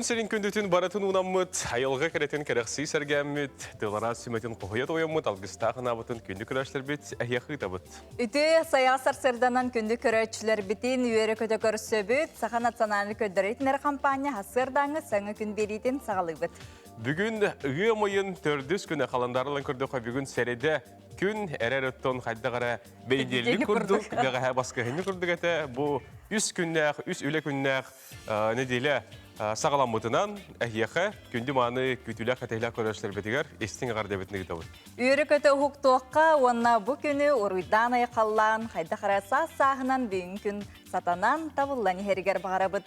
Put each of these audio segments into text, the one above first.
Күн сирин күндүтүн барытын уунаммыт, айылҕа кэрэтин кэрэхсии сэргээммит, тылара сүмэтин хоһуйа тоойоммут, алгыстаах анаабытын күндү көрөөччүлэрбит эһиэхэ ыытабыт. Үтүө сайаҕас сарсыарданан күндү көрөөччүлэрбитин үөрэ-көтө көрсөбүт. Саха национальнай көрдөрөр итинэр хампаанньа сарсыардааҥҥы саҥа күн биэриитин саҕалыыбыт. Бүгүн ыам ыйын төрдүс күнэ халандарылан көрдөххө бүгүн сэрэдэ күн эрэр оттон хайдах эрэ бэйдиэлли курдук, бэҕэһээ баскыһынньы курдук этэ. Бу үс күннээх, үс үлэ күннээх Нэдиэлэ саҕаламмытынан эһиэхэ күндү мааны күүтүүлээх кэтэһилээх көрөөччүлэрбитигэр истиҥ эҕэрдэбитин ыытабыт. Үөрэ-көтө уһуктуохха уонна бу күнү уруйдаан айхаллаан, хайдах эрэ саас-сааһынан бүгүн күн сатанан, табыллан иһэригэр баҕарабыт.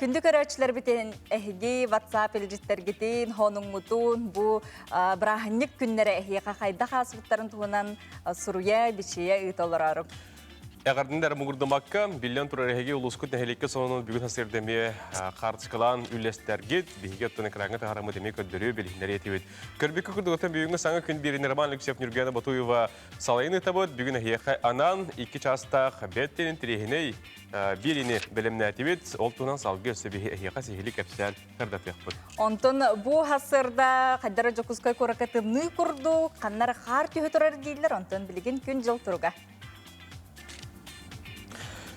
Күндү көрөөччүлэрбитин эһиги WhatsApp илдьиттэргитин, хонуҥҥутун бу бырааһынньык күннэрэ эһиэхэ хайдах ааспыттарын туһунан суруйа, бичийэ ыыта олороору. Эҕэрдин эрэ муҥурдамакка, биллэн турар эһиги улуускут нэһилиэккэ сонунун бүгүн сарсыарда эмиэ хаартыскалаан үллэстэргит, биһиги оттон экраҥҥа таһаараммыт эмиэ көрдөрүө, билиһиннэриэ этибит. Көрбүккэ курдук оттон бүгүҥҥү саҥа күн биэрин Роман Алексеев Нюргена Ботуева салайын ыытабыт. Бүгүн эһиэхэ анаан икки чаастаах бэт диэн интэриэһинэй биэриини бэлэмнээтибит. Ол туһунан салгыы өссө биһи эһиэхэ сиһилии кэпсээн сырдатыахпыт. Онтон бу сарсыарда хайдара Дьокуускай куоракка тымныы курдук, ханнар хаар түһэ турар дииллэр, онтон билигин күн-дьыл туруга.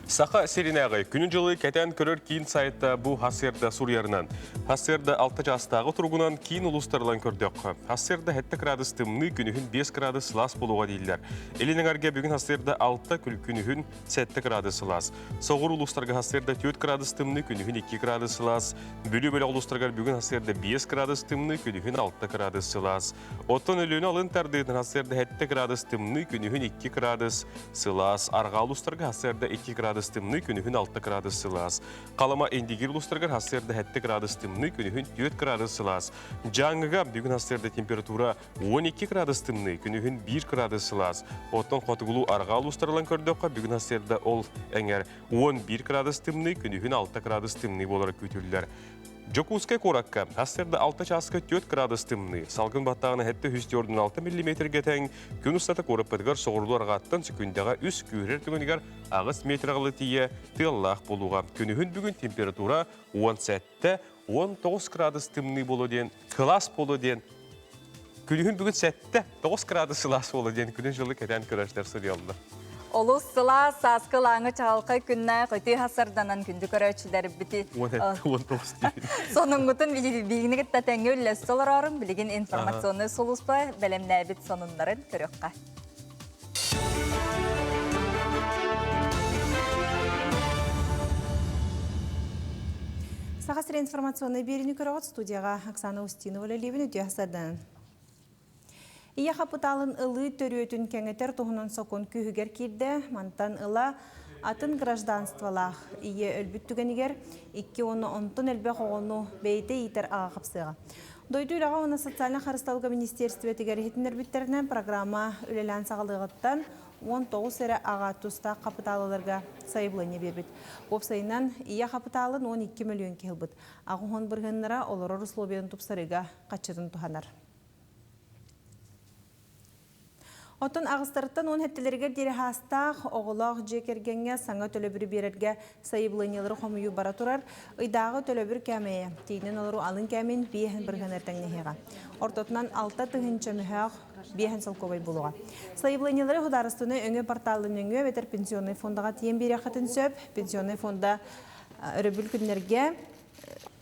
Саха сиринээҕи күнү-дьылы кэтээн көрөр киин сайта бу сарсыарда суруйарынан. Сарсыарда 6 чаастааҕы туругунан киин улуустарынан көрдөххө, сарсыарда 7 градус тымныы, күнүһүн 5 градус сылаас буолуоҕа дииллэр. Илин эҥэргэ бүгүн сарсыарда 6, күнүһүн 7 градус сылаас. Соҕуруу улуустарга сарсыарда 4 градус тымныы, күнүһүн 2 градус сылаас. Бүлүү бөлөх улуустарыгар бүгүн сарсыарда 5 градус тымныы, күнүһүн 6 градус сылаас. Оттон Өлүөнэ алын тардыытын сарсыарда 7 градус тымныы, күнүһүн 2 градус сылаас. Арҕаа улуустарга сарсыарда 2 градус тымныы, күнүһүн 6 градус сылаас. Халыма Индигир улуустарыгар сарсыарда 7 градус тымныы, күнүһүн 4 градус сылаас. Дьааҥыга бүгүн сарсыарда температура 12 градус тымныы, күнүһүн 1 градус сылаас. Оттон хотугулуу арҕаа улуустарынан көрдөххө, бүгүн сарсыарда ол эҥэр 11 градус тымныы, күнүһүн 6 градус тымныы буолара күүтүллэр. Дьокуускай куоракка сарсыарда 6 чааска 4 градус тымныы, салгын баттааҕына 746 миллиметргэ тэҥ, күн устата куораппытыгар соҕуруу арҕааттан сөкүндэҕэ 3 күүһүрэр түгэнигэр 8 метр тиийэ тыаллаах буолуоҕа. Күнүһүн бүгүн температура 17 19 градус тымныы буолуо диэн, кылаас буолуо диэн, күнүһүн бүгүн 7 9 градус сылаас буолуо диэн күнүн-дьылы кэтээн көрөөччүлэр суруйаллар. Олус сылаас сааскы ылааҥы чаҕылхай күннээх үтүө хасарданан күндү көрөөччүлэрбити сонуҥҥутун биһигини кытта тэҥҥэ үллэстэ олороорун билигин информационнай сулууспа бэлэмнээбит сонуннарын көрүөххэ. Саха сирэ информационнай биэриини көрөҕүт студияҕа Оксана Устинова үлэлиибин үтүө хасарданан. Ийэ хапытаалын ылыы төрүөтүн кэҥэтэр туһунан сокуон күүһүгэр киирдэ. Мантан ыла атын гражданстволаах ийэ өлбүт түгэнигэр икки уонна онтон элбэх оҕону бэйэтэ иитэр аҕа хапсыаҕа. Дойду үлэҕэ уонна социальнай харыстабылга министиэристибэтигэр иһитиннэрбиттэринэн программа үлэлээн саҕалыаҕыттан 19 эрэ аҕа тустаах хапытаалаларга сайабылыанньа биэрбит. Уопсайынан, ийэ хапытаалын 12 мөлүйүөн киһи ылбыт. 80 бырыһыаннара олорор условиятын тупсарыыга хаччытын туһанар. Оттон аҕыстарыттан уон сэттэлэригэр диэри хаастаах оҕолоох дьиэ кэргэҥҥэ саҥа төлөбүрү биэрэргэ сайабылыанньалары хомуйуу бара турар. Ыйдааҕы төлөбүр кээмэйэ тиийинэн олоруу алын кээмин биэһин бырыһыанар тэҥнэһиэҕэ. Ортотунан 6 тыһыынча мөһөөх биэһин солкуобай буолуоҕа. Сайабылыанньалары судаарыстыбаннай өҥө порталын нөҥүө эбэтэр пенсионнай фондаҕа тиийэн биэриэххитин сөп. Пенсионнай фонда өрөбүл күннэргэ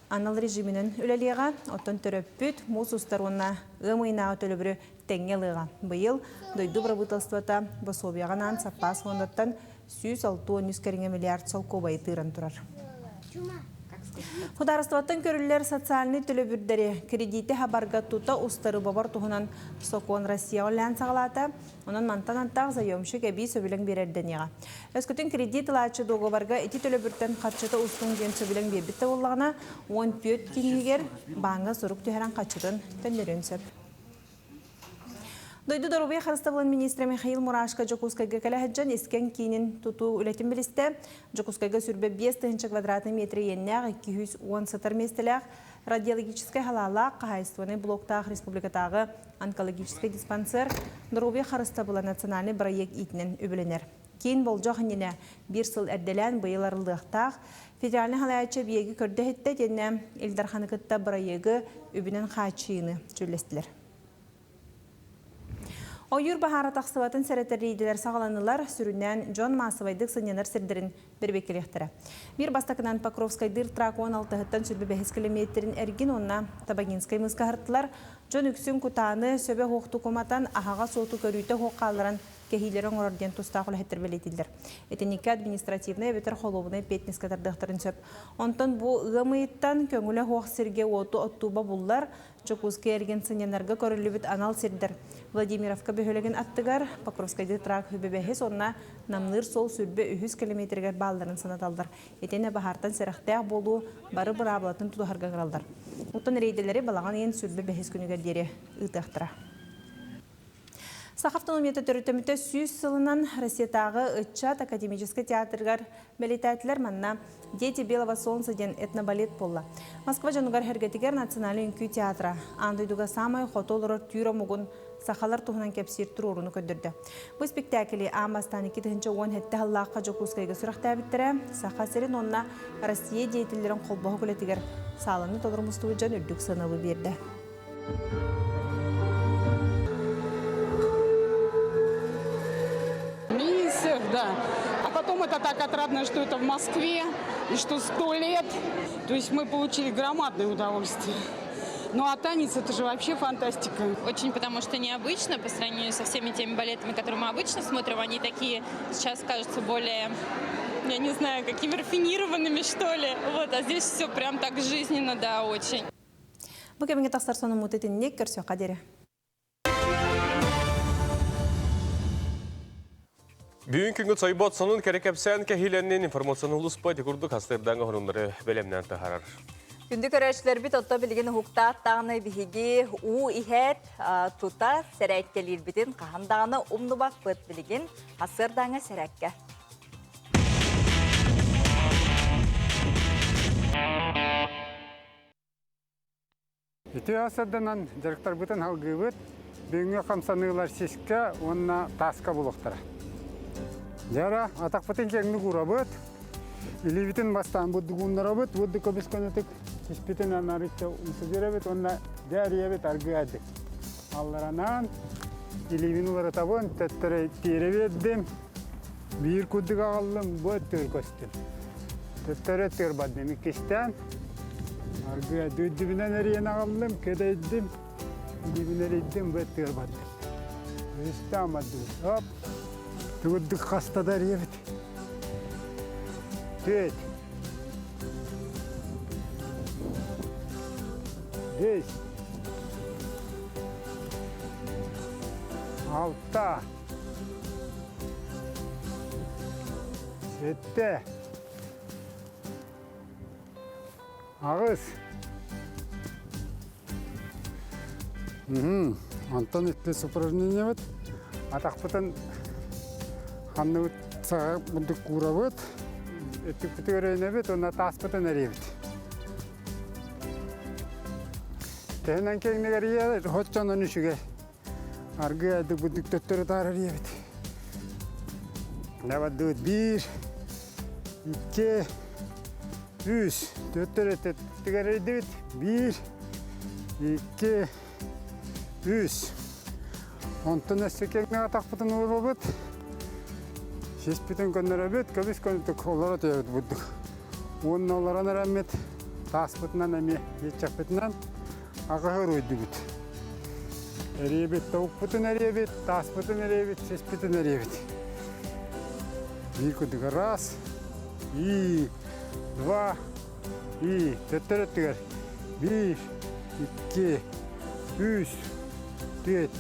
анал режиминэн үлэлиэҕэ, оттон төрөппүт, муус устар уонна ыам ыйынааҕы төлөбүрү тэҥҥэ ылыаҕа. Быйыл дойду бырабыыталыстыбата босуобуйаҕа анаан саппаас фондаттан 163 кэриҥэ миллиард солкуобайы тыыран турар. Судаарыстыбаттан көрүллэр социальнай төлөбүрдэри кредити хабарга тута устары бобор туһунан сокуон Россияҕа үлэлээн саҕалаата. Онон мантан антах заемщик эбии сөбүлэҥ биэрэрдэниэҕэ. Өскөтүн кредит ылааччы дуогабарга ити төлөбүртэн харчыта устуҥ диэн сөбүлэҥ биэрбит да буоллаҕына, 14 күн иһигэр бааҥҥа сурук түһэрэн харчытын төннөрүөн сөп. Дойду доруобуйа харыстабылын министрэ Михаил Мурашко Дьокуускайга кэлэ сылдьан искэн киинин тутуу үлэтин билистэ. Дьокуускайга сүрбэ 5 тыһыынча квадратный метр иэннээх 210 сытар миэстэлээх радиологическай халаалаах хаһаайыстыбаннай блоктаах республикатааҕы онкологическай диспансер доруобуйа харыстабыла национальный проект иитинэн үбүлэнэр. Киин болдьох иннинэ биир сыл эрдэлээн быйыл арыллыахтаах. Федеральнай салайааччы эбийиэги көрдө-иһиттэ итиэннэ Ил Дарханы кытта бырайыагы үбүнэн хааччыйыыны дьүүллэстилэр. Ойуур баһаара тахсыбатын сэрэтэр рейдэлэр саҕаланнылар, сүрүннээн дьон маассабайдык сынньанар сирдэрин бэрэбиэркэлиэхтэрэ. Биир бастакынан Покровскайдыыр трак 16-ттан 25 килэмиэтирин эргин уонна Табагинскай мыска аһартылар. Дьон үксүн кутааны сөбө суохтук уматан, аһаҕас уоту көрүүтэ суох хаалларан кэһиилэри оҥорор диэн тустаах үлэһиттэр бэлиэтииллэр. Итинниккэ административнай эбэтэр холуобунай эппиэтинэскэ тардыахтарын сөп. Онтон бу ыам ыйыттан көҥүлэ суох сиргэ уоту оттууба буллар, Дьокуускай эргин сынньанарга көрүллүбүт анал сирдэр Владимировка бөһүөлэгин аттыгар Покровскайдыы трак Хүбэбэһис уонна Намныыр суол 23 километригэр баалларын санаталлар. Итиэннэ баһаартан сэрэхтээх буолуу бары быраабылатын тутуһарга ыҥыраллар. Оттон рейдэлэри балаҕан ыйын 25 күнүгэр диэри ыытыахтара. Саха автономията төрүттэммитэ 100 сылынан Россиятааҕы ыччат академическай театрыгар бэлиэтээтилэр. Манна «Дети белого солнца» диэн этнобалет буолла. Москва дьонугар сэргэтигэр Национальнай үҥкүү театра аан дойдуга саамай хоту олорор түүр омугун сахалар туһунан кэпсиир туруорууну көрдөрдө. Бу спектакли аан бастаан 2017 сыллаахха Дьокуускайга сүрэхтээбиттэрэ. Саха сирин уонна Россия деятеллэрин холбоһук үлэтигэр сааланы толору мустубут дьон үрдүк сыанабы биэрдэ. Миссер, да. А потом это так отрадно, что это в Москве, и что 100 лет. То есть мы получили громадное удовольствие. Ну а танец это же вообще фантастика. Очень потому что необычно по сравнению со всеми теми балетами, которые мы обычно смотрим. Они такие сейчас кажутся более, я не знаю, какими рафинированными, что ли. Вот, а здесь все прям так жизненно, да, очень. Бу кэмҥэ тахсар сонуммут итинник көрсүөххэ диэри. Бүгүн күнгүт сойбот сонун кэрэ кэпсээн кэһиилэннин информационный улуспа ити курдук хастырдаҥа хоруннары бэлэмнээн таһаарар. Күндү көрөөччүлэрбит отто билигин уһуктаат даҕаны биһиги уу иһээт тута сэрээккэлиирбитин хаһан даҕаны умнубаппыт билигин сарсыардааҥҥы сэрээккэ. Үтүө сарданан дьарыктарбытын алгыыбыт, бүгүҥҥү хамсаныылар сискэ уонна тааска булуохтара. Дьара атахпытын киэҥник уурабыт, илиибитин бастаан бурдугуннарабыт, бурдук көмүс көнөтүк сиспитин анарычча умсудуйабыт уонна дьаарыйабыт аргыайдык. Алларанан илиибин уларытабын, төттөрү тиэрэ биэрдим, биир курдук аҕаллым, бу өттүгэр көстүм. Төттөрү өттүгэр бардым иккистээн. Аргыа дүрдүбүнэн эрийэн аҕаллым, кэдэйдим, илиибин эрийдим, бу өттүгэр бардым. Үстээн бардыбыт. Оп! Тугурдук хаста да эрийэбит. Түөт. Бес. Алта. Сэттэ. Аҕыс. Онтон иккис упражнениебыт атахпытын ханныбыт саҕа бурдук куурабыт, өттүкпүтүгэр өйнөбүт уонна тааспытын эрийэбит. Тэһинэн киэҥник эрийэр, оччонон үчүгэй. Аргыый бурдук төттөрү таары эрийэбит. Лабардыбыт биир, икки, үс, төттөрү өттүгэр эрийдибит. Биир, икки, үс. Онтон өссө киэҥник атахпытын уурабыт. Сиспитин көннөрөбүт, көбүс көнөтүк олоро түһэбит бурдук. Уонна олорон эрэммит тааспытынан эмиэ иэччэхпитинэн аҕаһы уруйдубут. Эрийэбит, тобукпутун эрийэбит, тааспытын эрийэбит, сиспитин эрийэбит. Биир курдук раз, и, два, и, төттөрү өттүгэр. Биир, икки, үс, түөрт.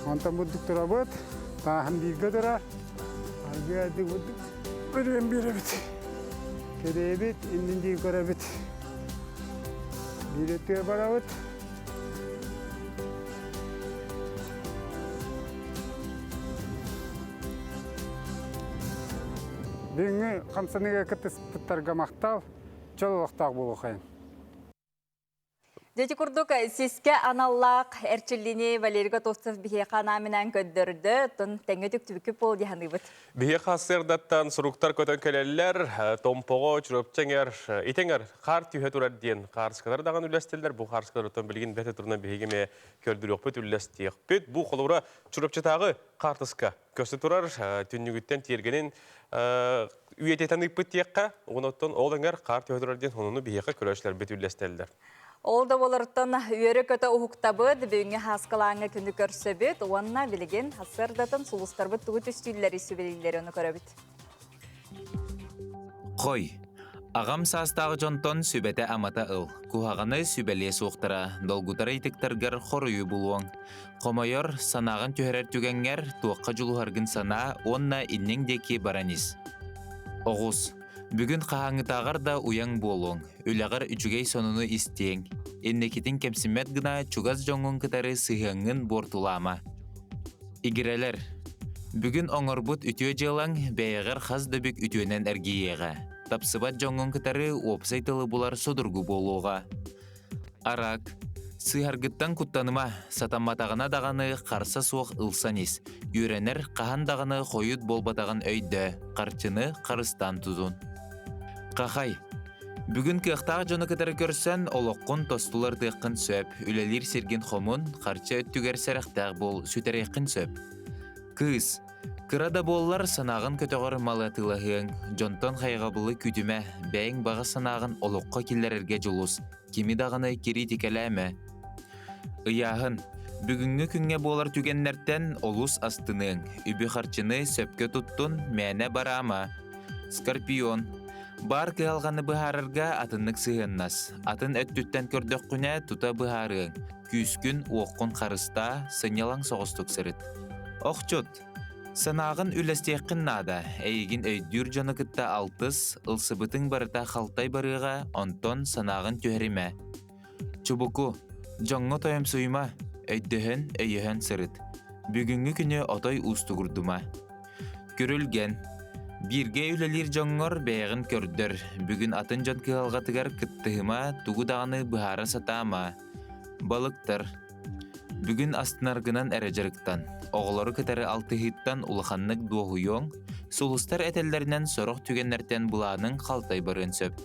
Онтон бурдук турабыт, тааһын бииргэ турар. Аргыарды бурдук өрүөн биэрэбит. Кэриэбит, иннин диэки көрөбүт. Биир өттүгэр барабыт. Бүгүҥҥү хамсаныыга кыттыспыттарга махтал, чөл олохтоох буолуохайын. Дьэ курдук сискэ аналлаах эрчиллиини Валерий Готовцев биһиэхэ анаан-минээн көрдөрдө, оттон тэҥҥэ түктүбүккүт буол дии саныыбыт. Биһиэхэ сарсыардаттан суруктар көтөн кэлэллэр, Томпоҕо, Чурапчы эҥэр, ити эҥэр хаар түһэ турар диэн хаарыскалар даҕаны үллэстэллэр. Бу хаарыскаларыттан билигин бэт турунан биһиги эмиэ көрдөрүөхпүт, үллэстиэхпит. Бу холобура Чурапчытааҕы хаартыска көстө турар түннүгүттэн тиэргэнин үйэтитэн ыыппыт диэххэ, онон ол эҥэр хаар түһэ турар диэн сонуну биһиэхэ көрөөччүлэрбит үллэстэллэр. Ол да буолартан үөрэ-көтө уһуктабыт, бүгүҥҥү Һааскылааҥҥа күнү көрсөбүт уонна билигин сарсыардатын сулустарбыт тугу түстүүллэри сүбэлииллэри ону көрөбүт. Хой, аҕам саастаах дьонтон сүбэтэ-амата ыл, куһаҕаны сүбэлиэ суохтара, долгутар ыйытыктаргар хоруйу булуоҥ. Хомойор, санааҕын түһэрэр түгэҥҥэр туохха дьулуһаргын санаа уонна инниҥ диэки баран ис. Оҕус, бүгүн хаһааҥҥытааҕар да уйаҥ буолуоҥ, үлэҕэр үчүгэй сонуну истиэҥ, инникитин кэмсиммэт гына чугас дьоҥҥун кытары сыһыаҥҥын буортулаама. Игирэлэр, бүгүн оҥорбут үтүө дьыалаҥ бэйэҕэр хас да бүк үтүөнэн эргийиэҕэ. Тапсыбат дьоҥҥун кытары уопсай тылы булар судургу буолуоҕа. Арак, сыыһаргыттан куттаныма, сатамматаҕына даҕаны харса суох ылсан ис. Үөрэнэр хаһан даҕаны хойут буолбатаҕын өйдөө, харчыны харыстаан тутун. Хахай, бүгүн кыахтаах дьону кытары көрсөн, олоххун тостулардыаххын сөп, үлэлиир сиргин хомун, харчы өттүгэр сэрэхтээх буол, сүтэриэххин сөп. Кыыс, кыра да буоллар санааҕын көтөҕөр малы атыылаһыаҥ, дьонтон хайҕабылы күүтүмэ, бэйэҥ баҕа санааҕын олоххо киллэрэргэ дьулус, кими даҕаны кириитикэлээмэ. Ыйааһын. Бүгүҥҥү күҥҥэ буолар түгэннэртэн олус астыныаҥ, үбү-харчыны сөпкө туттун, мээнэ бараама. Скорпион. Баар кыһалҕаны быһаарарга атыннык сыһыаннас. Атын өттүттэн көрдөххүнэ тута быһаарыаҥ. Күүскүн-уоххун харыстаа, сынньалаҥ соҕустук сырыт. Охчут. Санааҕын үллэстиэххин наада. Эйигин өйдүүр дьону кытта алтыс, ылсыбытыҥ барыта халтай барыаҕа, онтон санааҕын түһэримэ. Чубуку, дьоҥҥо тойомсуйума, өйдөһөн, өйөһөн сырыт. Бүгүҥҥү күнү отой уустугурдума. Күрүлгэн, бииргэ үлэлиир дьоҥҥор бэйэҕин көрдөр, бүгүн атын дьон кыһалҕатыгар кыттыһыма, тугу даҕаны быһаара сатаама. Балыктар, бүгүн астынаргынан эрэ дьарыктан, оҕолору кытары алтыһыыттан улаханнык дуоһуйуоҥ, сулустар этэллэринэн сорох түгэннэртэн былааныҥ халтай барыан сөп.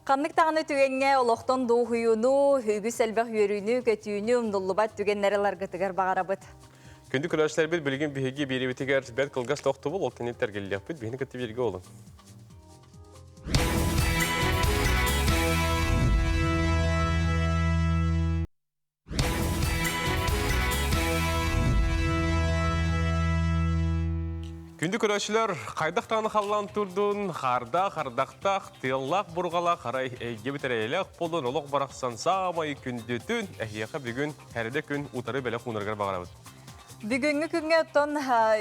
Ханнык даҕаны түгэҥҥэ олохтон дуоһуйууну, үгүс элбэх үөрүүнү, көтүүнү умнуллубат түгэннэри ыларгытыгар баҕарабыт. Күндү көрөөччүлэрбит билигин биһиги биэриибитигэр бэрт кылгас тохтобул, ол кэнниттэн эргиллиэхпит, биһини кытта бииргэ олун. Күндү көрөөччүлэр, хайдах даҕаны халлаан турдун, хаардаах, ардахтаах, тыаллаах бурҕалаах арай эйгэ бүтэрэйэлээх буолун олох барахсан саамай күндүтүн эһиэхэ бүгүн һэрдэ күн утары бэлэх уунаргар баҕарабыт. Бүгүҥҥү күҥҥэ оттон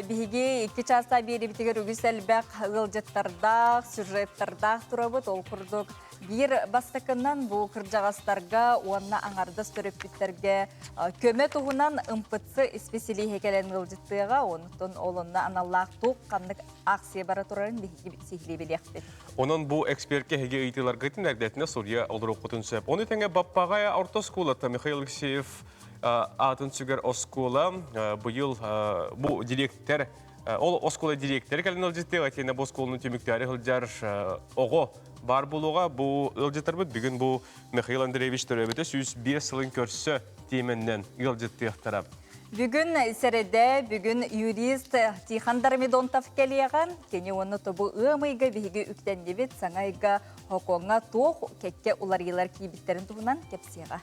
биһиги икки чаастаах биэриибитигэр үгүс элбэх ыалдьыттардаах, сюжеттардаах турабыт. Ол курдук Биир бастакынан бу кырдьаҕастарга уонна аҥардас төрөппүттэргэ көмө туһунан МПЦ исписэлииһэ кэлэн ыалдьыттыаҕа, онтон ол онно аналлаах туох ханнык акция бара турарын биһиги сиһилии билиэхпит. Онон бу эксперкэ эһиги ыйытыыларгытын эрдэтинэ суруйа олоруоххутун сөп. Ону тэҥэ Баппаҕай орто оскуолата Михаил Алексеев аатын сүгэр оскуола быйыл бу дириэктэр Ол оскуола дириэктэрэ кэлэн ыалдьыттыаҕа итиэннэ бу оскуоланы түмүктээри сылдьар оҕо баар буолуоҕа. Бу ыалдьыттарбыт бүгүн бу Михаил Андреевич төрөөбүтэ 105 сылын көрсө тиэмэннэн ыалдьыттыахтара. Бүгүн сэрэдэ, бүгүн юрист Тихон Дормидонтов кэлиэҕэ. Кини уонна тобу ыам ыйга биһиги үктэннибит, саҥа ыйга Хокуоҥҥа туох кэккэ уларыйыылар киирбиттэрин туһунан кэпсиэҕэ.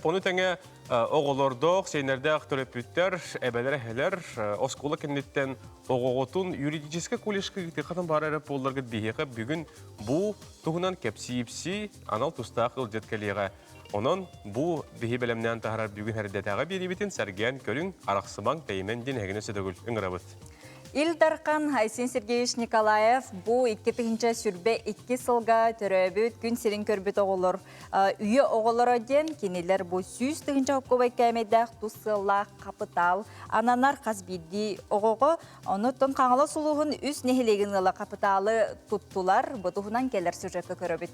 Ону тэҥэ Оҕолордоох, сиэннэрдээх төрөппүттэр, эбэлэр-эһэлэр оскуола кэнниттэн оҕоҕутун юридическай колледжка ыытыаххытын баар эрэ буолларгыт биһиэхэ бүгүн бу туһунан кэпсии-ипсии анал тустаах ыалдьыт кэлиэҕэ. Онон бу биһи бэлэмнээн таһарар бүгүн эрдэтээҕи биэриибитин сэргээн көрүҥ, арахсымаҥ, тэйимэн диэн эһигини сөтөгүл ыҥырабыт. Ил Дархан Айсен Сергеевич Николаев бу 2022 сылга төрөөбүт күн сирин көрбүт оҕолор Үйэ оҕолоро диэн кинилэр бу 100 000 холкуобай кээмэйдээх тус сыаллаах хапытаал ананар хас биирдии оҕоҕо. Онуттан Хаҥалас улууһун үс нэһилиэгин ыала хапытаалы туттулар. Бу туһунан кэлэр сюжекка көрөбүт.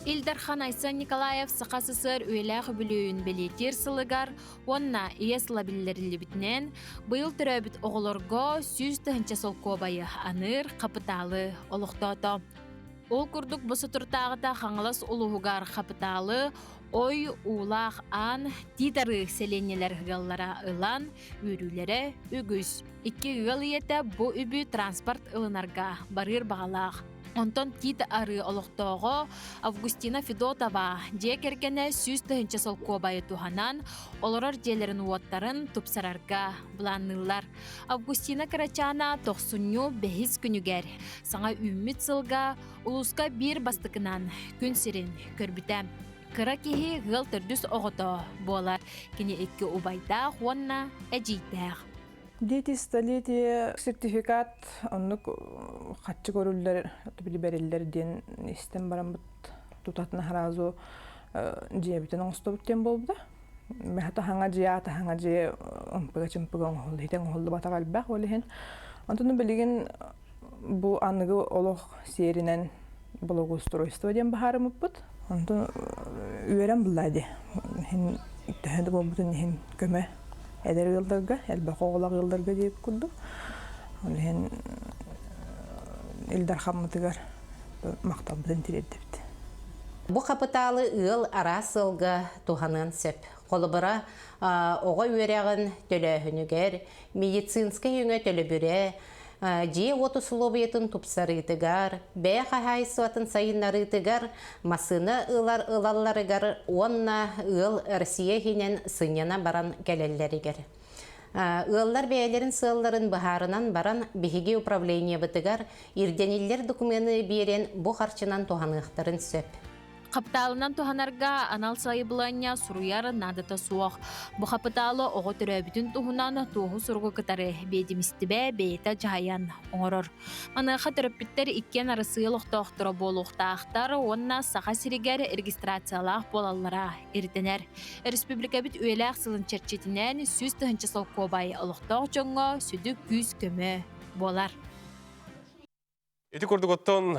Ил Дархан Айсен Николаев Саха СССР үйэлээх үбүлүөйүн бэлиэтиир сылыгар уонна Ийэ сыла биллэриллибитинэн, быйыл төрөөбүт оҕолорго 100 тыһыынча солкуобайы аныыр хапытаалы олохтоото. Ол курдук бу соторутааҕыта Хаҥалас улууһугар хапытаалы Ой, Уулаах Аан, Тиит Арыы сэлиэнньэлэр ыаллара ылан, үөрүүлэрэ үгүс. Икки ыал ийэтэ бу үбү транспорт ылынарга барыыр баҕалаах. Онтон Тиит Арыы олохтооҕо Августина Федотова дьиэ кэргэнэ 100 тыһыынча солкуобайы туһанан, олорор дьиэлэрин уоттарын тупсарарга былаанныыллар. Августина кырачаана тохсунньу бэһис күнүгэр саҥа үүммүт сылга улууска биир бастакынан күн сирин көрбүтэ. Кыра киһи ыал төрдүс оҕото буолар. Кини икки убайдаах уонна эдьиийдээх. Дети столетия сертификат оннук хаччы көрүллэр, бэриллэр диэн истэн бараммыт тутатына сразу дьиэбитин оҥостобут диэн буолбута. Мэхэ хаҥа дьиэ аата хаҥа дьиэ ымпыга-чымпыга оҥоһулла итэн оҥоһуллубатах элбэх ол иһин. Онтон билигин бу аныгы олох сиэринэн благоустройство диэн баһаарымыппыт. Онтон үөрэн булла дии. Иһин төһө да буолбутун иһин көмө эдэр ыалларга, элбэх оҕолоох ыалларга диэбит курдук. Ол иһин Ил Дархаммытыгар махталбытын тириэрдэбит. Бу хапытаалы ыал араас сыалга туһаныан сөп. Холобура, оҕо үөрэҕин төлөөһүнүгэр, медицинскэй өҥө төлөбүрэ, дьиэ-уот усулуобуйатын тупсарыытыгар, бэйэ хаһаайыстыбатын сайыннарыытыгар, массыына ылар ылалларыгар уонна ыал Россия иһинэн сынньана баран кэлэллэригэр. Ыаллар бэйэлэрин сыалларын быһаарынан баран, биһиги управлениебытыгар ирдэниллэр докумены биэрэн бу харчынан туһаныахтарын сөп. Хапытаалынан туһанарга анал сайабылыанньа суруйар наадата суох. Бу хапытаалы оҕо төрөөбүтүн туһунан туоһу суругу кытары биэдимистибэ бэйэтэ дьаһайан оҥорор. Маныаха төрөппүттэр иккиэн Арассыыйа олохтоохторо буолуохтаахтар уонна Саха сиригэр регистрациялаах буолаллара ирдэнэр. Республикабыт үйэлээх сылын чэрчитинэн 100 тыһыынча солкуобай олохтоох дьоҥҥо сүдү күүс-көмө буолар. Ити курдук оттон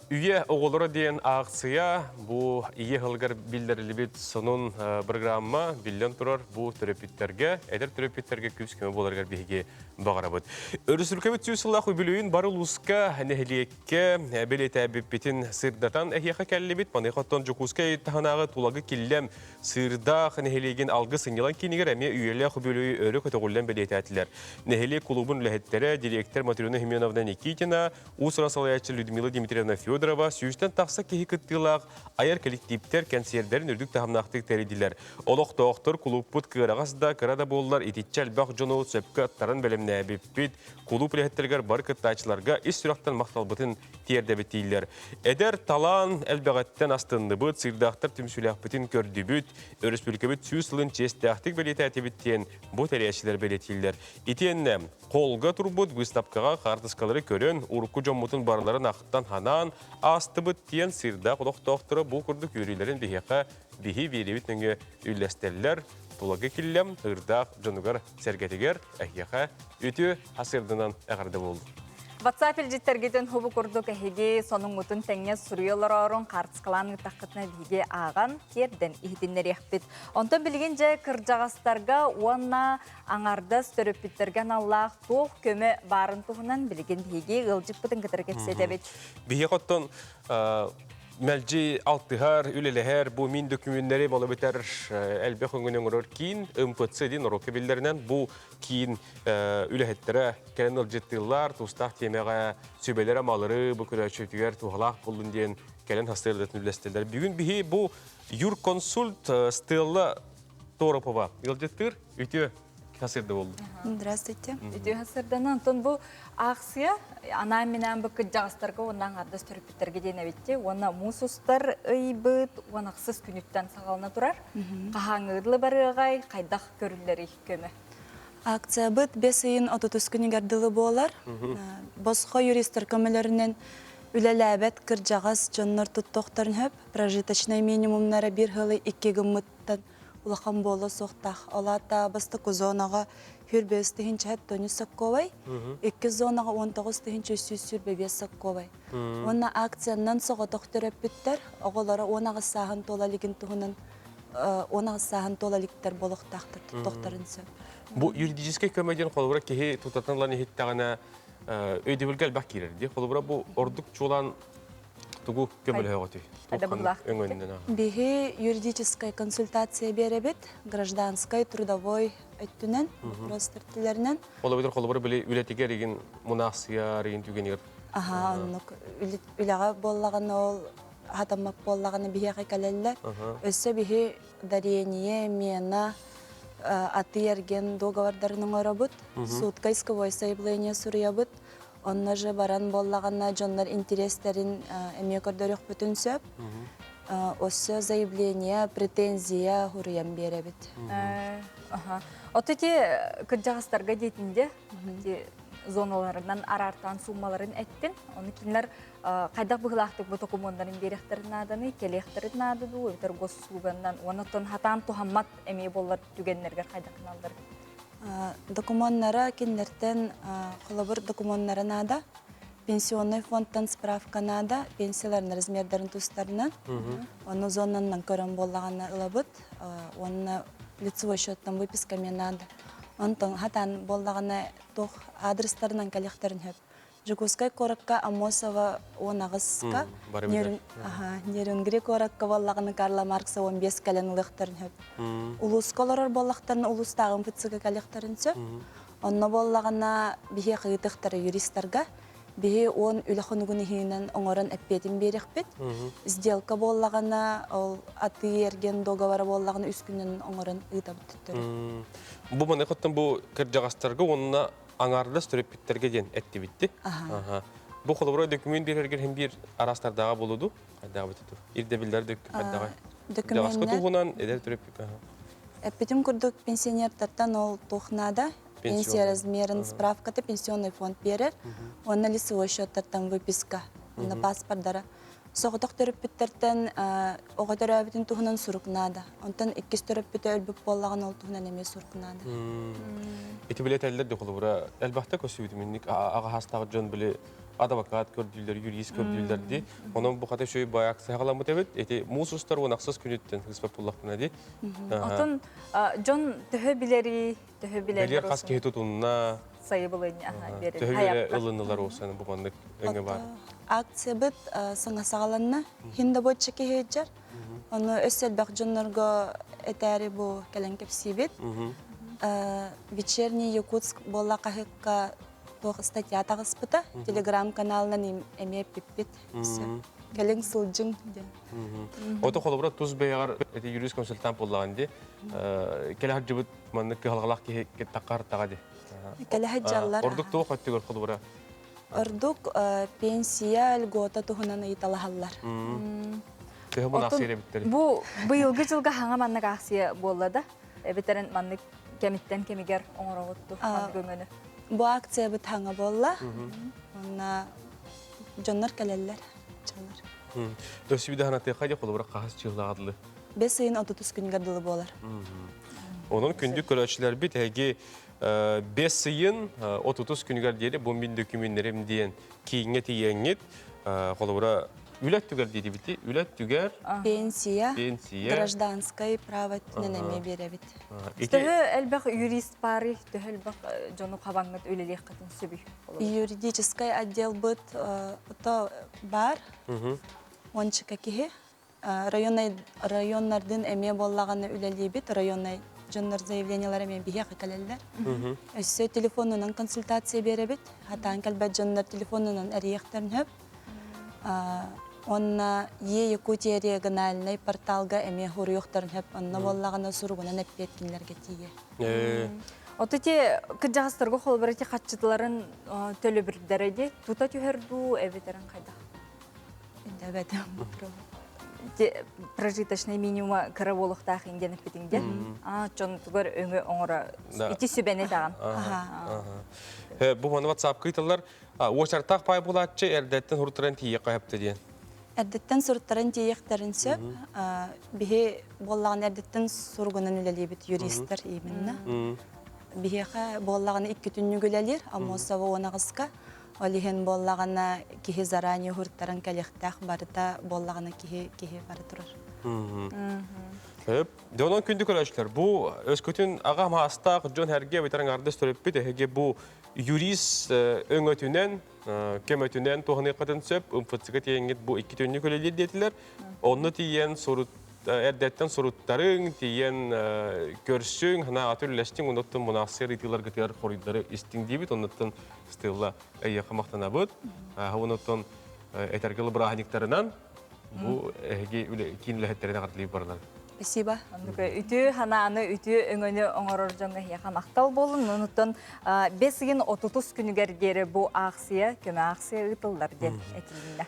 үйэ оҕолоро диэн аахсыйа бу ийэ сылыгар биллэриллибит сонун программа биллэн турар бу төрөппүттэргэ, эдэр төрөппүттэргэ күүс-көмө буоларыгар биһиги баҕарабыт. Өрөспүүбүлүкэбит сүүс сыллаах үбүлүөйүн бары улууска, нэһилиэккэ бэлиэтээбиппитин сырдатан эһиэхэ кэллибит. Маныаха оттон Дьокуускай таһынааҕы Тулагы Киллэм Сыырдаах нэһилиэгин Алгыс сынньалаҥ киинигэр эмиэ үйэлээх үбүлүөйү өрө көтөҕүллэн бэлиэтээтилэр. Нэһилиэк кулуубун үлэһиттэрэ, дириэктэр Матрена Семеновна Никитина, уус-уран салайааччы Людмила Дмитриевна Федорова сүүстэн тахса киһи кыттыылаах айар кэлэктииптэр кэнсиэрдэрин үрдүк таһымнаахтык тэрийдилэр. Олохтоохтор кулууппут кыараҕас да, кыра да буоллар итиччэ элбэх дьону сөпкө аттаран бэлэмнээбиппит, кулууп үлэһиттэригэр бары кыттааччыларга ис сүрэхтэн махталбытын тиэрдэбит дииллэр. Эдэр талаан элбэҕиттэн астынныбыт, сыырдаахтар түмсүүлээхпитин көрдүбүт, өрөспүүбүлүкэбит сүүс сылын чиэстээхтик бэлиэтээтибит диэн бу тэрийээччилэр бэлиэтииллэр. Итиэннэ холга турбут быыстапкаҕа хаартыскалары көрөн, урукку дьоммутун барыларын ахтан ханаан аастыбыт диэн сыырдаах олохтоохторо бу курдук үөрүүлэрин биһиэхэ биһи биэриэбит нөҥүө үллэстэллэр. Тулагы Киллэм ыырдаах дьонугар сэргэтигэр эһиэхэ үтүө асырдынан эҕэрдэ буоллун. WhatsApp илдьиттэргитин хубу курдук эһиги сонуҥҥутун тэҥҥэ суруйа олороорун хаартыскалаан ыыттаххытына биһиги ааҕан тиэрдэн иһитиннэриэхпит. Онтон билигин дьэ кырдьаҕастарга уонна аҥардас төрөппүттэргэ аналлаах туох көмө баарын туһунан билигин биһиги ыалдьыппытын кытары кэпсэтэбит. Биһиги оттон мэлдьи алтыһар, үлэлэһэр бу мин дөкүмүннэри болобитер элбэх өҥөнү оҥорор киин МПЦ диэн норуокка биллэринэн бу киин үлэһиттэрэ кэлэн ыалдьыттыыллар, тустаах тиэмэҕэ сүбэлэрэ малыры бу көрөөччүтүгэр туһалаах буоллун диэн кэлэн хастыырдатын үллэстэллэр. Бүгүн биһи бу юрконсульт Стелла Торопова ыалдьыттыыр үтүө хасырда болду. Здравствуйте. Үтүө хасырдана. Онтон бу аахсыйа анаан-минээн бу кырдьаҕастарга уонна аҥардас төрөппүттэргэ диэн эбитти. Уонна муус устар ыйбыт уон ахсыс күнүттэн саҕалана турар. Хаһааҥҥыдылы барыаҕай, хайдах көрүллэрий көмө? Акциябыт бэс ыйын отутус күнүгэр дылы буолар. Босхо юристар көмөлөрүнэн үлэлээбэт кырдьаҕас дьоннор туттуохтарын сөп. Прожиточнай минимумнара биир сылы икки гыммыттан. улахан буолуо суохтаах. Ол аата бастакы зонаҕа 105 тыһыынча соккуобай, иккис зонаҕа 19 325 соккуобай. Уонна акциянан соҕотох төрөппүттэр оҕолоро 18 сааһын туола илигин туһунан 18 сааһын туола иликтэр буолуохтаахтар туттуохтарын сөп. Бу юридическай көмө диэн холобура киһи тутатан ылан иһиттэҕинэ өйдөбүлгэ элбэх киирэр дии. Холобура бу ордук чуолаан тугу көмөлөһөҕүтүй? Өҥөннөн. Биһи юридическая консультация биэрэбит, гражданской, трудовой өттүнэн, вопростар. Олобутар холобура били үлэтигэр игин мунаахсыйар игин түгэнигэр. Аха, оннук үлэҕэ буоллаҕына ол хатаммат буоллаҕына биһиэхэ кэлэллэр. Өссө биһи дарение, мена, аты эрген договордарын оҥоробут, судка исковой заявление суруйабыт. Онно же баран буоллаҕына дьоннор интерестерин эмиэ көрдөрүөхпүтүн сөп. Өссө заявление, претензия хуруйан биэрэбит. Ото ити кырдьаҕастарга диэтинде зоналарынан араартаан суммаларын эттин. Оны кинилэр хайдах быһыылаахтык бу докумуоннарын биэриэхтэрин нааданы, кэлиэхтэрин наада дуу, эбэтэр госуслуганнан, оннуттан хатаан туһаммат эмиэ буоллар түгэннэргэр хайдах гыналлар? Докумуоннара кинилэртэн холобур докумуоннара наада, пенсионный фондтан справка наада, пенсияларын размердарын тустарынан, оны зонаннан көрөн буоллаҕына ылабыт, уонна лицевой счеттан выписка эмиэ наада. Онтон хатаан буоллаҕына туох адрестарынан кэлиэхтэрин сөп. Дьокуускай куоракка Аммосова 18-ка, Нерюнгри куоракка буоллаҕына Карла Маркса 15 кэлэн ылыахтарын сөп. Улууска олорор буоллахтарына улуустааҕы МФЦ-га кэлиэхтэрин сөп. Онно буоллаҕына биһи ыытыахтара юристарга, биһи 10 үлэ хонугун иһинэн оҥорон эппиэтин биэриэхпит. Сделка буоллаҕына, ол атыы эрген договора буоллаҕына үс күнүнэн оҥорон ыытабыт төттөрү. Бу маны хоттон бу кырдьаҕастарга уонна аҥаардас төрөппүттэргэ диэн эттибитти. Бу холобура документ биэрэргэр хим биир араастардааҕа буолуду. Хайдааҕы бититу. Ирдэбиллэр хайдааҕы. Дьаҕаска туһунан эдэр төрөппүт. Эппитим курдук пенсионертартан ол туох наада. Пенсия размерын справката пенсионный фонд берер. Онна лицевой счеттартан выписка. Онна паспордара. Соҕотох төрөппүттэртэн оҕо төрөөбүтүн туһунан сурук наада. Онтон иккис төрөппүтэ өлбүт буоллаҕына ол туһунан эмиэ сурук наада. Ити биле тэллэр де холобура элбэхтэ көсүбүтүм инник аҕа хастаах дьон били адвокат көрдүүлэр, юрист көрдүүлэр ди. Онон бу хата шөй бай акция халамыт эбит. Эти муус устар 16 күнүттэн хыспап буллахпына ди. Отон дьон төһө билери, төһө билер. Билер хас киһи тутунна. Сайыбылыня берер. Төһө биле ылынылар осаны бу маннык өңө бар. Акция быт саҥа саҕаланна. Хинда бочча киһи Ону өссө элбэх дьоннорго этээри бу кэлэн кэпсиибит. Вечерний Якутск буолла хаһыакка туох статья таҕыспыта. Телеграм-каналынан эмиэ эппиппит. Кэлиҥ сылдьыҥ диэн. Ото холобура тус бэйэҕэр эти юрист консультант буоллаҕын ди. Кэлэ сылдьыбыт маннык кыһалҕалаах киһи таққар таға ди. Кэлэ сылдьаллар. Ордук туох өттүгэр холобура? Ордук пенсия льгота туһунан ыйыталаһаллар. Төһө мунаахсыйа эбиттэр? Бу быйылгы жылга хаҥа маннык акция буолла да? Эбитерин маннык кэмиттэн кэмигэр оҥороҕутту маннык өҥөнү. Бу акция быт хаҥа буолла. Онна дьоннор кэлэллэр. Дьоннор. Өссө биир ханатыахха дии холобура хаһыс чыыллааҕы 5 ыйын 30 күнүгэр дылы буолар. Онон күндү көрөөччүлэрбит эһиги 5 ыйын 30 күнүгэр диэри бу мин документтерим диэн кииҥҥэ тиийэҥҥит холобура үлэ түгэр диэтибити үлэ түгэр Пенсия, пенсия гражданскай право өттүнэн эмиэ биэрэбит. Төһө элбэх юрист бары, төһө элбэх дьону хабаҥҥыт үлэлиэххитин сөбүй? Юридическай отдел быт ото бар. Ончыка киһи. Районный районнардын эмиэ буоллаҕына үлэлиибит, районный дьоннор заявлениялар эмиэ биһиэхэ кэлэллэр. Өссө телефонунан консультация биэрэбит. Хатаан кэлбэт дьоннор телефонунан эрийиэхтэрин сөп. Онна Е Якутия региональный порталга эмиэ хуруйуохтарын сөп. Онно буоллаҕына суругунан эппиэт кинилэргэ тиийэ. Ото ти кырдьаҕастарга холобура ти хаччытыларын төлөбүрдэрэ ди тута түһэр дуу эбитерин хайдах? Эбэт. Ти прожиточный минимума кыра буолуохтаах индиэн эппитиҥ А чон тугар өҥө оҥоро ити сүбэни таҕан. Бу маны WhatsApp кыйталар уочартаах пай булааччы эрдэттэн хуртаран тиийэ кайапты диэн. Эрдэттэн суруттаран тиийиэхтэрин сөп. Биһи буоллаҕына эрдэттэн суругунан үлэлиибит юристар именно. Биһиэхэ буоллаҕына икки түннүк үлэлиир, Аммосова уон аҕыска. Ол иһин буоллаҕына киһи заранее уһуртаран кэлиэхтээх барыта буоллаҕына киһи киһи бара турар. Сөп. Дьонон күндү көрөөччүлэр, бу өскөтүн аҕа маастаах дьон эргэ эбэтэр аҥаардас төрөппүт эһиги бу юрист өҥөтүнэн көмөтүнэн туһаныаххытын сөп. МФЦ-га тиийэҥҥит бу икки түннүк үлэлиир диэтилэр. Онно тиийэн сурут эрдэттэн суруттарыҥ, тиийэн көрсүҥ, санааҕа үллэстиҥ, оннуттан мунаахсыйар ыйытыыларгытыгар хоруйдары истиҥ диибит. Оннуттан Стелла эйиэхэ махтанабыт. Оннуттан этэргэ бырааһынньыктарынан бу эһиги киин үлэһиттэрин эҕэрдэлии барылар. Спасибо. Үтүө ханааны, үтүө өҥөнү оҥорор дьоҥҥо эһиэхэ махтал буолун. Онуттан бэс ыйын отутус күнүгэр диэри бу аахсыйа, көмө аахсыйа ыытыллар диэн этилиннэ.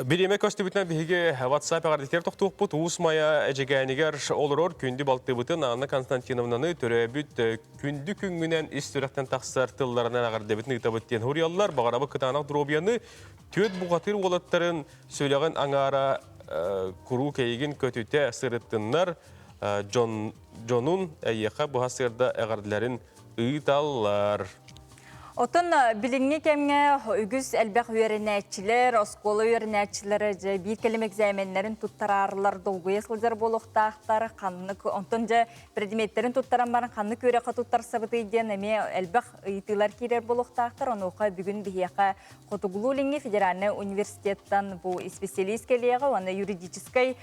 Бириэмэ көстүбүтүнэн биһиги WhatsApp эҕэрдэтигэр тохтуохпут. Уус Майа Эдьигээнигэр олорор күндү балтыбытын Анна Константиновнаны төрөөбүт күндү күҥҥүнэн ис сүрэхтэн тахсар тылларынан эҕэрдэбитин ыытабыт диэн суруйаллар. Баҕарабыт кытаанах доруобуйаны түөрт бухатыыр уолаттарын сүрэҕин аҥаара куруук эйигин көтүтэ сырыттыннар, дьон, дьонун эйиэхэ быһа сыарда эҕэрдэлэрин ыыталлар. Оттон билиҥҥи кэмҥэ үгүс элбэх үөрэнээччилэр, оскуола үөрэнээччилэрэ дьэ биир кэлим экзаменнэрин туттараарлар долгуйа сылдьар буолуохтаахтар. Ханнык онтон дьэ предметтэрин туттаран баран ханнык үөрэххэ туттарсабытый диэн эмиэ элбэх ыйытыылар киирэр буолуохтаахтар. Онуоха бүгүн биһиэхэ Хотугулуу-Илиҥҥи федеральнай университеттан бу исписэлиис кэлиэҕэ уонна юридическай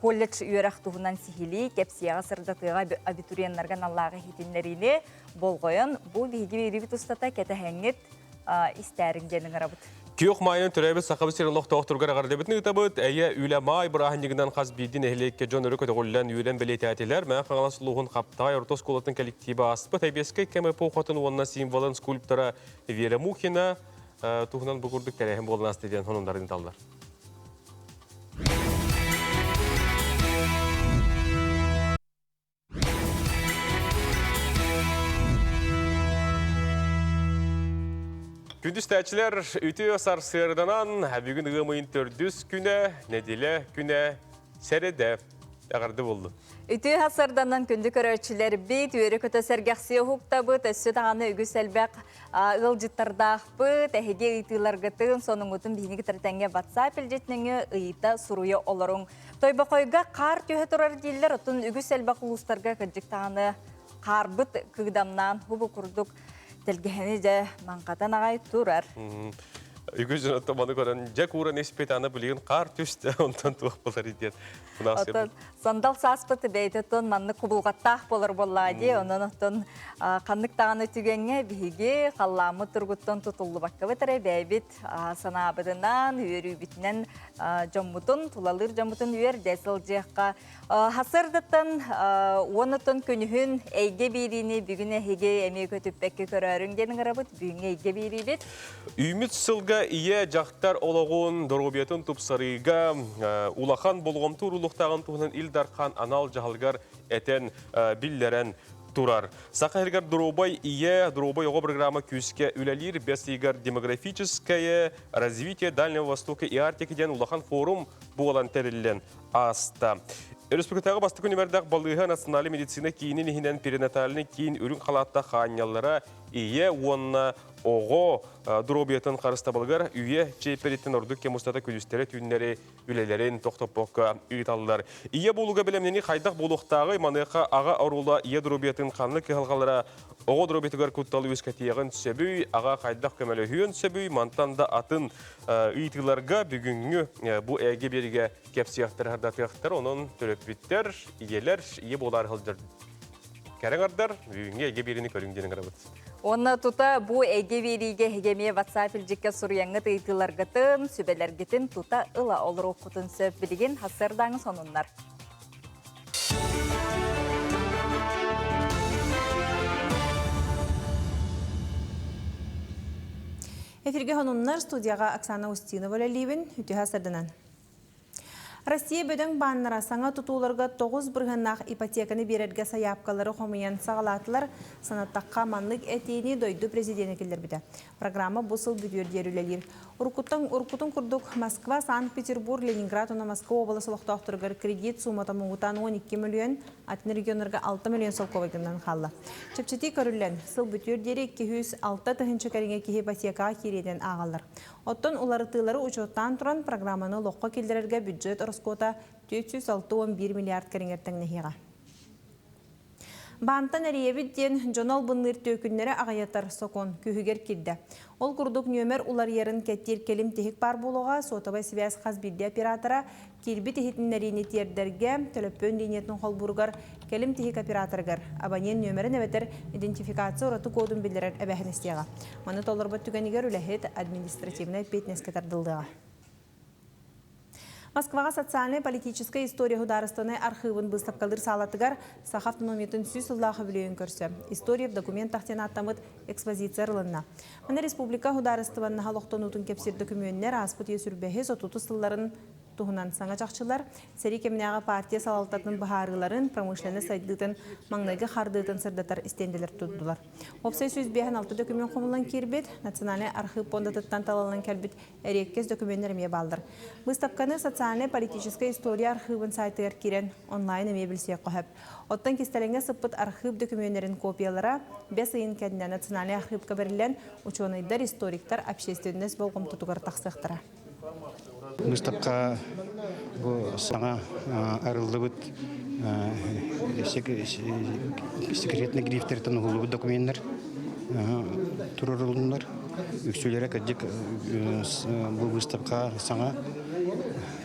колледж үөрэх туһунан сиһилии кэпсиэҕэ сырдатыаҕа абитуриеннарга аналлаах иһитиннэриини болҕойон бу биһиги биэриибит устата кэтэһэҥҥит истээриҥ диэн ыҥырабыт. Күөх маайынан төрөөбүт Сахабыт сирин олохтоохторугар эҕэрдэбитин ыытабыт. Эйэ үлэ маай бырааһынньыгынан хас биирдии нэһилиэккэ дьон өрө көтөҕүллэн үөрэн бэлиэтээтилэр. Мэҥэ Хаҥалас улууһун Хаптаҕай орто оскуолатын коллектива ааспыт Эбиэскэй кэм эпохатын уонна символын скульптора Вера Мухина туһунан бу курдук тэрээһин буолан ааста диэн сонуннарын ыыталлар. Күндү истээччилэр, үтүө сарсыарданан бүгүн ыам ыйын төрдүс күнэ, нэдиэлэ күнэ, сэрэдэ. Эҕэрдэ буоллун. Үтүө сарсыарданан күндү көрөөччүлэрбит, үөрэ-көтө сэргэхсийэ уһуктабыт, өссө даҕаны үгүс элбэх ыалдьыттардаахпыт, эһиги ыйытыыларгытын, сонуҥҥутун биһиги кытары тэҥҥэ WhatsApp илдьитинэҥҥэ ыйыта суруйа олоруҥ. Тойбохойго хаар түһэ турар дииллэр, оттон үгүс элбэх улуустарга кырдьык даҕаны хаарбыт кыыдамнаан хубу курдук тэлгэһэни дьэ маҥхатан аҕай турар. Үгүс дьон маны көрөн дьэ кууран испит аны билигин хаар түстэ онтон туох буолар диэн Оттон сандал сааспыт бэйэтэ маннык кубулҕаттаах буолар буоллаа дии. Онон оттон ханнык даҕаны түгэҥҥэ биһиги халлааммыт тургуттан тутуллубаккабыт эрэ бэйэбит санаабытынан, үөрүүбүтүнэн дьоммутун, тулалыыр дьоммутун үөрдэ сылдьыахха. Хасырдыттан уонуттан күнүһүн эйгэ биэриини бүгүн эһиги эмиэ көтүппэккэ көрөөрүҥ диэн ыҥырабыт. Бүгүҥҥү эйгэ биэриибит. Үүммүт сылга ийэ дьахтар олоҕун, доруобуйатын тупсарыыга улахан болҕомто ууруллуохтааҕын туһунан Ил Дархан анал дьаһалыгар этэн биллэрэн турар. Саха сиригэр доруобай ийэ, доруобай оҕо программа күүскэ үлэлиир. Бэс ыйыгар демографическое развитие Дальнего Востока и Арктики диэн улахан форум буолан тэриллэн ааста. Өрөспүүбүлүкэтээҕи бастакы нүмердээх балыыһа национальнай медицина киинин иһинэн перинатальнай киин үрүҥ халааттаах хаанньаллара ийэ уонна оҕо доруобуйатын харыстабылыгар үйэ чиэппэриттэн ордук кэм устата күнүстэри-түүннэри үлэлэрин тохтоппокко ыыталлар. Ийэ буолууга бэлэмнэнии хайдах буолуохтааҕый? Маныаха аҕа оруола ийэ доруобуйатын ханнык кыһалҕалара оҕо доруобуйатыгар кутталы үөскэтиэҕин сөбүй? Аҕа хайдах көмөлөһүөн сөбүй? Мантан да атын ыйытыыларга бүгүҥҥү бу эйгэ биэригэ кэпсиэхтэр, сырдатыахтар. Онон төрөппүттэр, ийэлэр, ийэ буолаары сылдьар кэрэ аҥардар бүгүҥҥү эйгэ биэриини көрүҥ диэн ыҥырабыт. Уонна тута бу эйгэ биэриигэ эһиги эмиэ WhatsApp илдьиккэ суруйаҥҥыт ыйытыыларгытын, сүбэлэргитин тута ыла олоруоххутун сөп. Билигин сарсыардааҥы сонуннар. Эфиргэ сонуннар студияҕа Оксана Устинова үлэлиибин. Үтүө сарданан. Россия бөдөҥ бааннара саҥа тутууларга 9 бырыһыаннаах ипотеканы биэрэргэ сайаапкалары хомуйан саҕалаатылар. Санаттахха, маннык этиини дойду президенэ киллэрбитэ. Программа бу сыл бүтүөр диэри үлэлиир. Уруккутун, уруккутун курдук Москва, Санкт-Петербург, Ленинград уонна Москва уобалас олохтоохторугар кредит суумата муҥутаан 12 миллион, атын регионнарга 6 миллион солкуобайынан хаалла. Чэпчэтии көрүллэн, сыл бүтүөр диэри 206 тыһыынча кэриҥэ киһи ипотекаҕа киириэн ааҕаллар. Оттон уларытыылары учуоттаан туран программаны олоххо киллэрэргэ бюджет ороскуота 461 миллиард кэриҥэр тэҥнэһиэҕэ. Баантан эрийэбит диэн дьону албынныыр түөкүннэри аҕыйатар сокуон күүһүгэр киирдэ. Ол курдук нүөмэр уларыйарын кэтиир кэлим тиһик баар буолуоҕа, сотовай связь хас биирдии оператора киирбит иһитиннэриини тиэрдэргэ, төлөпүөн линиятын холбууругар кэлим тиһик операторыгар абонент нүөмэрин эбэтэр идентификация ураты кодун биллэрэр эбээһинэстиэҕэ. Маны толорбот түгэнигэр үлэһит административнай эппиэтинэскэ тардыллыаҕа. Москваҕа социальнай-политическай история судаарыстыбаннай архыыбын быыстапкалыыр саалатыгар Саха автономиятын 100 сыллаах үбүлүөйүн көрсө «История в документах» диэн ааттаммыт экспозиция арылынна. Маны республика судаарыстыбаннаһа олохтонуутун кэпсиир дөкүмүөннэр ааспыт үйэ 30 сылларын туһунан саҥа чахчылар, сэрии кэминээҕи партия салалтатын быһаарыыларын, промышленность сайдыытын маҥнайгы хардыытын сырдатар истиэндэлэр турдулар. Уопсай 156 дөкүмүөн хомуллан киирбит, Национальнай архыып пуондатыттан талыллан кэлбит эриэккэс дөкүмүөннэр эмиэ бааллар. Быыстапканы социальнай-политическай история архыыбын сайтыгар киирэн онлайн эмиэ билсиэххэ сөп. Оттон кистэлэҥҥэ сыппыт архыып дөкүмүөннэрин копиялара 5 ыйын кэннэ Национальнай архыыпка бэриллэн, учуонайдар, историктар, общественность болҕомтотугар тахсыахтара. Быыстапка бу саҥа арыллыбыт секретный грифтертэн уһуллубут документтар турарылыннар. Үксүлэрэ кырдьык бу выставка саҥа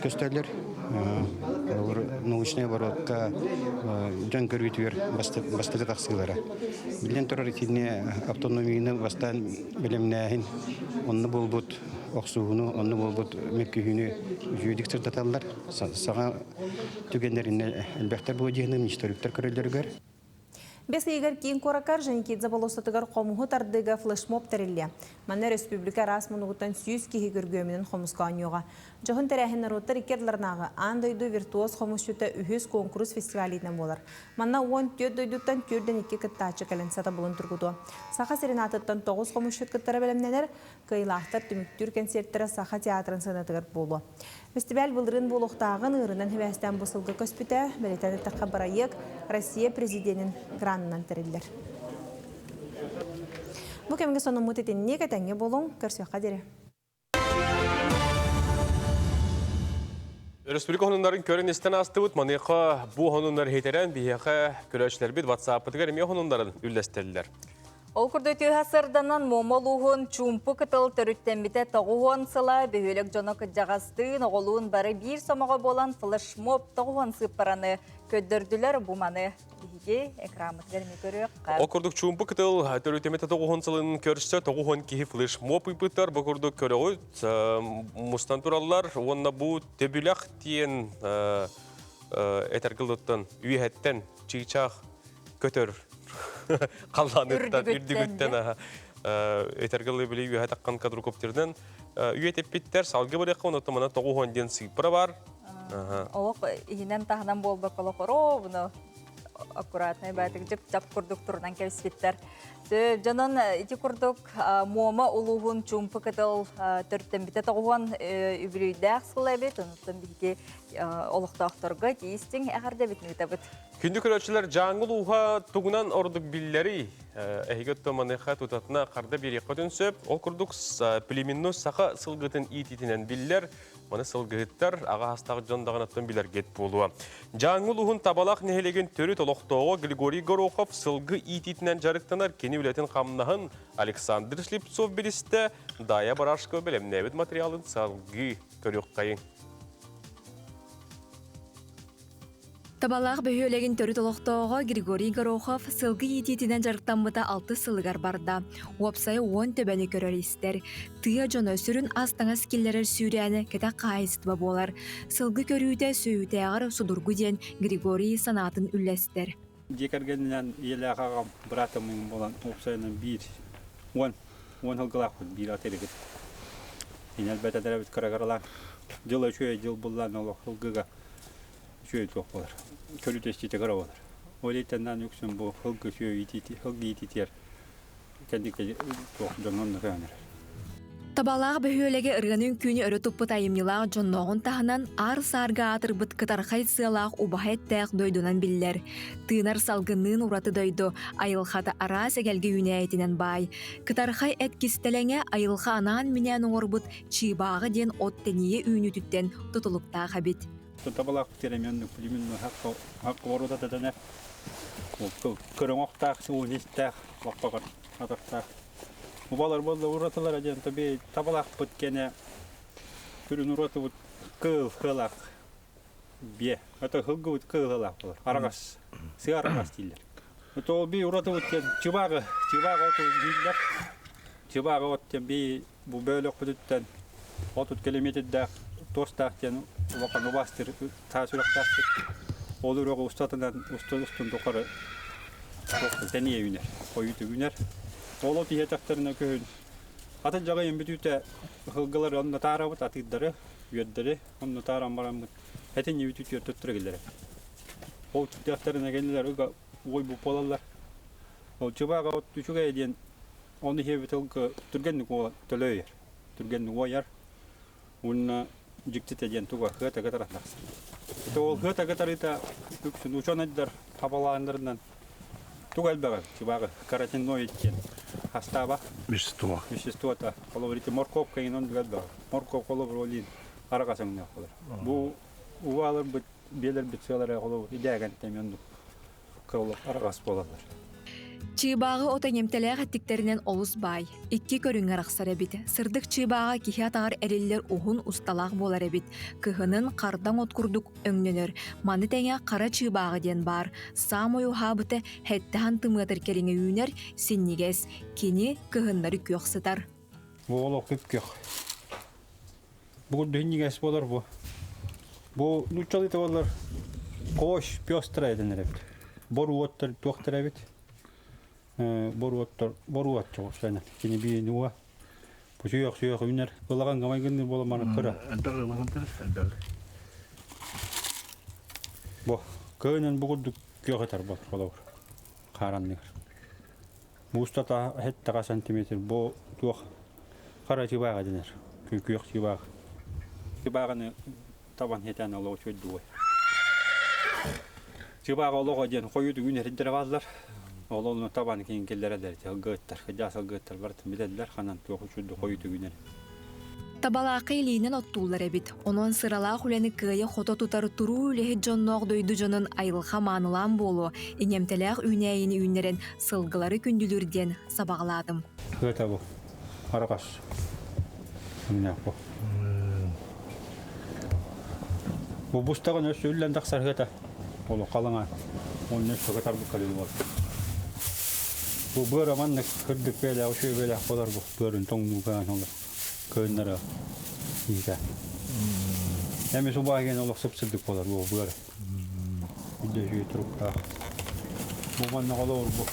көстөллөр. Научный оборотка дьон көрүүтүгэр бастакы тахсыылара. Биллэн турар итини автономияны бастаан бэлэмнээһин онно буолбут охсуһууну, онно буолбут мөккүһүүнү үчүгэйдик сырдаталлар. Саҥа түгэннэринэ элбэхтэр буо диэһинин историктар көрөллөрүгэр. 5 ыйыгар киин куоракка Орджоникидзе болуоссатыгар хомуһу тардыыга флешмоб тэриллиэ. Манна республика араас муннугуттан 100 киһи күргүөмүнэн хомуска оонньуоҕа. Дьоһун тэрээһин норуоттар икки ардыларынааҕы аан дойду виртуоз хомусчута үһүс куонкурус фестивалитынан буолар. Манна 14 дойдуттан 42 кыттааччы кэлэн сатабылын тургутуо. Саха сирин аатыттан 9 хомусчут кыттара бэлэмнэнэр, кыайыылаахтар түмүктүүр кэнсиэртэрэ Саха театрын сыанатыгар буолуо. Фестиваль былырыын буолуохтааҕын ыарыынан сибээстээн бу сылга көспүтэ, бэлиэтээн эттэххэ бырайыак Россия президенин гранынан тэриллэр. Бу кэмҥэ сонуммут итинник этэҥҥэ буолуҥ, көрсүөххэ диэри. Өрөспүүбүлүкэ сонуннарын көрөн истэн аастыбыт. Маныаха бу сонуннар иһитэрэн биһиэхэ көрөөччүлэрбит WhatsApp-ытыгар эмиэ сонуннарын үллэстэллэр. Ол курдук үтүө сарсыарданан Муома улууһун Чуумпу Кытыл төрүттэммитэ 90 сыла бөһүөлэк дьоно кырдьаҕастыын, оҕолуун бары биир сомоҕо буолан флешмоб 90 сыыппараны көрдөрдүлэр. Бу маны биһиги экраммытыгар эмиэ көрүөххэ. Ол курдук Чуумпу Кытыл төрүттэммитэ 90 сылын көрсө 90 киһи флешмоб ыыппыттар. Бу курдук көрөҕүт мустан тураллар. Уонна бу Төбүлэх диэн этэргылыттан, үөһэттэн чыычаах көтөр халлааныттан үрдүгүттэн этэргылы били үөһэ таххан квадрокоптерынан үйэтиппиттэр салгы барыахха онно мана 90 диэн сыыппара бар. Олох иһинэн таһынан буолбакка олох оробуну аккуратный баатык жып-жап курдук турунан кэбиспиттэр. Дьонон ити курдук Муома улууһун Чуумпу Кытыл төрүттэммитэ 90 үбүлүөйдээх сыл эбит. Онуттан биһиги олохтоохторго тиистиҥ эҕэрдэбитин ыытабыт. Күндү көрөөччүлэр, Дьааҥы улууһа тугунан ордук биллэрий? Эһиги оттон маныаха тутатына харда биэриэххитин сөп. Ол курдук племенной саха сылгытын иитиитинэн биллэр. Маны сылгыһыттар, аҕа саастаах дьон даҕаны билэргит буолуо. Дьааҥы улууһун Табалах нэһилиэгин төрүт олохтооҕо Григорий Горохов сылгы иитиитинэн дьарыктанар. Кини үлэтин хамнаһын Александр Слепцов билистэ, Дая Барашкова бэлэмнээбит материалын салгыы көрүөххэйиҥ. Табалаах бөһүөлэгин төрүт олохтооҕо Григорий Горохов сылгы иитиитинэн дьарыктаммыта алтыс сылыгар барда. Уопсайа 10 төбөнү көрөр-истэр. Тыа дьоно сүрүн ас-таҥас киллэрэр сүүрээнэ кэтэх хаһаайыстыба буолар. Сылгы көрүүтэ сүөһүтээҕэр судургу диэн Григорий санаатын үллэстэр. Дьиэ кэргэнинэн ийэлээх аҕам, быраатым буолан уопсайынан биир 10 10 сылгылаахпыт, биир ат эригит. Инэлбэтэлэр эбит кыра-кыралаан. Дьыл үчүгэй дьыл буллаан олох сылгыга үчүгэй туох буолар. Көрүтэ-истиитэ кыра буолар. Ол иһиттэн үксүн бу сылгы сүөһү иитиити, сылгы иитиитигэр кэнники туох дьоҥҥо онно көһөн эрэр. Табалаах бөһүөлэгэ ырыаны-үҥкүүнү өрө туппут айымньылаах дьоннооҕун таһынан аар-саарга аатырбыт кытархай сыалаах убаһа эттээх дойдунан биллэр. Тыынар салгынныын ураты дойду, айылҕата араас эгэлгэ үүнээйитинэн баай. Кытархай эт кистэлэҥэ айылҕа анаан-минээн оҥорбут чыыбааҕы диэн от тэнийэ үүнүүтүттэн тутулуктаах эбит. Табалаах теременный племенной хакка ворота тэтэнэр көрөҥөхтаах, суунистээх, лаппаҕар атахтаах. Убалар буолла уратылара диэн таби табалаахпыт кэнэ күрүн уратыбыт кыыл кыалаах бие. Это хылгыбыт кыыл кыалаах болар. Арагас. Сыа арагас дииллэр. Это би уратыбыт диэн чыбаагы, чыбаагы оту дииллэр. Чыбаагы от диэн би бу бөөлөхпүтүттэн 30 километрдаах туостаах диэн улахан убаастыр таас үрэхтээхпит. Ол үрэҕи устатынан устун устун тухары тэнийэ үүнэр, хойут үүнэр. Ол от иһэтэхтэринэ күһүн атын дьаҕайын бүтүүтэ ыһылгылары онно таарабыт, атыырдары, үөрдэри онно тааран бараммыт этин бүтүүтүгэр төттөрү киллэрэр. Ол түттэхтэринэ кинилэр ыга уойбут буолаллар. Ол чыбааҕа от үчүгэй диэн Оны иһэбит тылга түргэнник төлөйөр, түргэнник уойар. Уонна дьиктитэ диэн туга хыата кытара тахсар. Это ол хыата кытарыыта үксүн учуонайдар хабалааннарынан туга элбэҕи чыбааҕы каротиноид диэн хастааба. Вещество. Веществота. Холобур ити морковка иҥин оннук элбэҕи. Морковка холобур олин араҕас өҥнөөх болар. Бу убааларбыт биэлэрбит сыалара холобур идээгэн тэми оннук кыллах араҕас буолаллар. Чыыбааҕы от эҥэмтэлээх эттиктэринэн олус баай. Икки көрүҥҥэ арахсар эбит. Сырдык чыыбааҕа киһи атаҕар эриллэр уһун усталаах буолар эбит. Кыһынын хардаҥ от курдук өҥнөнөр. Маны тэҥэ хара чыыбааҕы диэн баар. Саамай уһаабыта сэттэ хантымыатыр кэриҥэ үүнэр, синньигэс. Кини кыһыннары күөх сытар. Бу олох күп-күөх. Бу дүһүнньүгэс буолар бу. Бу нууччалыы буолар кош пестрая дэнэр эбит. Боруоттар туохтар эбит. Боруоттар боруот чоҕуслана. Кини биини уа. Бу сүйөх сүйөх үнэр. Ылаган гамай гынныр бола маны кыра. Бу кыынын бу курдук күөх этэр бол холобур. Хааранныгар. Устата һэттэҕэ сантиметр бу туох хара чыбааҕа дэнэр. Күөх чыбаах. Чыбааҕаны табан хэтэн олоҕу чөйдүгэй. Чыбааҕа олоҕо диэн хойут үгүн эриддэрэ бааллар. Ол онно табан киин киллэрэллэр сылгыттар, кыдьаа сылгыттар барытын билэллэр ханан туох үчүгэй хойут үгүнэр. Табалаахха илиинэн оттууллар эбит. Онон сыралаах үлэни кыайа-хото тутар туруу үлэһит дьонноох дойду дьонун айылҕа маанылаан буолуо, иҥэмтэлээх үүнээйини үүннэрэн сылгылары күндүлүүр диэн сабаҕалаатым. Ыата бу. Арҕас. Бу. Бу бустаҕын өссө үллэн тахсар ыата. Олу халаҥа. Онно өссө кытарбыт кэлин буолар. Бу быара маннык кырдык бээлээх, үчүгэй бээлээх буолар бу. Быарын тоҥнууга олор. Кыыннара иитэ. Эми субааген олох сып-сырдык буолар бу быара. Үдэ үчүгэй туруктаах. Бу манна олоор бу.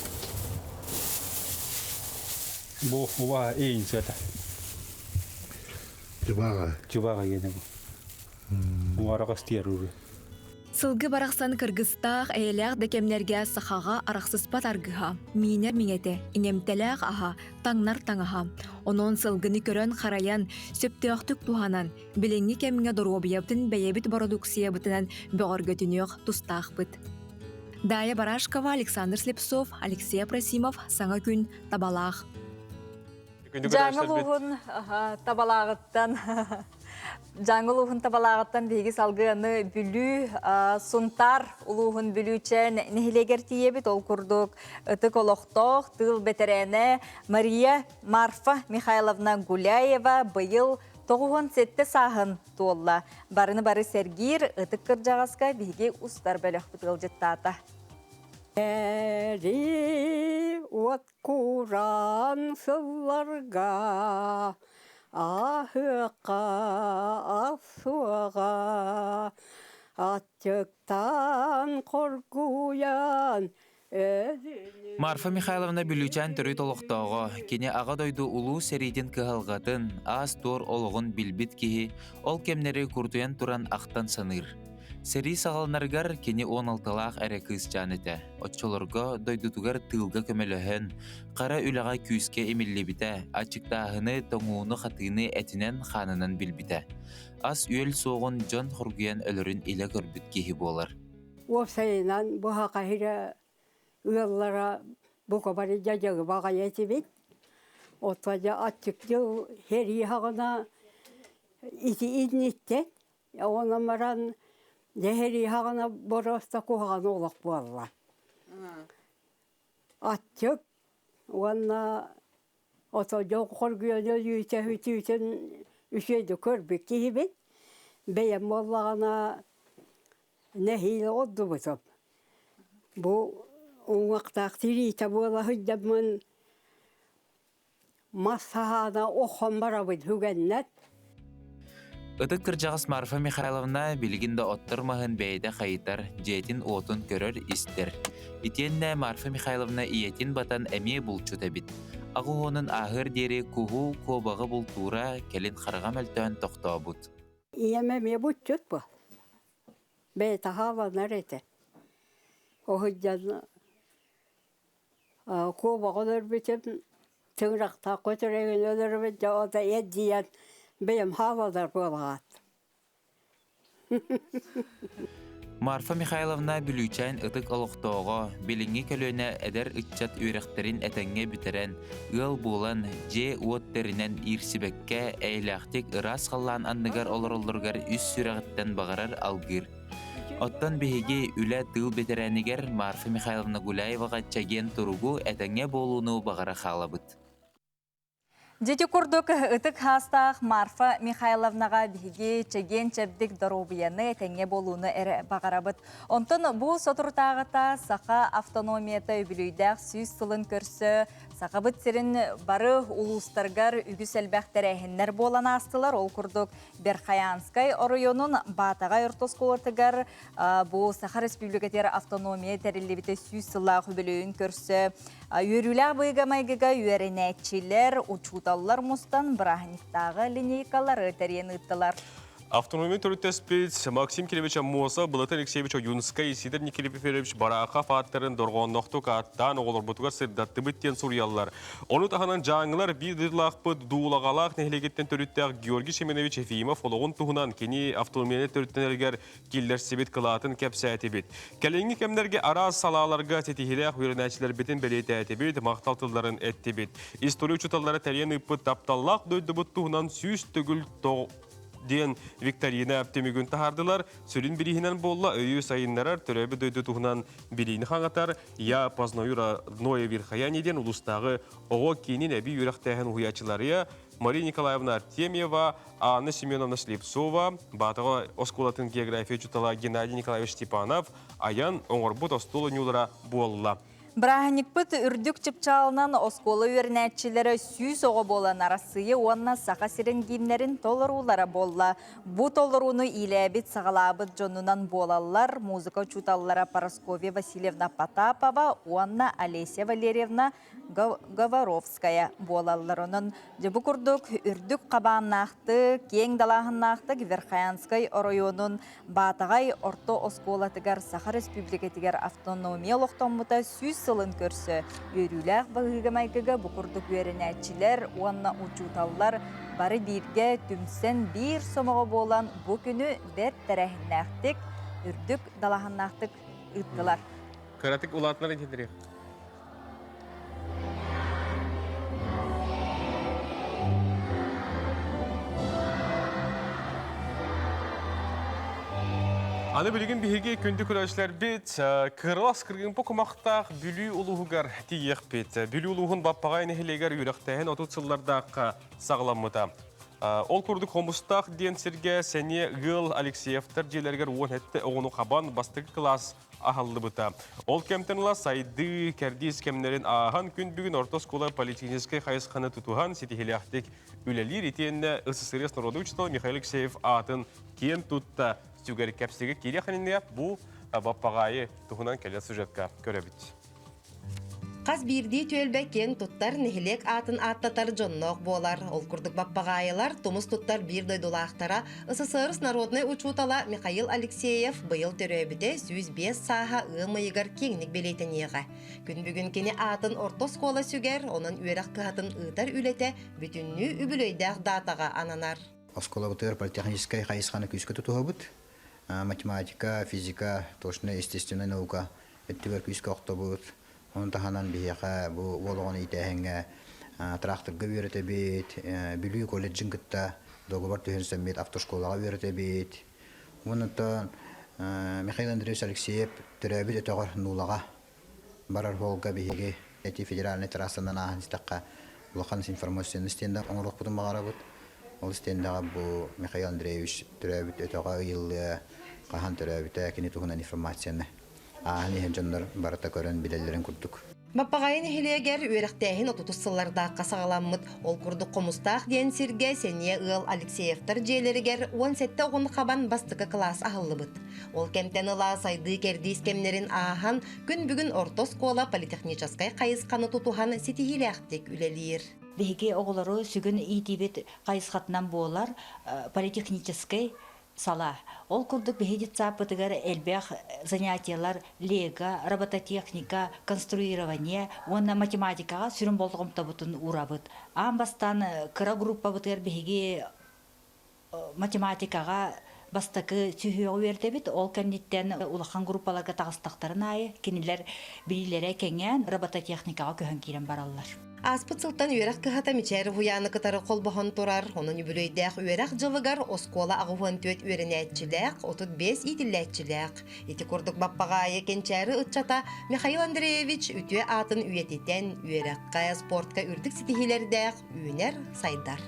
Бу убаа иин сыата. Чыбааҕа. Чыбааҕа иэнэ бу. Бу араҕас тиэр уру. Сылгы барахсан кыргыстаах, эйэлээх да кэмнэргэ сахаҕа арахсыспат аргыһа, миинэр миҥэтэ, иҥэмтэлээх аһа, таҥнар таҥаһа. Онон сылгыны көрөн-харайан, сөптөөхтүк туһанан, билиҥҥи кэмҥэ доруобуйабытын бэйэбит бородууксуйабытынан бөҕөргөтүнүөх тустаахпыт. Дая Барашкова, Александр Слепцов, Алексей Апросимов, Саҥа күн, Табалаах. Дьааҥы улууһун Табалааҕыттан Дьааҥы улууһун Табалааҕыттан биһиги салгыаны Бүлүү, Сунтаар улууһун Бүлүүчээн нэһилиэгэр тиийэбит. Ол курдук ытык олохтоох тыыл бэтэрээнэ Мария Марфа Михайловна Гуляева быйыл 97 сааһын туолла. Барыны бары сэргиир ытык кырдьаҕаска биһиги устар бөлөхпүт ыалдьыттаата. Эри уот Кураан сылларга аһыахха суоҕа, аччыктаан хоргуйан Марфа Михайловна Бүлүүчээн төрүт олохтооҕо, кини Аҕа дойду улуу сэриитин кыһалҕатын, аас-туор олоҕун билбит киһи, ол кэмнэри куртуйан туран ахтан саныыр. Сэрии саҕаланарыгар кини 16-лаах эрэ кыысчаан этэ. Оччолорго дойдутугар тыылга көмөлөһөн, хара үлэҕэ күүскэ имиллибитэ, аччыктааһыны, тоҥууну-хатыыны этинэн-хаанынан билбитэ. Ас-үөл суоҕун дьон хоргуйан өлөрүн илэ көрбүт киһи буолар. Уопсайынан бу хахаһыра ыаллара бука бары дьадьагы баҕайы этибит. Оттон дьэ аччык дьыл сэрии хаҕына ити инниттэн онон баран дьэ сэрии хаҕына боруоста куһаҕан олох буолла. Аччык уонна ото дьон хоргуйан өлүүтэ үтүүтүн үчүгэйдик көрбүт киһибин. Бэйэм буоллаҕына Нэһиилэ ордубутум. Бу уҥуохтаах тириитэ буола сылдьаммын мас саһаана охсон барабын үгэннэр. Ытык кырдьаҕас Марфа Михайловна билигин да оттор маһын бэйэтэ хайытар, дьиэтин-уотун көрөр-истэр. Итиэннэ Марфа Михайловна ийэтин батан эмиэ булчут эбит. Аҕыс уонун ааһыар диэри куһу, куобаҕы бултуура кэлин хараҕа мөлтөөн тохтообут. Ийэм эмиэ булчут буол. Бэйэтэ хааланар этэ. Оһуйдан куобаҕы өлөрбүтүм, тыҥырахтаах көтөрөгүн өлөрбүт дьэ ото эрдийэн бэйэм хааланар буолаҕаат. Марфа Михайловна Бүлүүчээн ытык олохтооҕо, билиҥҥи көлүөнэ эдэр ыччат үөрэхтэрин этэҥҥэ бүтэрэн, ыал буолан, дьиэ-уот тэринэн иирсибэккэ, эйэлээхтик ыраас халлаан анныгар олороллоругар үс сүрэҕиттэн баҕарар алгыыр. Оттон биһиги үлэ тыыл бэтэрээнигэр Марфа Михайловна Гуляеваҕа чэгиэн туругу, этэҥҥэ буолууну баҕара хаалабыт. Дьити курдук ытык хаастаах Марфа Михайловнаҕа биһиги чэгиэн-чэбдик доруобуйаны, этэҥҥэ буолууну эрэ баҕарабыт. Онтон бу соторутааҕыта Саха автономията үбүлүйдээх 100 сылын көрсө Сахабыт сирин бары улуустарыгар үгүс элбэх тэрээһиннэр буолан аастылар. Ол курдук Верхоянскай оройуонун Баатаҕай орто оскуолатыгар бу Саха Республикатыгар автономия тэриллибитэ 100 сыллаах үбүлүйүн көрсө Үөрүүлээх быйга-майгыга үөрэнээччилэр, учууталлар мустан бырааһынньыктааҕы линейкалары тэрийэн ыыттылар. Автономия төрүттэспит Максим Кириллович Аммосов, Былатын Алексеевич Ойуунскай, Сидор Никифорович Барахов ааттарын дорҕоонноохтук ааттаан оҕолорбутугар сырдаттыбыт диэн суруйаллар. Ону таһынан дьааҥылар биир дойдулаахпыт Дуулаҕалаах нэһилиэгиттэн төрүттээх Георгий Семенович Ефимов олоҕун туһунан кини автономияны төрүттэнэригэр киллэрсибит кылаатын кэпсээтибит. Кэлиҥҥи кэмнэргэ араас салааларга ситиһиилээх үөрэнээччилэрбитин бэлиэтээтибит, махтал тылларын эттибит. История учууталлара тэрийэн ыыппыт тапталлаах дойдубут туһунан 100 төгүл диэн викторина түмүгүн таһаардылар. Сүрүн бирииһинэн буолла өйү сайыннарар, төрөөбүт дойду туһунан билиини хаҥатар «Я познаю родное Верхояние» диэн улуустааҕы оҕо киинин эбии үөрэхтээһин уһуйааччыларыйа Мария Николаевна Артемьева, Анна Семеновна Слепцова, Баатаҕа оскуолатын география учуутала Геннадий Николаевич Степанов айан оҥорбут остуол оонньуулара буолла. Бырааһынньыкпыт үрдүк чыпчаалынан оскуола үөрэнээччилэрэ 100 оҕо буолан Арассыыйа уонна Саха сирин гимнэрин толоруулара буолла. Бу толорууну иилээбит, саҕалаабыт дьонунан буолаллар музыка учууталлара Парасковья Васильевна Потапова уонна Олеся Валерьевна Говоровская буолаллар. Онон дьэ бу курдук үрдүк хабааннаахтык, киэҥ далааһыннаахтык Верхоянскай оройуонун Баатаҕай орто оскуолатыгар Саха Республикатыгар автономия олохтоммута 100 сылын көрсө үөрүүлээх быһыыга-майгыга бу курдук үөрэнээччилэр уонна учууталлар бары бииргэ түмсэн биир сомоҕо буолан бу күнү бэрт тэрээһиннээхтик, үрдүк далааһыннаахтык ыыттылар. Кыратык улаатынар интириэх. Аны билигин биһиги күндү көрөөччүлэрбит кырылас кыргымпы кумахтаах Бүлүү улууһугар тиийиэхпит. Бүлүү улууһун Баппаҕай нэһилиэгэр үөрэхтээһин 30 сыллардаахха саҕаламмыта. Ол курдук Хомустаах диэн сиргэ сэниэ ыал Алексеевтар дьиэлэригэр 17 оҕону хабан бастакы кылаас аһыллыбыта. Ол кэмтэн ыла сайдыы кэрдиис кэмнэрин ааһан күн бүгүн орто оскуола политехническэй хайысханы тутуһан ситиһилээхтик үлэлиир итиэннэ СССР народный учитель Михаил Алексеев аатын киэн тутта сүгэр кэпсигэ киириэх иннинэ бу Баппаҕаайы туһунан кэлэр сюжетка көрөбүт. Хас биирдии түөлбэ киэҥ туттар нэһилиэк аатын ааттатар дьонноох буолар. Ол курдук баппаҕаайылар тумус туттар биир дойдулаахтара СССР народнай учуутала Михаил Алексеев быйыл төрөөбүтэ 105 сааһа ыам ыйыгар киэҥник бэлиэтэниэҕэ. Күн бүгүн кини аатын орто оскуола сүгэр, онон үөрэх кыһатын ыытар үлэтэ бүтүннүү үбүлүөйдээх даатаҕа ананар. Оскуолабытыгар политехническай хайысханы күүскэ тутуһабыт. Математика, физика, точно естественная наука өттүгэр күүскэ охтобут. Ону таһынан биһиэхэ бу уол оҕону иитээһиҥҥэ тракторга үөрэтэбит, Бүлүү колледжын кытта договор түһэрсэммит автошколаҕа үөрэтэбит. Уонна Михаил Андреевич Алексеев төрөөбүт өтөҕөр Нулаҕа барар суолга биһиги эти федеральнай трассанан ааһан истэххэ улахан информационный стенда оҥоруохпутун баҕарабыт. Ол стендэҕэ бу Михаил Андреевич төрөөбүт өтөҕө ыйыллыа, хаһан төрөөбүтэ, кини туһунан информацияны ааһан иһэр дьоннор барыта көрөн билэллэрин курдук. Баппаҕайы нэһилиэгэр үөрэхтээһин отутус сыллардаахха саҕаламмыт. Ол курдук Хомустаах диэн сиргэ сэниэ ыал Алексеевтар дьиэлэригэр 17 оҕону хабан бастакы кылаас аһыллыбыт. Ол кэмтэн ыла сайдыы кэрдиис кэмнэрин ааһан, күн бүгүн орто оскуола политехническай хайысханы тутуһан ситиһиилээхтик үлэлиир. Биһиги оҕолору сүгүн иитиибит хайысхатынан буолар политехническэй сала. Ол курдук биһи детсаппытыгар элбэх занятиелар лего, робототехника, конструирование уонна математикаҕа сүрүн болҕомтобутун уурабыт. Аан бастаан кыра группабытыгар биһиги математикаҕа бастакы сүһүөҕү үөрдэбит. Ол кэнниттэн улахан группаларга таҕыстахтарын аайы кинилэр билиилэрэ кэҥээн робототехникаҕа көһөн киирэн бараллар. Ааспыт сылтан үөрэх кыһата Мичээр уһуйааны кытары холбоһон турар. Онон үбүлүөйдээх үөрэх дьылыгар оскуола 84 үөрэнээччилээх, 35 иитиллээччилээх. Ити курдук Баппаҕаайы кэнчээри ыччата Михаил Андреевич үтүө аатын үйэтитэн, үөрэххэ, спортка үрдүк ситиһиилэрдээх үүнэр, сайдар.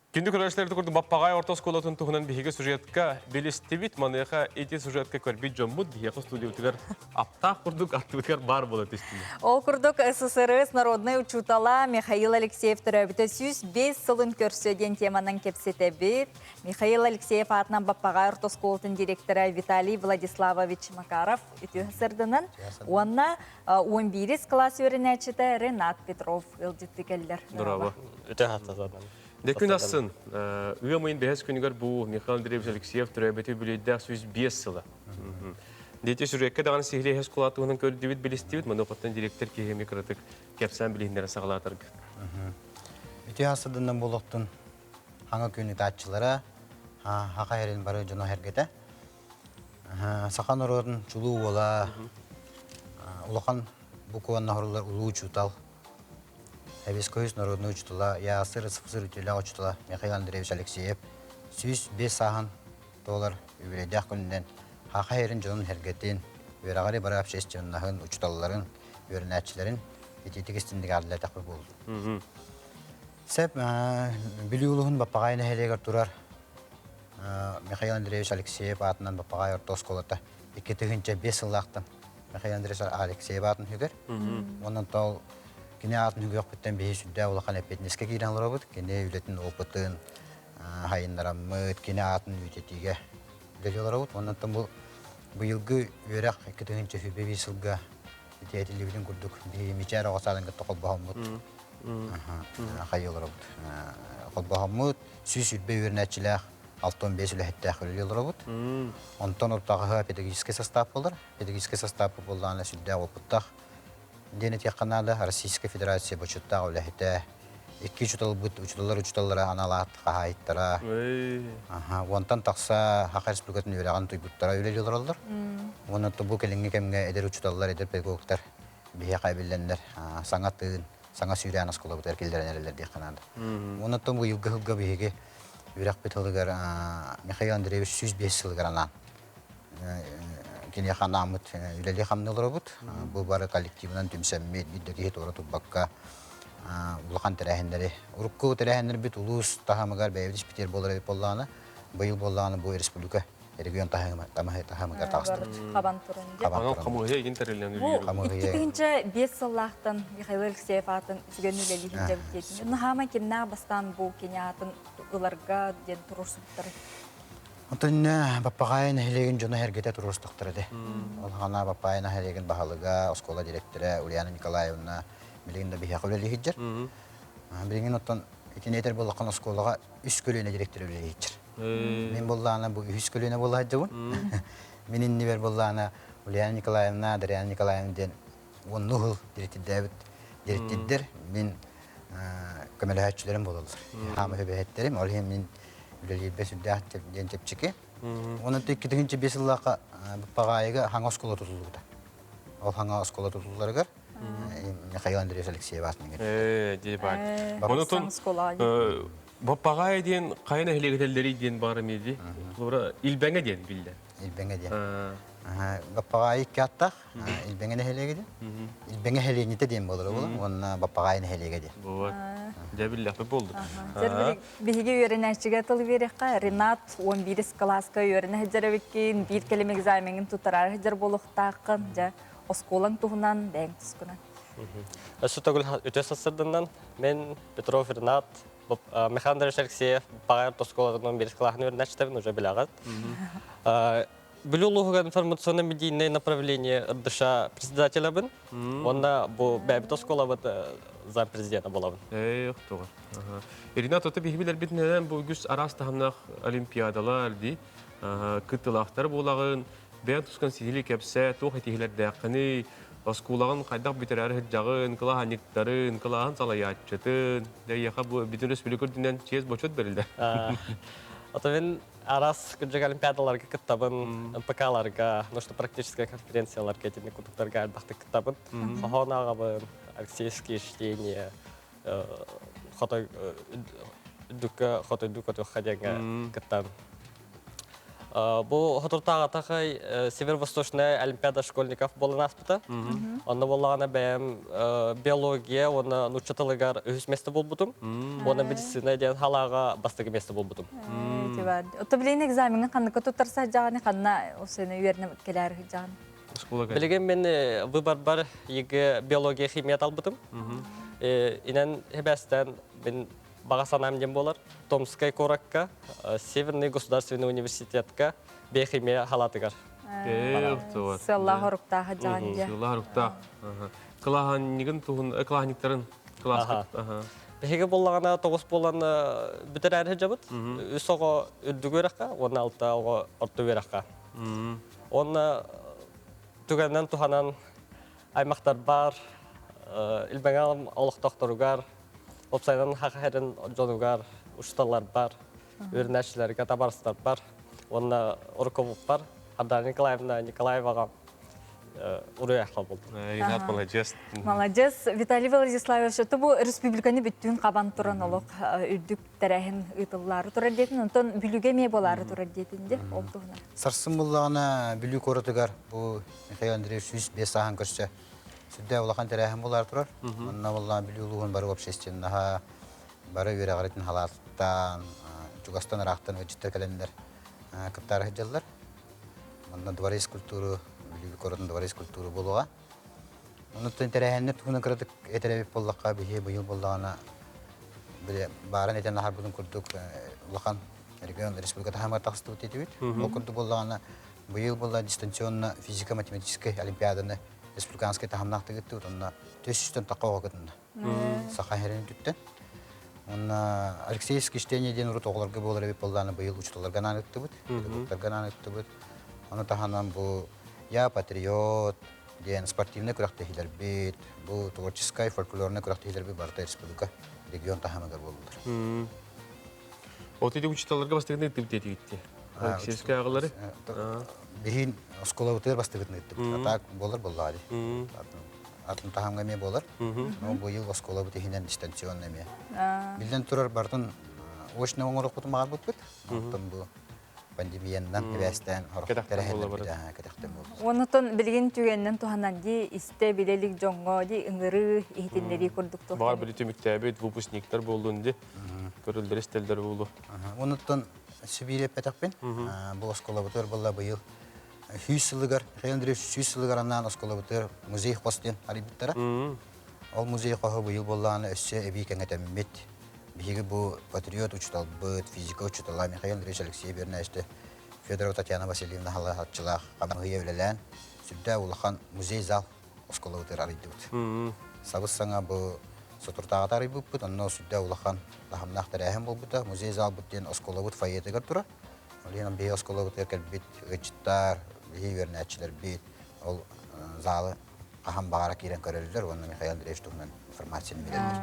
Күндү көрөөччүлэрбит курдук Баппаҕай орто оскуолатын туһунан биһиги сюжетка билистибит. Маныаха ити сюжетка көрбүт дьоммут биһиэхэ студиябытыгар аптаах курдук аттыбытыгар баар буола түстүлэр. Ол курдук СССР народнай учуутала Михаил Алексеев төрөөбүтэ 105 сылын көрсө диэн теманан кэпсэтэбит. Михаил Алексеев аатынан Баппаҕай орто оскуолатын директора Виталий Владиславович Макаров үтүө сырдынан уонна 11 класс үөрэнээччитэ Ренат Петров ыалдьытты кэллэр. Браво. Өтө хаттатадан. Декүн ассын. Ыам ыйын бэһис күнүгэр бу Михаил Андреевич Алексеев төрөөбүтү бүлүйдээх 105 сыла. Дети сүрүөккэ даҕаны сиһилии эһэс кулаатыгынан көрдүбүт, билистибит. Маны оттон директор киһи микротык кэпсээн билиһиннэрэ саҕалаатаргыт. Үтүө хасыдынан буолуохтун хаҥа күн ытааччылара, хаха эрин бары дьоно эргэтэ. Саха норуотун чулуу уола, улахан букванна хорулар улуу учуутал, Эбискөһүс народный учутала, Ясыр СФСР үтүөлээх учутала Михаил Андреевич Алексеев 105 сааһын туолар үбүлүөйдээх күнүнэн Хаха эрин дьонун эргэтин, үөрэҕэри бары общественноһын, учуталларын, үөрэнээччилэрин итиитик истинник аадылатахпы буолду. Сеп Бүлүү улуһун Баппаҕай нэһилиэгэр турар Михаил Андреевич Алексеев аатынан Баппаҕай орто оскуолата 2005 сыллаахтан Михаил Андреевич Алексеев аатын сүгэр. Онон тол кини аатын сүгүөхпүттэн биһи сүрдээх улахан эппиэтинэскэ киирэн олоробут. Кини үлэтин опытын хайыннараммыт, кини аатын үтэтиигэ үлэлии олоробут. Онон бу быйылгы үөрэх 2021 сылга ити этиллибитин курдук биһиги Мичээр оҕо саадын кытта холбоһоммут хайыы олоробут. Холбоһоммут 120 үөрэнээччилээх 65 үлэһиттээх үлэлии олоробут. Онтон ортоҕоһо педагогическай состав буолар. Педагогическай состав буоллаҕына сүрдээх уопуттаах диэн этиэххэ наада. Российскай Федерация бочуоттаах үлэһитэ, икки учууталбыт, учууталлар учууталлара анал аат хаһаайыттара. Уонтан тахса Саха Республикатын үөрэҕин туйгуттара үлэлии олороллор. Уонна бу кэлиҥҥи кэмҥэ эдэр учууталлар, эдэр педагогтар биһиэхэ эбиллэннэр саҥа тыын, саҥа сүүрээн оскуолабытыгар киллэрэн эрэллэр диэххэ наада. Уонна бу ыйылгы сылга биһиги үрэхпит сылыгар Михаил Андреевич 105 сылыгар анаан киниэхэ анааммыт үлэлии хамныы олоробут. Бу бары коллективынан түмсэммит, биир да киһи туора турбакка улахан тэрээһиннэри урукку тэрээһиннэрбит улуус таһымыгар бэйэбит испитигэр буолар эбит буоллаҕына, быйыл буоллаҕына бу республика регион таһымыгар таҕыстыбыт. Хабан туран. Анал хамыыһыйа игин тэриллэн Бу 2005 сыллаахтан Михаил Алексеев аатын сүгэн үлэлии сылдьабыт диэтин. Наһаама кимнээх бастаан бу кини аатын ыларга диэн туруорсубуттары? Онтон Баппаҕаайы нэһилиэгин дьоно эргитэ туруорустахтара этэ. Ол хаана Баппаайы нэһилиэгин баһылыга, оскуола директора Ульяна Николаевна билигин да биһиэхэ үлэлии сылдьар. Билигин оттон итини этэр буоллаххына оскуолаҕа үс көлүөнэ директор үлэлии сылдьар. Мин буоллаҕына бу үһүс көлүөнэ буола сылдьабын. Мин иннибэр буоллаҕына Ульяна Николаевна, Дарьяна Николаевна диэн уонну сыл директирдээбит директирдэр мин көмөлөһөөччүлэрим буолаллар. Хаама сөбөһөттэрим, ол иһин мин үлэлиирбэ сүрдээх диэн чэпчэки. Онон 2005 сыллаахха Баппаҕаайыга хаҥа оскуола тутуллубута. Ол хаҥа оскуола тутулларыгар Михаил Андреевич Алексеев аатынан Ээ, дии баар. Онотон Баппаҕаайы диэн хайа нэһилиэгэтэллэрий диэн баар эмиэ дии. Холобура, Илбэҥэ диэн биллэр. Илбэҥэ диэн. Баппаҕаайы икки аттаах Илбэҥэ нэһилиэгэ диэн. Илбэҥэ нэһилиэнньэтэ диэн буолара буолар уонна Баппаҕаайы нэһилиэгэ диэн. Вот. Дьэ биллэхпит буолду. Биһиги үөрэнээччигэ тыл биэриэххэ Ренат 11 кылааска үөрэнэ сылдьар эбиккин, биир кэлим экзамеҥын туттарар сылдьар буолуохтааххын. Дьэ, оскуолаҥ туһунан, бэйэҥ тускунан. Өссө төгүл үтүө сарсыарданан мен Петров Ренат, Михаил Андреевич Алексеев Баҕайар оскуолатынан биир кылааһын үөрэнээччитэбин уже билэҕит. Бүлүү улууһугар информационно-медийное направление РДШ председателябын. Уонна бу бэйэбит оскуолабыт зампрезидента буолабын. Эх, тоҕо. Ирина, тота биһи билэрбитинэн бу үгүс араас таһымнаах олимпиадалар дии, кыттыылаахтар буолаҕын, бэйэн тускан сиһилии кэпсээ, туох этиһилэрдээххиний, оскуолаҕын хайдах бүтэрээри сылдьаҕын, кылааһынньыктарын, кылааһын салайааччытын, эйиэхэ бу бүтүн республика үрдүнэн чиэс-бочуот бэриллэр. Ото мин араас кырдьык олимпиадаларга кыттабын, НПК-ларга, научно-практическай конференцияларга итинник курдуктарга элбэхтик кыттабын. Хоһоон ааҕабын, Алексеевские чтения, хотой үрдүккэ хотойдуу көтүөххэ диэҥҥэ кыттан. Бу соторутааҕытахай Северо-Восточная олимпиада школьников буолан ааспыта. Онно буоллаҕына бэйэм биология уонна нуучча тылыгар үһүс место буолбутум. Уонна медицина диэн халааҕа бастакы место буолбутум. Отто билигин экзамеҥҥа ханныка туттарса сылдьаҕыный, ханна осыны үөрэнэ кэлээр сылдьаҕын? Билигин мин выборбар ЕГЭ биология химия талбытым. Инэн хэбэстэн мин баҕа санаам диэн буолар. Томскай куоракка Северный государственный университетка биохимия халаатыгар. Сыаллаах оруктаах дьаан дьэ. Сыаллаах оруктаах. Кылааһынньыгын туһун кылааһынньыктарын кылааска. Биһиги буоллаҕына тоҕус буолан бүтэрээр сылдьабыт. Үс оҕо үрдүк үөрэххэ уонна алта оҕо орто үөрэххэ. Уонна түгэнинэн туһанан аймахтарбар, Илбэҥэ олохтоохторугар, уопсайынан Саха сирин дьонугар, учууталларбар, үөрэнээччилэргэ табаарыстарбар уонна руководпар Ардана Николаевна Николаеваҕа уруй-айхал буолдум. Ренат молодец. Молодец. Виталий Владиславович, это бу республиканы бүттүүн хабан туран олох үрдүк тэрээһин ыытыллаары турар диэтин, онтон Бүлүүгэ эмиэ буолаары турар диэтин де, ол туһунан. Сарсын буллаҕына Бүлүү куоратыгар бу Михаил Андреевич 105 сааһын көрсө сүрдээх улахан тэрээһин буолаары турар. Онно буоллаҕына Бүлүү улууһун бары общественноһа, бары үөрэҕиритин халааттаан, чугастан ыраахтан ыалдьыттар кэлэннэр кыттаары сылдьаллар. Манна дворец культуры, Бүлүү куоратын дворец культуры буолуоҕа. Онуттан тэрээһиннэр туһунан кыратык этэр эбит буоллахха, биһи быйыл буоллаҕына били баарын этэн аһарбытын курдук улахан регион республика таһымыгар тахсыбыт этибит. Ол курдук буоллаҕына быйыл буолла дистанционно физико-математическай олимпиаданы республиканскай таһымнаахтык ыыттыбыт. Онно 400-тэн тахха оҕо кытынна. Саха сирин түттэн. Онно Алексеевское чтение диэн урут оҕолорго буолар эбит буоллаҕына быйыл учууталларга анаан ыыттыбыт, педагогтарга анаан ыыттыбыт. Ону таһынан бу «Я патриот» диэн спортивнай күрэхтэһиилэрбит, бу творческай, фольклорнай күрэхтэһиилэрбит барыта республика, регион таһымыгар буоллулар. Вот эти учителларга бастыгын ыыттыбыт диэтигитти. Алексеевскай аҕалары. Биһин оскуолабытыгар бастыгытын ыыттыбыт. А так буолар буоллаҕа дии. Атын таһымга эмиэ буолар. Но быйыл оскуолабыт иһинэн дистанционно эмиэ. Биллэн турар барытын очно оҥоруохпутун баҕарбыппыт. Оттон бу пандемиянан сибээстээн кэтэхтэн кэтэхтэн буолбут. Онутон билигин түгэнинэн туһанан дии истэ билэ илик дьоҥҥо дии ыҥырыы иһитиннэрии курдук туох. Баар били түмүктээбит выпускниктар буоллун ди көрүллэр истэллэр буолу. Онуттан Сибиири эппэтэхпин. Бу оскуолабытыгар буолла быйыл 100 сылыгар, Михаил Андреевич 100 сылыгар анаан оскуолабытыгар музей хос диэн арыйбыттара. Ол музей хоһу быйыл буоллаҕына өссө эбии кэҥэтэммит. Биһиги бу патриот учууталбыт, физика учуутала Михаил Андреевич Алексеев Вернээсти. Федорова Татьяна Васильевна халаһаччылаах хамыһыйа үлэлээн, сүрдээх улахан музей-зал оскуолабытыгар арыйдыбыт. Сабыс-саҥа бу соторутааҕыта арыйбыппыт, онно сүрдээх улахан таһымнаах тэрээһин буолбута. Музей-залбыт диэн оскуолабыт фойетыгар турар. Ол иһин биһиги оскуолабытыгар кэлбит ыалдьыттар, биһиги үөрэнээччилэрбит ол залы хаһан баҕара киирэн көрөллөр уонна Михаил Андреевич туһунан информацияны билэллэр.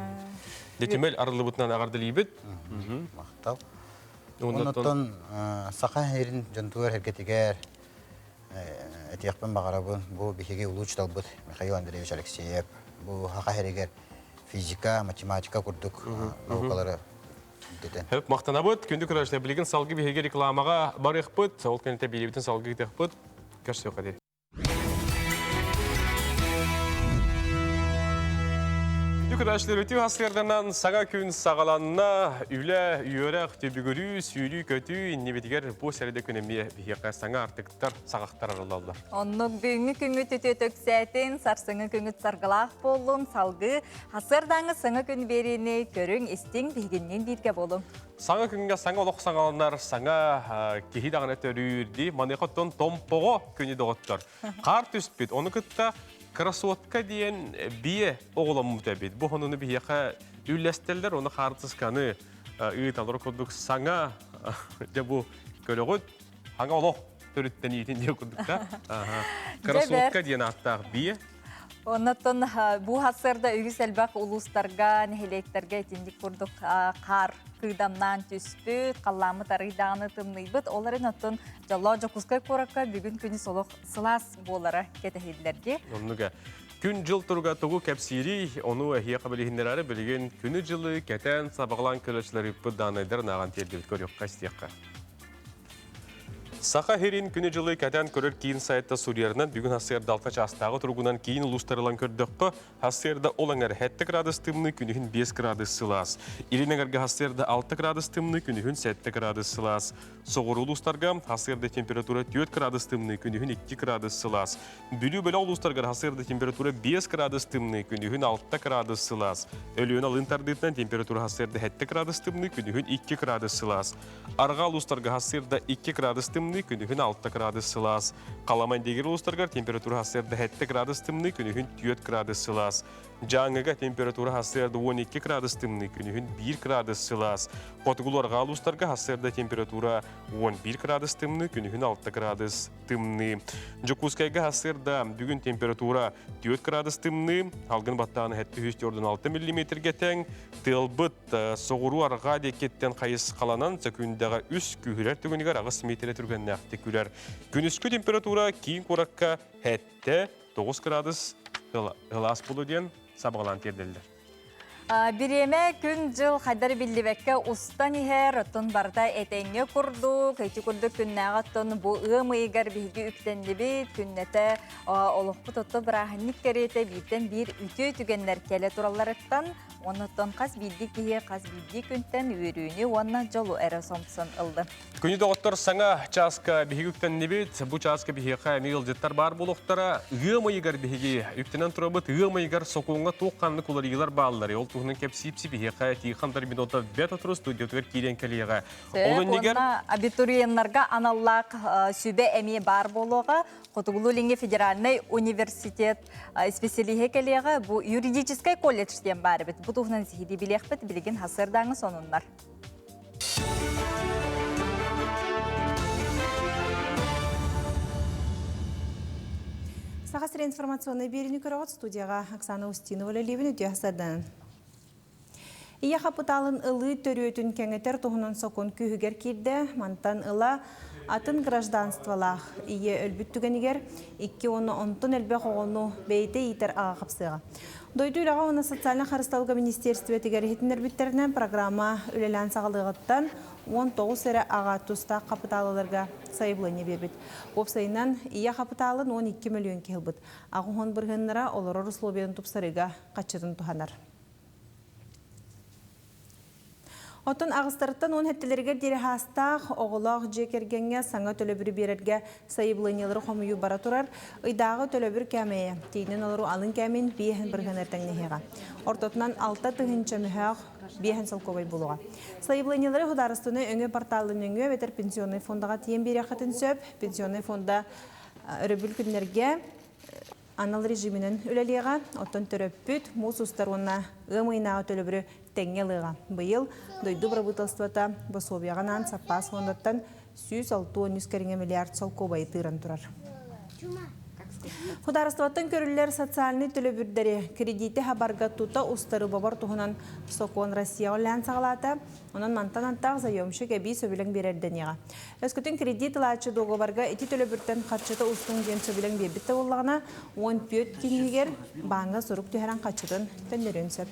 Дитимэл арыллыбытынан аҕардылыыбыт. Махтал. Оннуттан саха сирин дьонтугар эргэтигэр этиэхпин баҕарабын. Бу биһиги улуу учууталбыт Михаил Андреевич Алексеев бу саха сиригэр физика, математика курдук наукалары Хөп мактанабыт. Күндү көрөөччүлэр, билигин салгы биһиги рекламаҕа барыахпыт. Ол кэнниттэн биэриибитин салгыы ыытыахпыт. Көрсүөххэ диэри. Күрәшлер үтүү хасырданан саҥа күн саҕаланна, үлэ, үөрэх, түбүгүрүү, сүүрүү-көтүү иннибитигэр бу сэрдэ күн эмиэ биһиэхэ саҥа артыктар саҕахтар арыллаллар. Оннук бүгүҥҥү күҥҥүт үтүө төксээтин, сарсыҥҥы күҥҥүт саргылаах буоллун, салгыы хасырдааҥы саҥа күн биэриини көрүҥ, истиҥ, биһигинниин бииргэ буолуҥ. Саҥа күҥҥэ саҥа олох саҥаланар, саҥа киһи даҕаны төрүүр дии. Маныаха оттон томпоҕо күнү доҕоттор. Хаар түспүт, ону кытта красотка диэн биэ оҕоломмут эбит. Бу хонуну биһиэхэ үллэстэллэр, ону хаартысканы ыыталар курдук саҥа дьэ бу көрөҕүт, саҥа олох төрүттэниитин диэн курдук да. Красотка диэн ааттаах биэ. Оннотон бу хасырда үгүс элбэх улуустарга, нэһилиэктэргэ итинник курдук хаар кыыдамнаан түспүт, халлааммыт арыйдааны тымныйбыт. Ол эрэн оттон дьоллоох Дьокуускай куоракка бүгүн күнүс олох сылаас буолара кэтэһиллэрги. Оннуга. Күн-дьыл туруга тугу кэпсиирий, ону эһиэхэ билиһиннэрэри билигин күнү-дьылы кэтээн сабаҕалаан көрөөччүлэр ыыппыт даанайдар нааҕан тиэрдибит көрүөххэ истиэххэ. Саха сирин күнү-дьылы кэтээн көрөр киин сайта суруйарынан бүгүн сарсыарда алта чаастааҕы туругунан киин улуустарылан көрдөххө, сарсыарда ол эҥэр 7 градус тымныы, күнүһүн 5 градус сылаас. Илин эҥэргэ сарсыарда 6 градус тымныы, күнүһүн 7 градус сылаас. Соҕуруу улуустарга сарсыарда температура 4 градус тымныы, күнүһүн 2 градус сылаас. Бүлүү бөлөх улуустарыгар сарсыарда температура 5 градус тымныы, күнүһүн 6 градус сылаас. Өлүөнэ алын тардыытынан температура сарсыарда 7 градус тымныы, күнүһүн 2 градус сылаас. Арҕаа улуустарга сарсыарда 2 градус тымныы, күнүһүн 6 градус сылаас. Халама Индигир улуустарыгар температура сарсыарда 7 градус тымныы, күнүһүн 4 градус сылаас. Дьааҥыга температура сарсыарда 12 градус тымныы, күнүһүн 1 градус сылаас. Хотугулуу арҕаа улуустарга сарсыарда температура 11 градус тымныы, күнүһүн 6 градус тымныы. Дьокуускайга сарсыарда бүгүн температура 4 градус тымныы, салгын баттааны 746 миллиметргэ тэҥ, тыалбыт Соҕуруу арҕаа диэкиттэн хайысхаланан сөкүүндэҕэ үс күүһүрэр түгэнигэр аҕыс миэтэрэ түргэннээхтик күлэр. Күнүскү температура киин куоракка 7 9 градус ылаас буолуо диэн сабаҕалаан тиэрдэллэр. Бириэмэ күн-дьыл хайдар биллибэккэ устан иһэр, оттон барыта этэҥҥэ курдук, ити курдук күннээҕи оттон бу ыам ыйыгар биһиги үктэннибит, күннэтэ олохпут отто бырааһынньык кэриэтэ бииртэн биир үтүө түгэннэр кэлэ туралларыттан Оннуттан хас биирдии киһи хас биирдии күнтэн үөрүүнү уонна дьолу эрэ сомсон ылла. Күнү доҕоттор саҥа чааска биһиги үктэннибит. Бу чааска биһиэхэ эмиэ ыалдьыттар баар буолуохтара. Ыам ыйыгар биһиги үктэнэн турабыт. Ыам ыйыгар сокуоҥҥа туох ханнык уларыйыылар бааллар. Ол туһунан кэпсиипси биһиэхэ Тихон Дармидотов бэт отуру студиятыгар киирэн кэлиэҕэ. Ол иннигэр абитуриеннарга аналлаах сүбэ эмиэ баар буолуоҕа. Хотугулуу-Илиҥҥи федеральнай университет исписэлииһэ кэлиэҕэ. Бу юридическай колледж диэн баар эбит. Бу туһунан сиһилии билиэхпит. Билигин хасыардааҥы сонуннар. Саха сирэ информационнай биэриини көрөҕүт студияҕа Оксана Устинова үлэлиибин үтүө сардан. Ийэ хапытаалын ылыы төрүөтүн кэҥэтэр туһунан сокуон күүһүгэр киирдэ. Мантан ыла атын гражданстволаах ийэ өлбүт түгэнигэр икки уонна онтон элбэх оҕону бэйэтэ иитэр аҕа хапсыаҕа. Дойду үлэҕэ уонна социальнай харыстабылга министиэристибэтигэр иһитиннэрбиттэринэн программа үлэлээн саҕалыаҕыттан 19 эрэ аҕа тустаах хапытаал ыларга сайабылыанньа биэрбит. Уопсайынан, ийэ хапытаалын 12 мөлүйүөн киһи ылбыт. Аҕыс бырыһыаннара олорор условияны тупсарыыга хаччытын туһанар. Оттон аҕыстарыттан уон хэттэлэригэр диэри хаастаах оҕолоох дьиэ кэргэҥҥэ саҥа төлөбүрү биэрэргэ сайабылыанньалары хомуйуу бара турар. Ыйдааҕы төлөбүр кээмэйэ тиийинэн олоруу алын кээмин биэһин бырыһыанар тэҥнэһиэҕэ. Ортотунан 6 000 мөһөөх биэһин солкуобай буолуоҕа. Сайабылыанньалары судаарыстыбаннай өҥө порталын нөҥүө эбэтэр пенсионнай фондаҕа тиийэн биэриэххитин сөп. Пенсионнай фонда өрөбүл күннэргэ анал режиминэн үлэлиэҕэ. Оттон төрөппүт, муус устар уонна ыам ыйынааҕы төлөбүрү тэҥҥэ ылыаҕа. Быйыл дойду бырабыыталыстыбата босуобуйаҕа анаан саппаас фондаттан 163 кэриҥэ миллиард солкуобайы тыыран турар. Судаарыстыбаттан көрүллэр социальнай төлөбүрдэри кредити хабарга тута устары бобор туһунан сокуон Россияҕа үлэлээн саҕалаата. Онон мантан антах заемщик эбии сөбүлэҥ биэрэрдэниэҕэ. Өскөтүн кредит ылааччы дуогабарга ити төлөбүртэн харчыта устуҥ диэн сөбүлэҥ биэрбит да буоллаҕына, 14 күн иһигэр бааҥҥа сурук түһэрэн харчытын төннөрүөн сөп.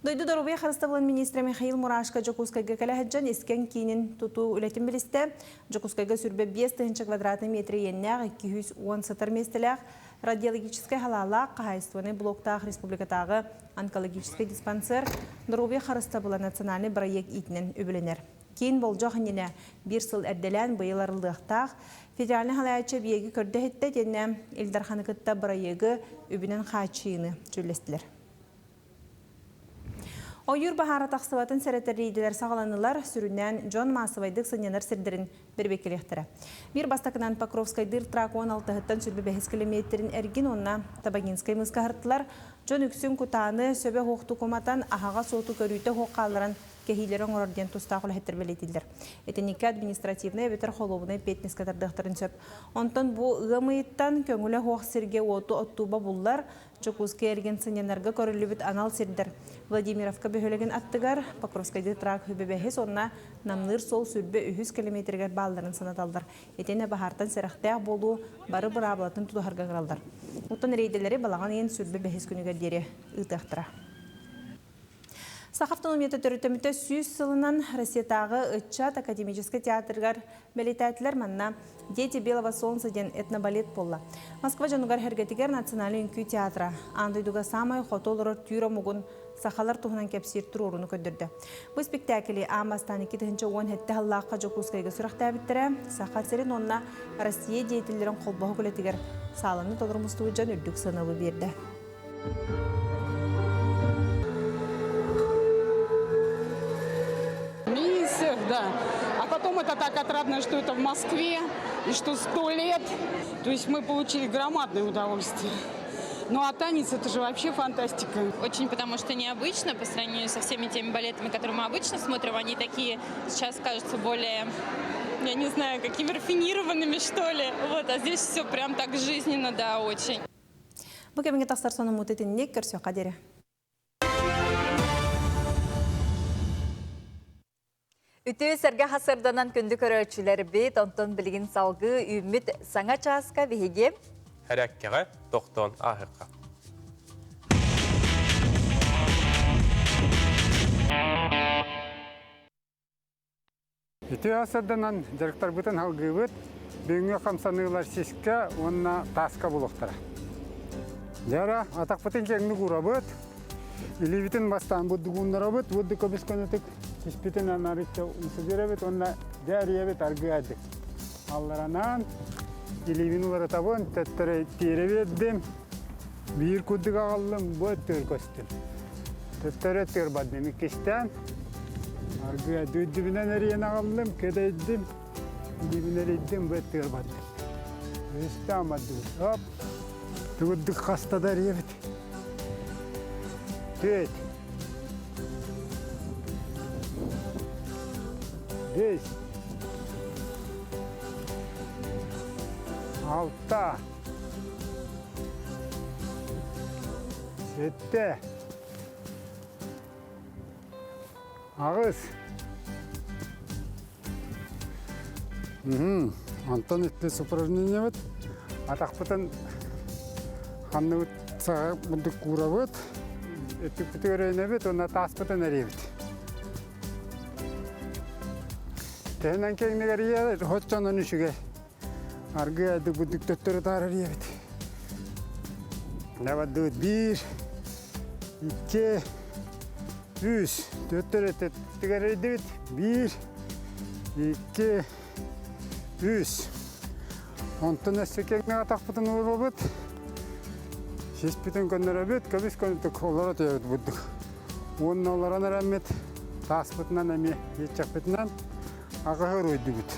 Дойду доруобуйа харыстабылын министрэ Михаил Мурашко Дьокуускайга кэлэ сылдьан искэн киинин тутуу үлэтин билистэ. Дьокуускайга 25 тыһыынча квадратный метр иэннээх 210 сытар миэстэлээх радиологическай халаалаах хаһаайыстыбаннай блоктаах республикатааҕы онкологическай диспансер доруобуйа харыстабыла национальный проект иитинэн үбүлэнэр. Киин болдьох иннинэ биир сыл эрдэлээн быйыл арыллыахтаах. Федеральнай халааччы эбийиэги көрдө-иһиттэ итиэннэ Ил Дарханы кытта бырайыагы үбүнэн хааччыйыыны дьүүллэстилэр. Ойуур баһаара тахсыбатын сэрэтэр рейдэлэр саҕаланнылар, сүрүннээн дьон маассабайдык сынньанар сирдэрин бэрэбиэркэлиэхтэрэ. Биир бастакынан Покровскайдыыр трак 16-ттан 25 километрин эргин уонна Табагинскай мыска аһартылар. Дьон үксүн кутааны сөбө суохтук уматан, аһаҕас уоту көрүүтэ суох хаалларан кэһиилэри оҥорор диэн тустаах үлэһиттэр бэлиэтииллэр. Итинниккэ административнай эбэтэр холуобунай эппиэтинэскэ тардыахтарын сөп. Онтон бу ыам ыйыттан көҥүлэ суох сиргэ уоту оттууба буллар, Дьокуускай эргин сынньанарга көрүллүбүт анал сирдэр Владимировка бөһүөлэгин аттыгар Покровскайдыы трак хүбэбэһис уонна Намныыр суол 23 километригэр баалларын санаталлар. Итиэннэ баһаартан сэрэхтээх буолуу бары быраабылатын тутуһарга ыҥыраллар. Оттон рейдэлэри балаҕан ыйын 25 күнүгэр диэри ыытыахтара. Саха автономията төрүттэммитэ 100 сылынан Россиятааҕы ыччат академическай театрыгар бэлиэтээтилэр. Манна «Дети белого солнца» диэн этнобалет буолла. Москва дьонугар-сэргэтигэр Национальный үҥкүү театра аан дойдуга саамай хоту олорор түүр омугун сахалар туһунан кэпсиир туруорууну көрдөрдө. Бу спектакли аан бастаан 2017 сыллаахха Дьокуускайга сүрэхтээбиттэрэ. Саха сирин уонна Россия деятеллэрин холбоһук үлэтигэр сааланы толору мустубут дьон үрдүк сыанабылы биэрдэ. Миссия, да. А потом это так отрадно, что это в Москве, и что 100 лет. То есть мы получили громадное удовольствие. Ну а танец это же вообще фантастика. Очень потому что необычно по сравнению со всеми теми балетами, которые мы обычно смотрим. Они такие сейчас кажутся более, я не знаю, какими рафинированными, что ли. Вот, а здесь все прям так жизненно, да, очень. Бу кэмҥэ тахсар сонуммут итинник көрсүөххэ диэри. Үтүө сэргэх сарсыарданан күндү көрөөччүлэрбит, онтон билигин салгыы үүммүт саҥа чааска биһиги Хэрәккэҕэ тохтоон ааһыахха. Үтүө сарсыарданан дьарыктарбытын салгыыбыт, бүгүҥҥү хамсаныылар сискэ уонна тааска буолуохтара. Дьара атахпытын киэҥник уурабыт, илиибитин бастаан бурдугуннарабыт, бурдук көмүс көнөтүк сиспитин анарычча умса биэрэбит уонна дьээрийэбит аргыайдык. Алларанан илиибин уларытабын, төттөрү тиэрэ биэрдим, биир курдук аҕаллым, бу өттүгэр көстүм. Төттөрү өттүгэр бардым иккистээн, аргыа үрдүбүнэн эрийэн аҕаллым, кэдэйдим, илиибин эрийдим, бу өттүгэр бардым. Үстээн бардыбыт. Оп! Тугурдук хаста да эрийэбит. Түөт. Бес. Алта. Сэттэ. Аҕыс. Онтон иккис упражнениебыт атахпытын ханныбыт саҕа бурдук куурабыт, өттүкпүтүгэр өйнөбүт уонна тааспытын эрийэбит. Тэһинэн киэҥник эрийэр, хоччонон үчүгэй. Аргыый бурдук төттөрү таары эрийэбит. Бардыбыт биир, икки, Үс, төттөрү тигэрийдибит. Биир, икки, үс. Онтон өссө кэҥҥэ атахпытын уурабыт. Сиспитин көннөрөбүт, көбүс көнөтүк олоро түһэбит бурдук. Уонна олорон эрэммит тааспытынан эмиэ иэччэхпитинэн аҕаһы уруйдубут.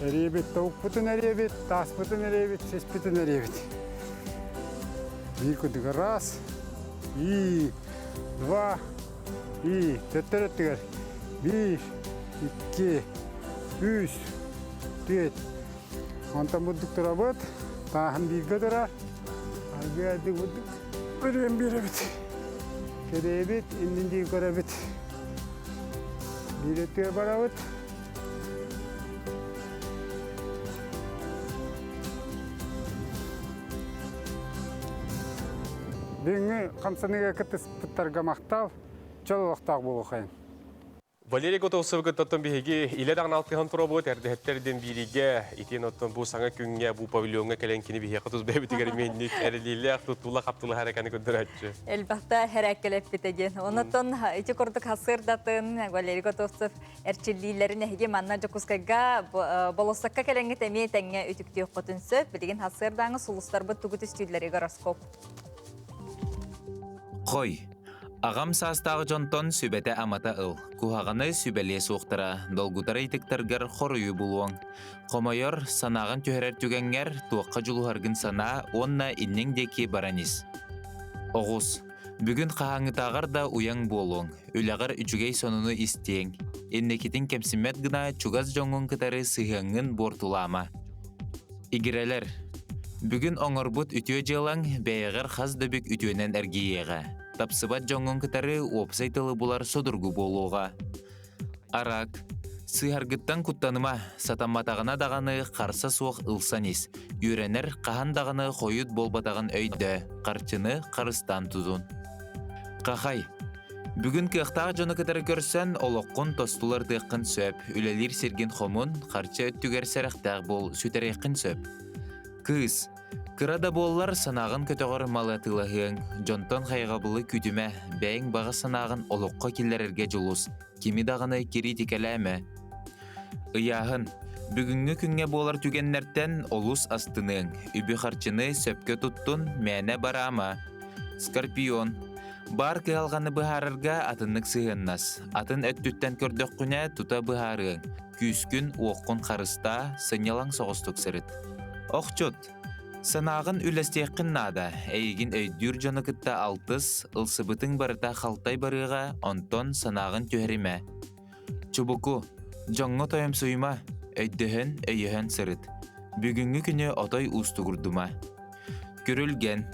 Эриэбит, тобукпутун эриэбит, тааспытын эриэбит, сиспитин эриэбит. Биир курдук раз, и, два, и, төттөр өттүгэр биир, икки, үс, түөрт. Онтон бурдук турабыт, тааһын бииргэ турар. Аргыайды бурдук өрүөн биэрэбит. Кэриэбит, иннин дии көрөбүт. Биир өттүгэр барабыт. Бүгүҥҥү хамсаныыга кыттыспыттарга махтал, чөл олохтоох буолуохайын. Валерий Готовцевы кыттаттан биһиги илэ даҕаны алтыһан туробут, эрдэһэттэр диэн бииригэ итиэн оттон бу саҥа күҥҥэ, бу павильоҥҥа кэлэн кини биһиэхэ тус бэйэбитигэр эмиэнник эрэлиилээх, туттуула хаптылаһар эканы көрдөрөөччү. Элбэхтэ хэрээккэлэппитэ диэн. Онотон ити курдук хасырдатын Валерий Готовцев эрчиллиилэрин эһиги манна Дьокуускайга болуоссакка кэлэҥҥит эмиэ тэҥҥэ үтүктүөххүтүн сөп. Билигин хасырдааҥы сулустарбыт тугу түстүүллэри гороскоп. Хой, Аҕам саастаах дьонтон сүбэтэ-амата ыл, куһаҕаны сүбэлиэ суохтара, долгутар ыйытыктаргар хоруйу булуоҥ. Хомойор, санааҕын түһэрэр түгэҥҥэр туохха дьулуһаргын санаа уонна инниҥ диэки баран ис. Оҕус. Бүгүн хаһааҥҥытааҕар да уйаҥ буолуоҥ, үлэҕэр үчүгэй сонуну истиэҥ. Инникитин кэмсиммэт гына чугас дьоҥҥун кытары сыһыаҥҥын буортулаама. Игирэлэр, бүгүн оҥорбут үтүө дьыалаҥ бэйэҕэр хас да бүк үтүөнэн эргийиэҕэ. Тапсыбат дьоҥҥун кытары уопсай тылы булар судургу буолуоҕа. Арак, сыыһаргыттан куттаныма, сатамматаҕына даҕаны харса суох ылсан ис. Үөрэнэр хаһан даҕаны хойут буолбатаҕын өйдөө, харчыны харыстаан тутун. Хахай, Бүгүн кыахтаах дьону кытары көрсөн, олоххун тостулардыаххын сөп, үлэлиир сиргин хомун, харчы өттүгэр сэрэхтээх буол, сүтэриэххин сөп. Кыыс, кыра да буоллар санааҕын көтөҕөр малы атыылаһыаҥ, дьонтон хайҕабылы күүтүмэ, бэйэҥ баҕа санааҕын олоххо киллэрэргэ дьулус, кими даҕаны кириитикэлээмэ. Ыйааһын. Бүгүҥҥү күҥҥэ буолар түгэннэртэн олус астыныаҥ, үбү-харчыны сөпкө туттун, мээнэ бараама. Скорпион. Баар кыһалҕаны быһаарарга атыннык сыһыаннас. Атын өттүттэн көрдөххүнэ, тута быһаарыаҥ. Күүскүн, уоххун харыстаа, сынньалаҥ соҕустук сырыт. Охчут. Санааҕын үллэстиэххин наада. Эйигин өйдүүр дьону кытта алтыс, ылсыбытыҥ барыта халтай барыаҕа, онтон санааҕын түһэримэ. Чубуку, дьоҥҥо тойомсуйума, өйдөһөн, өйөһөн сырыт. Бүгүҥҥү күнү отой уустугурдума. Күрүлгэн,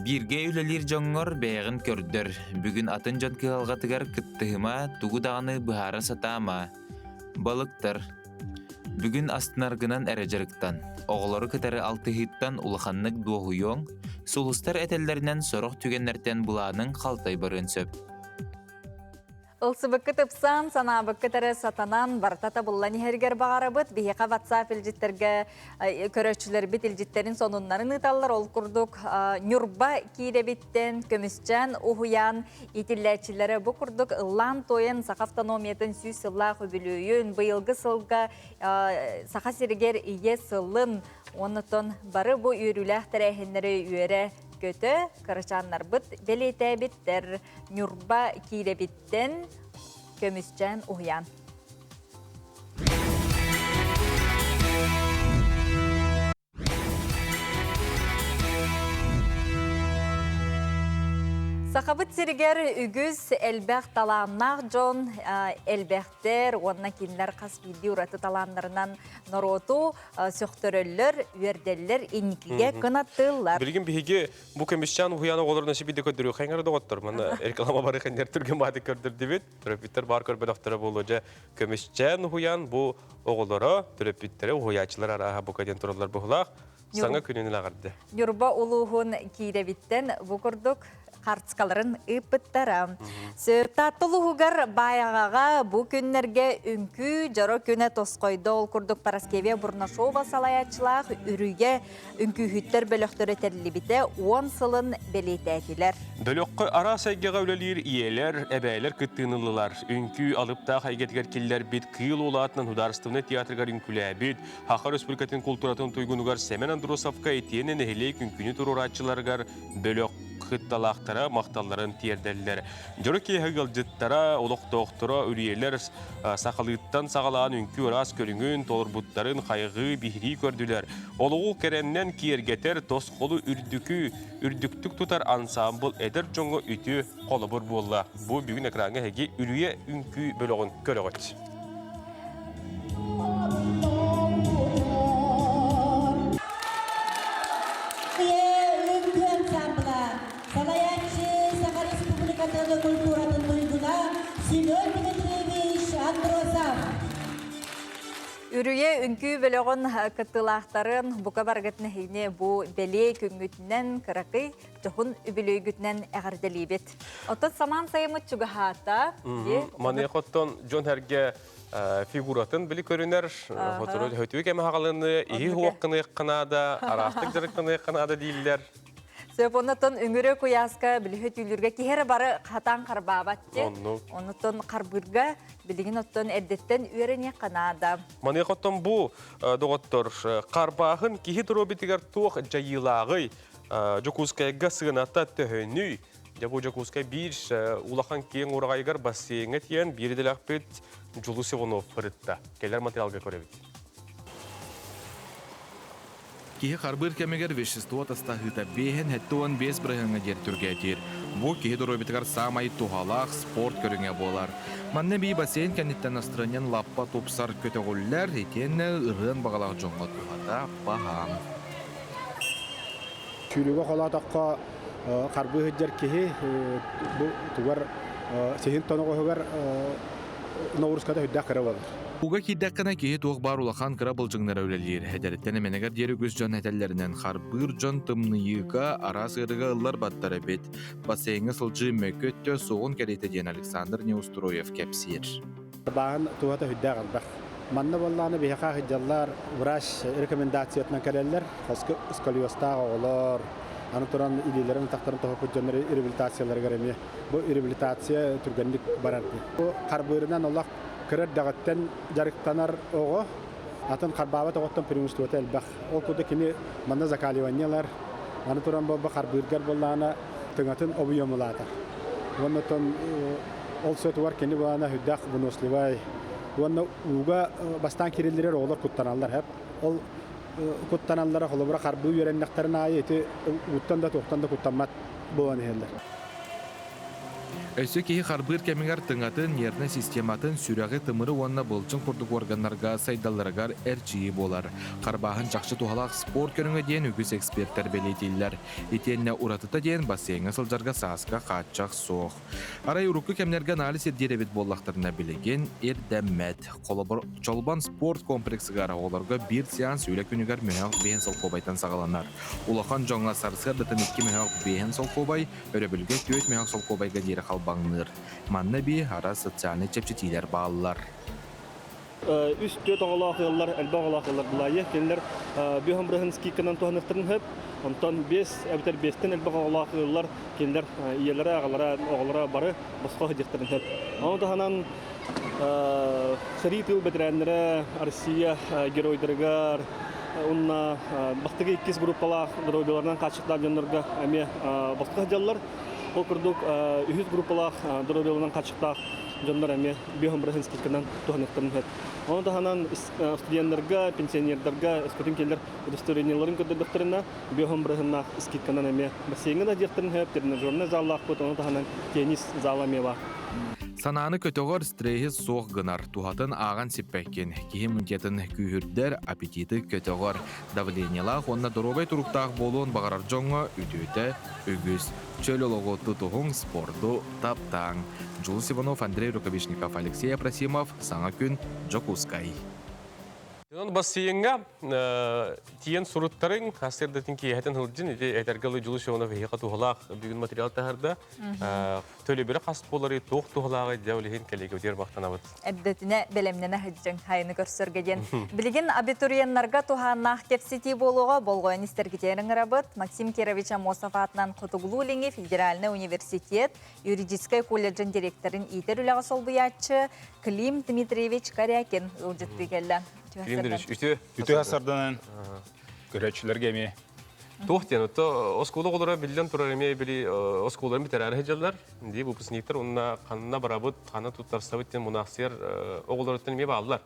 бииргэ үлэлиир дьоҥҥор бэйэҕин көрдөр, бүгүн атын дьон кыһалҕатыгар кыттыһыма, тугу даҕаны быһаара сатаама. Балыктар, бүгүн астынаргынан эрэ дьарыктан, оҕолору кытары алтыһыыттан улаханнык дуоһуйуоҥ, сулустар этэллэринэн сорох түгэннэртэн былааныҥ халтай барыан сөп. Ылсыбыккыт ыпсан, санаабыккыт эрэ сатанан, барыта табыллан иһэригэр баҕарабыт. Биһиэхэ WhatsApp илдьиттэргэ көрөөччүлэрбит илдьиттэрин сонуннарын ыыталлар. Ол курдук Ньурба киирэбиттэн Көмүсчээн уһуйаан иитиллээччилэрэ бу курдук ыллаан-туойан Саха автономиятын 100 сыллаах үбүлүөйүн, быйылгы сылга Саха сиригэр Ийэ сылын, оннуттан бары бу үөрүүлээх тэрээһиннэри үөрэ көтө кырачааннарбыт бэлиэтээбиттэр. Ньурба Киирэбиттэн Көмүсчээн уһуйаан. Сахабыт сиригэр үгүс элбэх талааннаах дьон элбэхтэр уонна кинилэр хас биирдии ураты талааннарынан норуоту сөхтөрөллөр, үөрдэллэр, инникигэ кынаттыыллар. Билигин биһиги бу көмүсчээн уһуйаан оҕолорун өссө биирдэ көрдөрүөххэ эҥэр доҕоттор. Манна реклама бары хэннэр түргэн баатык көрдөрдүбүт. Төрөппүттэр баар көрбөтөхтөрө буолуо. Дьэ, көмүсчээн уһуйаан бу оҕолоро, төрөппүттэрэ, уһуйааччылар арааһа бука диэн тураллар быһылаах. Саҥа күнүн эҕэрдэ. Ньурба улууһун Киирэбиттэн бу курдук. Харцкаларын ыыппыттара. Сөп Таатта улууһугар Баайаҕаҕа бу күннэргэ үҥкүү дьоро күнэ тосхойдо. Ол курдук Параскевия Бурнашова салайааччылаах Үрүйэ үҥкүүһүттэр бөлөхтөрө тэриллибитэ 10 сылын бэлиэтээтилэр. Бөлөххө араас эйгэҕэ үлэлиир ийэлэр, эбээлэр кыттыыны ыллылар. Үҥкүү алыптаах эйгэтигэр киллэрбит Кыыл Уолаатынан художественнай театрыгар үҥкүүлээбит, Саха Республикатын култууратын туйгунугар Сэмэн Андросовка итиэннэ нэһилиэк үҥкүүнү туруорааччыларыгар бөлөх кытталаахтара махталларын тиэрдэллэр. Дьоро киэһэ ыалдьыттара, олохтоохторо, үрүйэлэр сахалыыттан саҕалаан үҥкүү араас көрүҥүн, толорбуттарын хайҕыы, биһирии көрдүлэр. Олоҕу кэрэннэн киэргэтэр, тосхолу үрдүкү, үрдүктүк тутар ансаамбыл эдэр дьоҥҥо үтүө холобур буолла. Бу бүгүн экраҥҥа эһиги Үрүйэ үҥкүү бөлөҕүн көрөҕүт. Үҥкүү ансаамбыла салайааччы Саха Республикатын культуратын туйгуна Семен Дмитриевич Андросов. Үрүйэ үҥкүү бөлөҕүн кыттыылаахтарын бука барыгытын эһигини бу бэлиэ күҥҥүтүнэн кыракый дьоһун үбүлүөйгүтүнэн эҕэрдэлиибит. Оттон самаан сайыммыт чугаһаата. Маныаха оттон дьон эргэ фигуратын били көрүнэр, хотуру хөтүө кэм хаҕалыны, иһи хуоххыныаххынаада, араастык дьарыктаныаххынаада дииллэр. Сөп, оннотон үҥүрү куйааска билиһи түүлүргэ киһи эрэ бары хатаан харбаабат ти. Оннотон харбыырга билигин оттон эрдэттэн үөрэниэххэ наада. Маныаха оттон бу доҕоттор харбааһын киһи доруобуйатыгар туох дьайыылааҕый? Дьокуускайга сыаната төһөнүй? Дьэ бу Дьокуускай биир улахан киэҥ ураҕайыгар бассейҥа тиийэн биир идэлээхпит Дьулус Иванов ырытта. Кэлэр материалга көрөбүт. Киһи харбыыр кэмигэр вещество тастаһыыта биэһин 75 бырыһыаҥҥа диэри түргээтиир. Бу киһи доруобуйатыгар саамай туһалаах спорт көрүҥэ буолар. Манна эбии бассейн кэнниттэн настырыанньан лаппа тупсар көтөҕүллэр, итиэннэ ырыан баҕалаах дьоҥҥо туһата баһаам. Сүүрүүгэ холоотоххо харбыы сылдьар киһи бу тугар сиһин тоноҕоһугар ноҕурууската сүрдээх кыра буолар. Ууга киирдэххинэ киһи туох баар улахан кыра былдьаҥнара үлэлиир. Эдэриттэн эмэнэгэр диэри үгүс дьон этэллэринэн харбыыр дьон тымныйыыга араас ыарыыга ылларбаттар эбит. Бассейҥҥа сылдьыы мөкү өттө суоҕун кэриэтэ диэн Александр Неустроев кэпсиир. Бааһын туһата сүрдээх элбэх. Манна буоллаҕына биһиэхэ сылдьаллар врач рекомендациятынан кэлэллэр. Хоско сколиозтаах оҕолор, аны туран илиилэрин атахтарын тоһуппут дьоннор реабилитацияларыгар эмиэ бу реабилитация түргэнник барар. Бу харбыырынан олох кыра эрдэҕиттэн дьарыктанар оҕо атын харбаабат оҕоттон преимуществота элбэх. Ол курдук кини манна закаливание ылар, аны туран буолба харбыыргар буоллаҕына тыҥатын объемулаатар. Уонна оттон ол сотугар кини буолана сүрдээх выносливай уонна ууга бастаан кириллэрэр оҕолор куттаналлар хэп. Ол куттаналлара холобура харбыы үөрэннэхтэрин аайы ити ууттан да туохтан да куттаммат буолан иһэллэр. Өссө киһи харбыыр кэмигэр тыҥатын, нервнэй систематын, сүрэҕи, тымыры уонна былчыҥ курдук органнарга сайдалларыгар эрчийии буолар. Харбааһын чахчы туһалаах спорт көрүҥэ диэн үгүс экспертэр бэлиэтииллэр. Итиэннэ уратыта диэн бассейҥа сылдьарга сааска хааччах суох. Арай урукку кэмнэргэ анализ ирдиир эбит буоллахтарына билигин ирдэммэт. Холобур, Чолбон спорт комплексыгар оҕолорго биир сеанс үлэ күнүгэр мөһөөх биэһин солкуобайтан саҕаланар. Улахан дьоҥҥо сарсыардатын икки мөһөөх биэһин солкуобай, өрөбүлгэ түөрт мөһөөх солкуобайга диэри халбаҥныыр. Манна эбии араас социальнай чэпчэтиилэр бааллар. Үс түөрт оҕолоох ыаллар, элбэх оҕолоох ыаллар булаайы. Кинилэр бүһөн бырыһын скидканан туһаныахтарын сөп. Онтон биэс эбэтэр биэстэн элбэх оҕолоох ыаллар кинилэр ийэлэрэ, аҕалара, оҕолоро бары босхо сылдьыахтарын сөп. Ону таһынан сэрии тыыл бэтэрээннэрэ Россия геройдарыгар уонна бастакы иккис группалаах доруобуйаларынан хааччахтаах дьоннорго эмиэ босхо сылдьаллар. Ол курдук үһүс группалаах доруобуйаларынан хааччахтаах дьоннор эмиэ биохамбырыһын скидканан туһаныахтарын сөп. Ону таһынан студеннарга, пенсионердарга өскөтүн кинилэр удостоверениеларын көрдөрдөхтөрүнэ биохамбырыһыннаах скидканан эмиэ бассейҥа да диэхтэрин сөп, тренажернай заллаахпыт, ону таһынан теннис зала эмиэ баар. Санааны көтөҕөр стресси суох гынар, туһатын ааҕан сиппэккин, киһи иммунитетын күүһүрдэр, аппетиты көтөҕөр, давлениелаах уонна доруобай туруктаах буолуон баҕарар дьоҥҥо үтүөтэ үгүс. Чөл олоҕу тутуһуҥ, спорду таптааҥ. Дьулус Иванов, Андрей Рукавишников, Алексей Апросимов. Саҥа күн, Дьокуускай. Онон бассейҥҥа тиийэн суруттарыҥ, сарсыардатын киэһэтин сылдьын, ити этэргэ дылы Дьулус Иванов эһиэхэ туһалаах бүгүн материал таһарда. Төлөбүрэ хас буоларый, туох туһалааҕый дьэ ол иһин кэлиэкэбитигэр махтанабыт. Эрдэтинэ бэлэмнэнэ сылдьыҥ, хайыны көрсөргө диэн. Билигин абитуриеннарга туһааннаах кэпсэтии буолуоҕа болҕойон истэргитигэр ыҥырабыт. Максим Кирович Аммосов аатынан Хотугулуу-Илиҥҥи федеральнай университет юридическай колледжын директорын иитэр үлэҕэ солбуйааччы Клим Дмитриевич Корякин ыалдьыттыы кэллэ. Клим Дмитриевич, үтүө. Үтүө сарданан көрөөччүлэргэ эмиэ. Туох диэн, ото оскуола оҕолоро биллэн турар эмиэ били оскуолаларын бүтэрээри сылдьаллар. Дии выпускниктар уонна ханна барабыт, ханна туттарсабыт диэн мунаахсыйар оҕолоруттан эмиэ бааллар.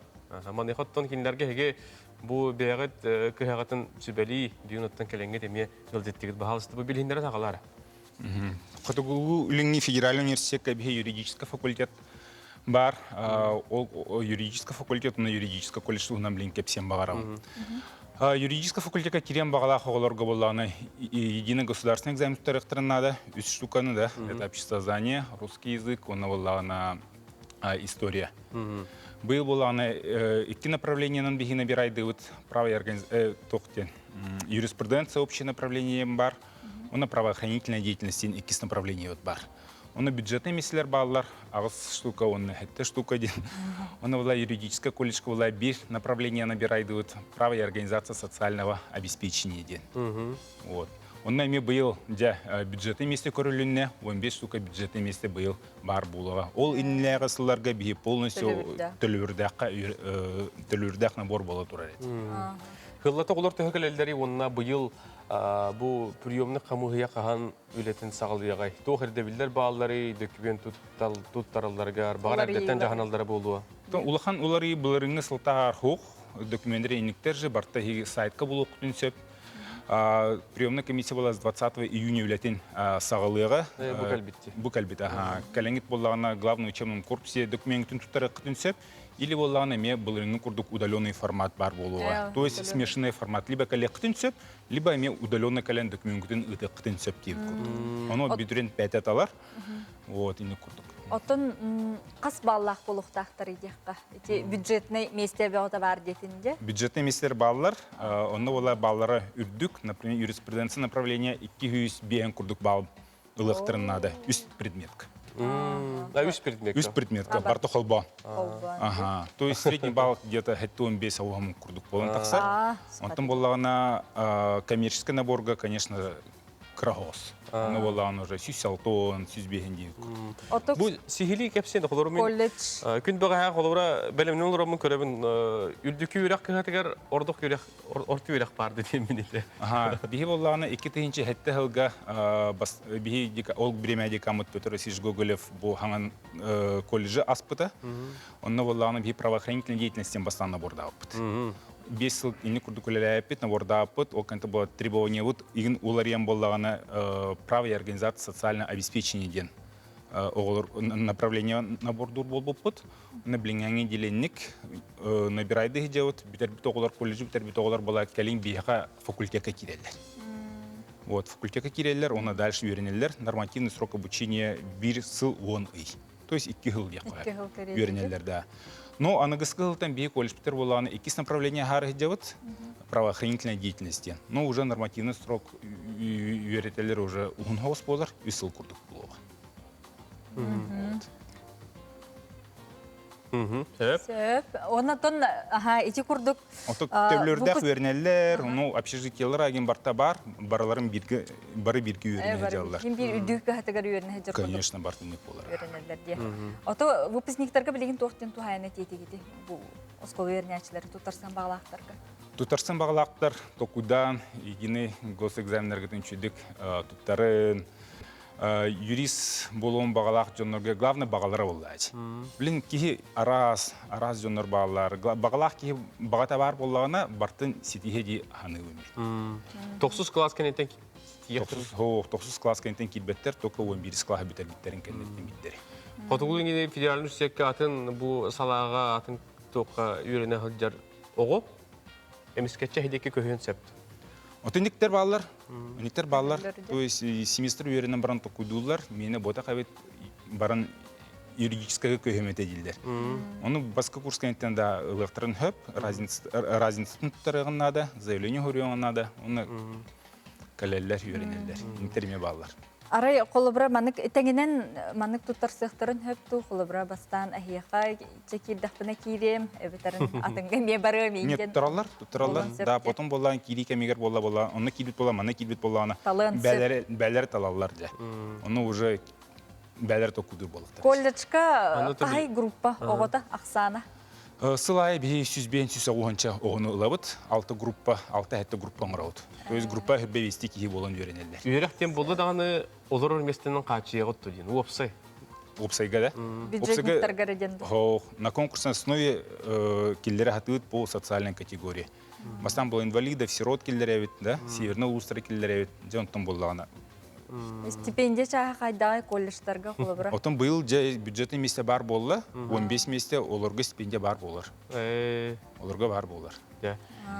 Маныаха оттон кинилэргэ эһиги бу бэйэҕит кыһаҕытын сүбэлии бүгүн оттон кэлэҥҥит эмиэ ыалдьыттыгыт. Баһаалыста бу билиһиннэрэ саҕалаара. Хотугулуу-Илиҥҥи федеральный университекка биһи юридическай факультет бар. Ол юридическай факультет уонна юридическай колледж туһунан билин кэпсиэн баҕарабын. Юридическай факультекка кириэн баҕалаах оҕолорго буоллаҕына единый государственный экзамен туттарыахтарын наада. Үс штуканы да. Это обществознание, русский язык, уонна буоллаҕына история. Быйыл буоллаҕына икки направлениенан биһи набирайдыбыт право юриспруденция общее направление бар. Уонна правоохранительная деятельность диэн иккис направление бар. Онно бюджетный миссилер бааллар, аҕыс штука уонна сэттэ штука диэн. Онно была юридическая колледжка была биир направление набирайдыбыт право и организация социального обеспечения диэн. Вот. Онно эмиэ быйыл дьэ бюджетный миэстэ көрүлүннэ, 15 штука бюджетный миэстэ быйыл баар буолуоҕа. Ол иннилээҕи сылларга биһи полностью төлөбүрдээххэ төлөбүрдээх набор буола турар этэ. Кыллата оҕолор төһө кэлэллэрий уонна быйыл бу приемный хамыыһыйа хаһан үлэтин саҕалыаҕай? Туох ирдэбиллэр баалларый, дөкүмүөн туттаралларыгар, баҕар эрдэттэн дьаһаналлара буолуо? Улахан уларыы былырыҥҥы сылтаар хук, документтары иниктер же барта сайтка булуоххутун сөп. Приемная комиссия была с 20 июня үлэтин саҕалыаҕа. Бу кэлбит. Бу кэлбит, аха. Кэлэҥит буоллаҕына главный учебном корпусе документын туттарыаххытын сөп. Или буоллаҕына эмиэ былырыҥҥы курдук удаленный формат баар буолуоҕа. То есть смешанный формат. Либо кэлиэххитин сөп, либо эмиэ удаленный кэлэн документгытын ыытыаххытын сөп диэбит курдук. Ону бүдүрүн пэтэ талар. Вот, ини курдук. Оттон хас баллаах буолуохтаахтар диэххэ? Ити бюджетный миэстэ бөҕөтө баар диэтин дьэ? Бюджетный миэстэлэр бааллар. Онно буола баллара үрдүк. Например, юриспруденция направление 205 курдук балл ылыахтарын наада. Үс предметка. А үс предметка? Үс предметка, барта холбоон. Ага. То есть средний балл где-то 75 ауһам курдук болон тахсар. Онтон боллаҕына коммерческий наборга, конечно, кыра оҕус. Оны боллаҕына уже 106, 105 диэн. Бу сиһилии кэпсиэн холору мин күн бөҕөһө холобура бэлэмнэн олороммун көрөбүн үрдүкү үөрэх кыһатыгар ордук үөрэх орто үөрэх баар диэн мин ити. Биһи боллаҕына 2007 сылга биһи ол бириэмэ декаммыт Петр Васильевич Гоголев бу хаҥан колледжы аспыта. Онно боллаҕына биһи правоохранительной деятельностен бастаан набордаабыппыт. 5 сыл инни курдук үлэлээппит, набордаабыппыт. Ол кэнтэ была требованиябыт игин уларыйан боллаҕына право и организация социального обеспечения диэн оҕолор направление набордуур буолбуппут. Уонна билиҥҥээҥҥи диленник набирайды сылдьабыт, бүтэрбит оҕолор, колледжы бүтэрбит оҕолор была кэлин биһиэхэ факультекка киирэллэр. Вот, факультекка киирэллэр, уонна дальше үөрэнэллэр. Нормативный срок обучения бир сыл 10 ый. То есть 2 жыл диэххэ үөрэнэллэр, да. Но аныгыскы сылтан биһи колледжпитер буолаҕына иккис направление аһаары сылдьабыт, правоохранительная деятельность диэн. Но уже нормативный срок үөрэтэллэр уже уһун соҕус буолар, үс сыл курдук буолуоҕа. Сөп. Оннотон аха ити курдук Ото төблөрдөөх үөрэнэллэр, ну общежитиелар агин барта бар, бараларын бирге бары бирге үөрэнэ дьаллар. Ким бир үрдүк кыһатыгар үөрэнэ дьар Конечно, бартыннык болар. Үөрэнэллэр диye. Ото выпускниктарга билигин туохтан туһаайан этиэтигити бу оскуола үөрэнээччилэри тутарсан баҕалаахтарга. Тутарсан баҕалаахтар токудаан единый госэкзаменнаргытын үчүдүк туттарын юрист буолуон баҕалаах дьоннорго главное баҕалара буоллаач. Блин, киһи араас, араас дьоннор бааллар. Баҕалаах киһи баҕата баар буоллаҕына, бартын ситиһэ дии ханыыбын мен. Тохсус класс кэнниттэн Тохсус класс кэнниттэн киирбэттэр, только 11 класс бүтэрбиттерин кэнниттэн биттери. Хотугу федеральный университекка атын бу салааҕа атын туохха үөрэнэ сылдьар оҕо эмискэччи эһидиэкки көһүөн сөп. Отон никтер бааллар, никтер бааллар. То есть семестр үөрэнэн баран токуйдууллар, миэнэ ботах эбит баран юридическая көһөмөтө дииллэр. Ону баскы курс кэнниттэн да ылыахтарын хөп, разницатын туттарыаҕын наада, заявление хоруйуоҕун наада, уонна кэлэллэр, үөрэнэллэр, интерме бааллар. Арай холобура маннык тэҥинэн маннык туттарсыахтарын хөп туу холобура бастаан эһиэхэ чэ киирдэхпинэ киириэм эбэтэр атыҥҥа эмиэ барыам Нет, туттараллар, туттараллар. Да, потом буоллаан киирии кэмигэр буолла буолла, онно киирбит буолла, манна киирбит буоллаҕына, бээлэри бээлэри талаллар дьэ. Ону уже бээлэри токкудуур буолуохтар. Колледжка хаһай группа оҕото ахсаана? Сыл аайы биһи 105 190 оҕону ылабыт. Алта группа, алта хэттэ группа оҥоробут. То есть группа хүрбэ вести киһи буолан үөрэнэллэр. Үөрэх диэн буолла даҕаны олорор миэстэнэн хааччыйаҕыт ту диэн уопсай. Уопсайга да? Бюджетниктарга диэн. На конкурсной основе киллere хатыыт по социальной категории. Бастан был инвалидов, сирот киллеребит, да, северный улуустары киллеребит, дьэ онтон буоллаҕына. Стипендия чааһа хайдаҕай колледжтарга холобура? Отон быйыл дьэ бюджетный месте бар буолла, 15 месте олорго стипендия бар буолар. Олорго бар буолар.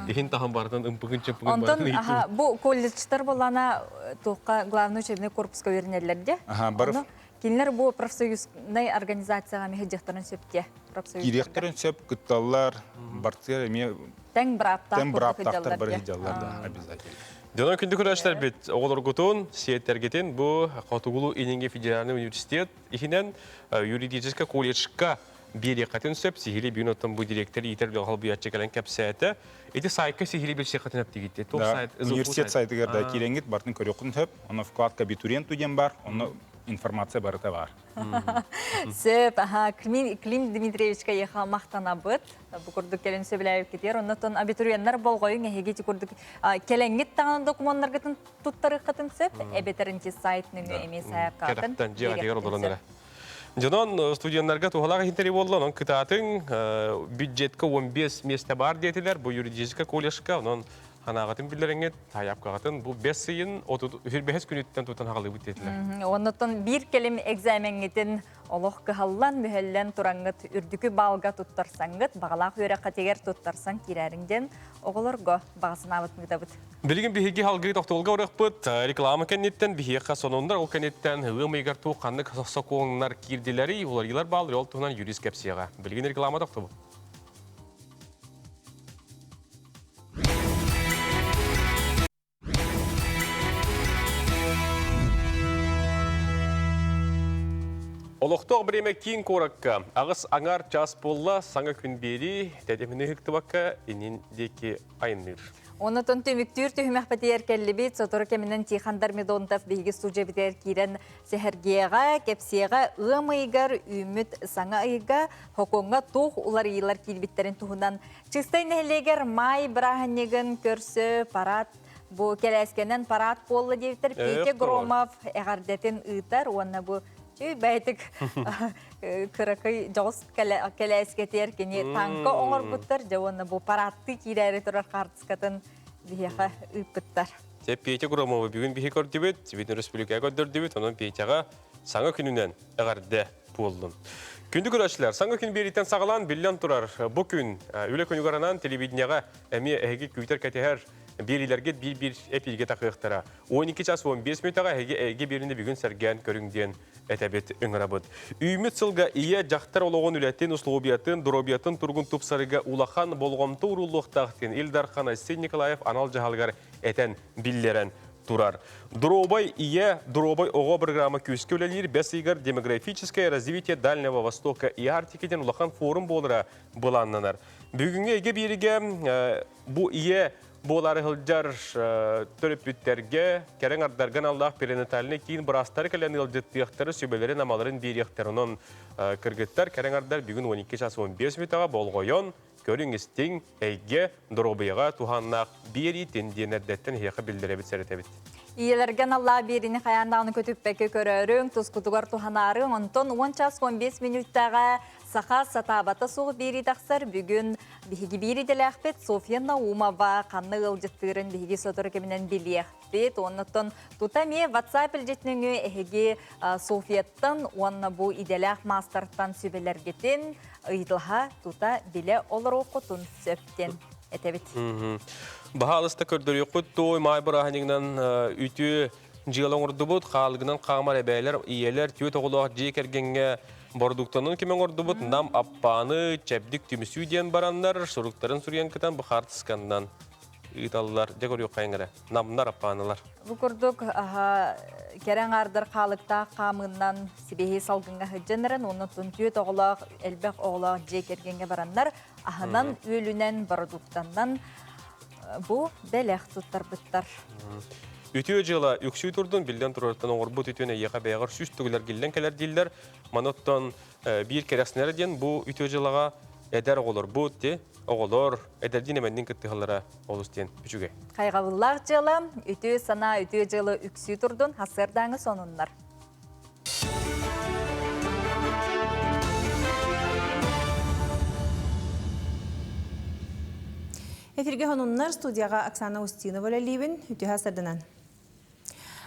Иһин таһын барытын ымпыгын чымпыгын Онтон аха бу колледжтар боллана туохха главный учебный корпуска үөрэнэллэр де. Аха, Кинилэр бу профсоюзный организацияҕа миһэдьэхтэрин сөпте. Киириэхтэрин сөп, кытталлар, бартыар эмиэ Тэҥ бырааптаах тэҥ бырааптаахтар бары сылдьаллар да обязательно. Дьонон күндү көрөөччүлэрбит, оҕолоргутун, сиэттэргитин бу Хотугулуу Илиҥҥи федеральный университет иһинэн юридическай колледжка биэриэххитин сөп. Сиһили бүгүн оттон бу директор иитэр үлэҕэ холбуйааччы кэлэн кэпсээтэ. Ити сайтка сиһили билсиэххитин эптигит. Да, университет сайтыгар да киирэҥҥит бартын көрүөххүн сөп. Онно вкладка абитуриент диэн бар, онно информация барыта бар. Сөп, аха, Клим Дмитриевичка еха махтанабыт. Бу курдук кэлин сөбүлээбиккитигэр, оннотон абитуриеннар болҕойуҥ эһиги ити курдук кэлэҥҥит даҕаны докумуоннаргытын туттарыаххытын сөп, эбэтэр инти сайт нөҥүө эмиэ сайаапкаҕытын Кэтэхтэн дьиэҕитигэр олорон эрэ. Дьонон студеннарга туһалаах иһинтэри буолла, онон кытаатыҥ, бюджетка 15 миэстэ баар диэтилэр, бу юридическай колледжка, онон ханаҕытын биллэриҥҥит, Сайаапкаҕытын бу бэс ыйын 35 күнүттэн тутан хаҕалыыбыт диэтилэр. Оннуттан биир кэлим экзамеҥҥитин олох кыһаллан, мүһэллэн тураҥҥыт үрдүкү баалга туттарсаҥҥыт, баҕалаах үөрэххитигэр туттарсан киирээриҥ диэн оҕолорго баҕа санаабытын ыытабыт. Билигин биһиги салгыы тохтобулга барыахпыт. Реклама кэнниттэн биһиэхэ сонуннар, ол кэнниттэн ыам ыйыгар туох ханнык сокуоннар киирдилэрий, уларыйыылар бааллар, ол туһунан юрист кэпсиэҕэ. Билигин реклама тохтобул. Олохтоох бириэмэ киин куоракка аҕыс аҥаар час буолла, саҥа күн биэрии тэтимини ыһыктыбакка иннин диэки айанныыр. Онотон түмүктүүр түһүмэхпитигэр кэллибит. Сотору кэминэн Тихон Дормидонтов биһиги студиябытыгар киирэн сэһэргиэҕэ, кэпсиэҕэ ыам ыйыгар үүммүт саҥа ыйга Хокуоҥҥа туох уларыйыылар киирбиттэрин туһунан Чыстай нэһилиэгэр маай бырааһынньыгын көрсө парад бу кэлээскэнэн парад буолла диэбиттэр. Петя Громов эҕэрдэтин ыытар уонна бу чүй бэйэтик кыракый дьоҕус кэлээскэтигэр кини танка оҥорбуттар дьэ уонна бу парадтыы киирээри турар хаартыскатын биһиэхэ ыыппыттар. Дьэ Петя Громовы бүгүн биһи көрдүбүт, бүтүн республикаҕа көрдөрдүбүт, онон Петяҕа саҥа күнүнэн эҕэрдэ буоллун. Күндү көрөөччүлэр, саҥа күн биэрииттэн саҕалаан биллэн турар, бу күн үлэ күнүгэр анаан телевидениеҕэ эмиэ эһиги күүтэр-кэтэһэр биэриилэргит биир-биир эпииргэ тахыахтара. 12 час 15 мүнүүтэҕэ эһиги эйгэ биэриини бүгүн сэргээн көрүҥ диэн этэбит, ыҥырабыт. Үүммүт сылга ийэ, дьахтар олоҕун үлэтин, условиятын, доруобуйатын туругун тупсарыыга улахан болҕомто ууруллуохтаах диэн Ил Дархан Айсен Николаев анал дьаһалыгар этэн биллэрэн турар. Дробай ийэ, дробай оҕо программа күүскэ үлэлиир бэс ыйыгар демографическое развитие Дальнего Востока и Арктики диэн улахан форум буолара былааннанар. Бүгүҥҥү эйгэ биэригэ бу ийэ буолаары сылдьар төрөппүттэргэ, кэрэҥ ардарга аналлаах перинатальнай киин быраастары кэлэн ыалдьыттыахтары, сүбэлэрин-амаларын биэриэхтэр. Онон кыргыттар, кэрэҥ ардар бүгүн 12 час 15 мүтэҕэ болҕойон, көрүҥ-истиҥ, эйгэ, доруобуйаҕа туһааннаах биэриитин диэн эрдэттэн эһиэхэ биллэрэбит, сэрэтэбит. Ийэлэргэ аналлаах биэриини хайаан даҕаны көтүппэккэ көрөөрүҥ, тускутугар туһанаарыҥ. Онтон 10 час 15 мүнүүттэҕэ саха сатаабата суох биэрии тахсар. Бүгүн биһиги биир идэлээхпит Софья Наумова ханна ыалдьыттыырын биһиги сотору кэминэн билиэхпит. Оннуттан тута эмиэ WhatsApp илдьитин эһиги Софьяттан уонна бу идэлээх маастартан сүбэлэргитин ыйыталаһа тута билэ олоруоххутун сөп диэн этэбит. Баһаалыста көрдөрүөххүт туой маай бырааһынньыгынан үтүө дьыала оҥордубут. Хаалыгынан хаамар эбээлэр, ийэлэр, түөрт оҕолоох дьиэ кэргэҥҥэ Бордуктанын ким оҥордубут Нам Аппааны чэбдик түмсүү диэн бараннар суруктарын суруйан кытан бу хаартысканнан ыыталлар. Дьэ көрүөххэйиҥ эрэ. Намнар Аппаанылар. Бу курдук кэрэ аҥаардар хаалыктаах хаамыынан сибиэһи салгыҥҥа сылдьан эрэн уонна түөрт оҕолоох элбэх оҕолоох дьиэ кэргэҥҥэ бараннар аһынан үөлүнэн бородууктанан бу бэлэх туттарбыттар. Үтүө дьыала үксүү турдун биллэн турарыттан оҥорбут үтүөн эйиэхэ бэйэҕэр сүүс төгүл эргиллэн кэлэр дииллэр. Маныттан биир кэрэхсэнэрэ диэн бу үтүө дьыалаҕа эдэр оҕолорбут ти оҕолор эдэрдиин эмэннин кыттыһаллара олус диэн үчүгэй. Хайҕабыллаах дьыала, үтүө санаа үтүө дьыала үксүү турдун хасыардааҥы сонуннар. Эфирге хонуннар студияға Оксана Устинова үлэлиибин, үтүһэ сырдынан.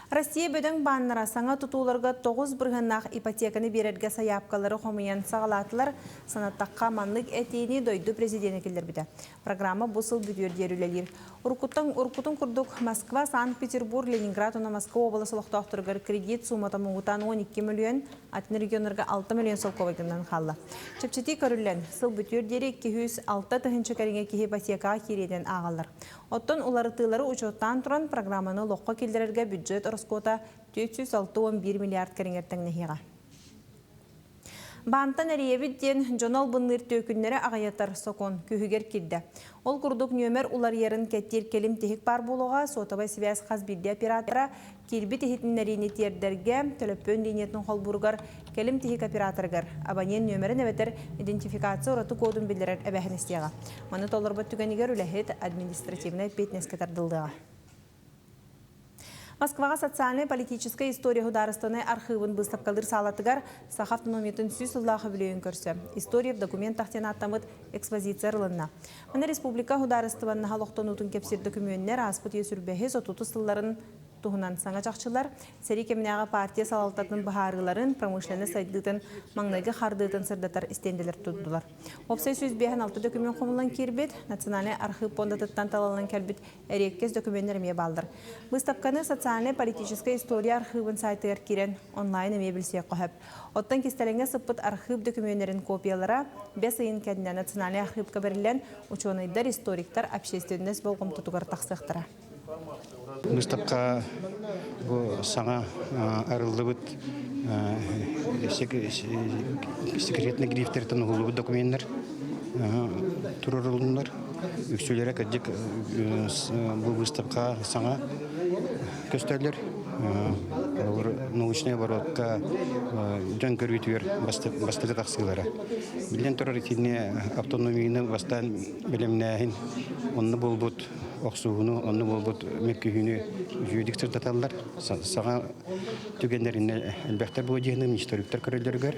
Россия бөдөҥ бааннара саҥа тутууларга 9 бырыһыаннаах ипотеканы биэрэргэ сайаапкалары хомуйан саҕалаатылар. Санаттахха, маннык этиини дойду президенэ киллэрбитэ. Программа бу сыл бүтүөр диэри үлэлиир. Уруккуттан уруккутун курдук Москва, Санкт-Петербург, Ленинград уонна Москва уобалас олохтоохторугар кредит суумата муҥутаан 12 мөлүйүөн, атын регионнарга 6 мөлүйүөн солкуобайданан хаалла. Чэпчэтии көрүллэн, сыл бүтүөр диэри 206 тыһыынча кэриҥэ киһи ипотекаҕа киириэнэн ааҕаллар. Оттон уларытыылары учуоттаан туран, программаны олоххо киллэрэргэ бюджет ороскуота 461 миллиард кэриҥэр тэҥнэһиэҕэ. Баантан эрийэбит диэн дьону албынныыр түөкүннэри аҕыйатар сокуон күһүгэр киирдэ. Ол курдук нүөмэр уларыйарын кэттиир кэлим тиһик баар буолуоҕа, суотабай сибээс хас биирдии оператора киирбит иһитиннэриини тиэрдэргэ, төлөпүөн линиятын холбууругар кэлим тиһик операторыгар абонент нүөмэрин эбэтэр идентификация ураты кодун биллэрэр эбээһинэстиэҕэ. Маны толорбот түгэнигэр үлэһит административнай эппиэтинэскэ тардыллыаҕа. Москваҕа социальнай-политическай история судаарыстыбаннай архыыбын быыстапкалыыр саалатыгар Саха автономиятын сүүс сыллаах үбүлүөйүн көрсө «История в документах» диэн ааттаммыт экспозиция арылынна. Маны республика судаарыстыбаннаһа олохтонуутун кэпсиир дөкүмүөннэр ааспыт үйэ сүрбэһис отутус сылларын туһунан саҥа чахчылар, сэрии кэминээҕи партия салалтатын быһаарыыларын, промышленность сайдыытын маҥнайгы хардыытын сырдатар истиэндэлэр турдулар. Уопсай 156 дөкүмүөн хомуллан киирбит, Национальнай архыып пуондатыттан талыллан кэлбит эриэккэс дөкүмүөннэр эмиэ бааллар. Быыстапканы социальнай-политическай история архыыбын сайтыгар киирэн онлайн эмиэ билсиэххэ сөп. Оттон кистэлэҥҥэ сыппыт архыып дөкүмүөннэрин копиялара бэс ыйын кэннэ Национальнай архыыпка бэриллэн, учуонайдар, историктар общественность болҕомтотугар тахсыахтара. Быыстапка бу саҥа арыллыбыт секретный грифтертэн уһуллубут докуменнар турарылыннар. Үксүлэрэ кырдьык бу выставка саҥа көстөллөр. Научный оборотка дьон көрүүтүгэр бастакы тахсыылара. Биллэн турар итини автономияны бастаан бэлэмнээһин онно буолбут охсуһууну, онно буолбут мөккүһүүнү үчүгэйдик сырдаталлар. Саҥа түгэннэринэ элбэхтэр буо диэхинэ историктар көрөллөрүгэр.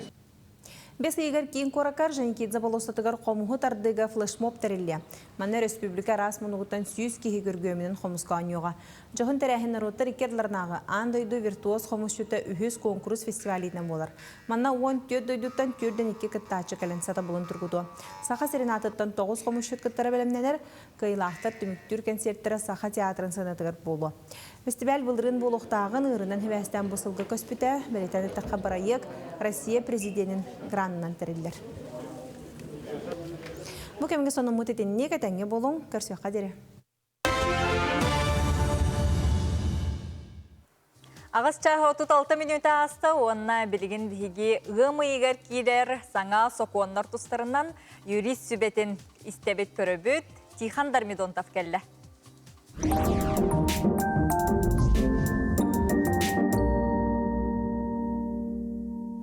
Бэс ыйыгар киин куоракка Орджоникидзе болуоссатыгар хомуһу тардыыга флешмоб тэриллиэ. Манна өрөспүүбүлүкэ араас муннугуттан 100 киһи күргүөмүнэн хомуска оонньуоҕа. Дьоһун тэрээһин норуоттар икки ардыларынааҕы аан дойду виртуоз хомусчута үһүс куонкурус фестивалитынан буолар. Манна 14 дойдуттан 42 кыттааччы кэлэн сатабылын тургутуо. Саха сирин аатыттан 9 хомусчут кыттара бэлэмнэнэр, Кыайыылаахтар түмүктүүр кэнсиэртэрэ Саха театрын сыанатыгар буолуо. Фестиваль былырыын буолуохтааҕын ыырынан сибээстээн бу сылга көспүтэ. Бэлиэтээн эттэххэ, бырайыак Россия президенин гранынан тэриллэр. Бу кэмҥэ сонуммут итинник, этэҥҥэ буолуҥ, көрсүөххэ диэри. Аҕыс чааһа 36 мүнүүтэ ааста уонна билигин биһиги ыам ыйыгар киирэр саҥа сокуоннар тустарынан юрист сүбэтин истэбит көрөбүт. Тихон Дармидонтов кэллэ.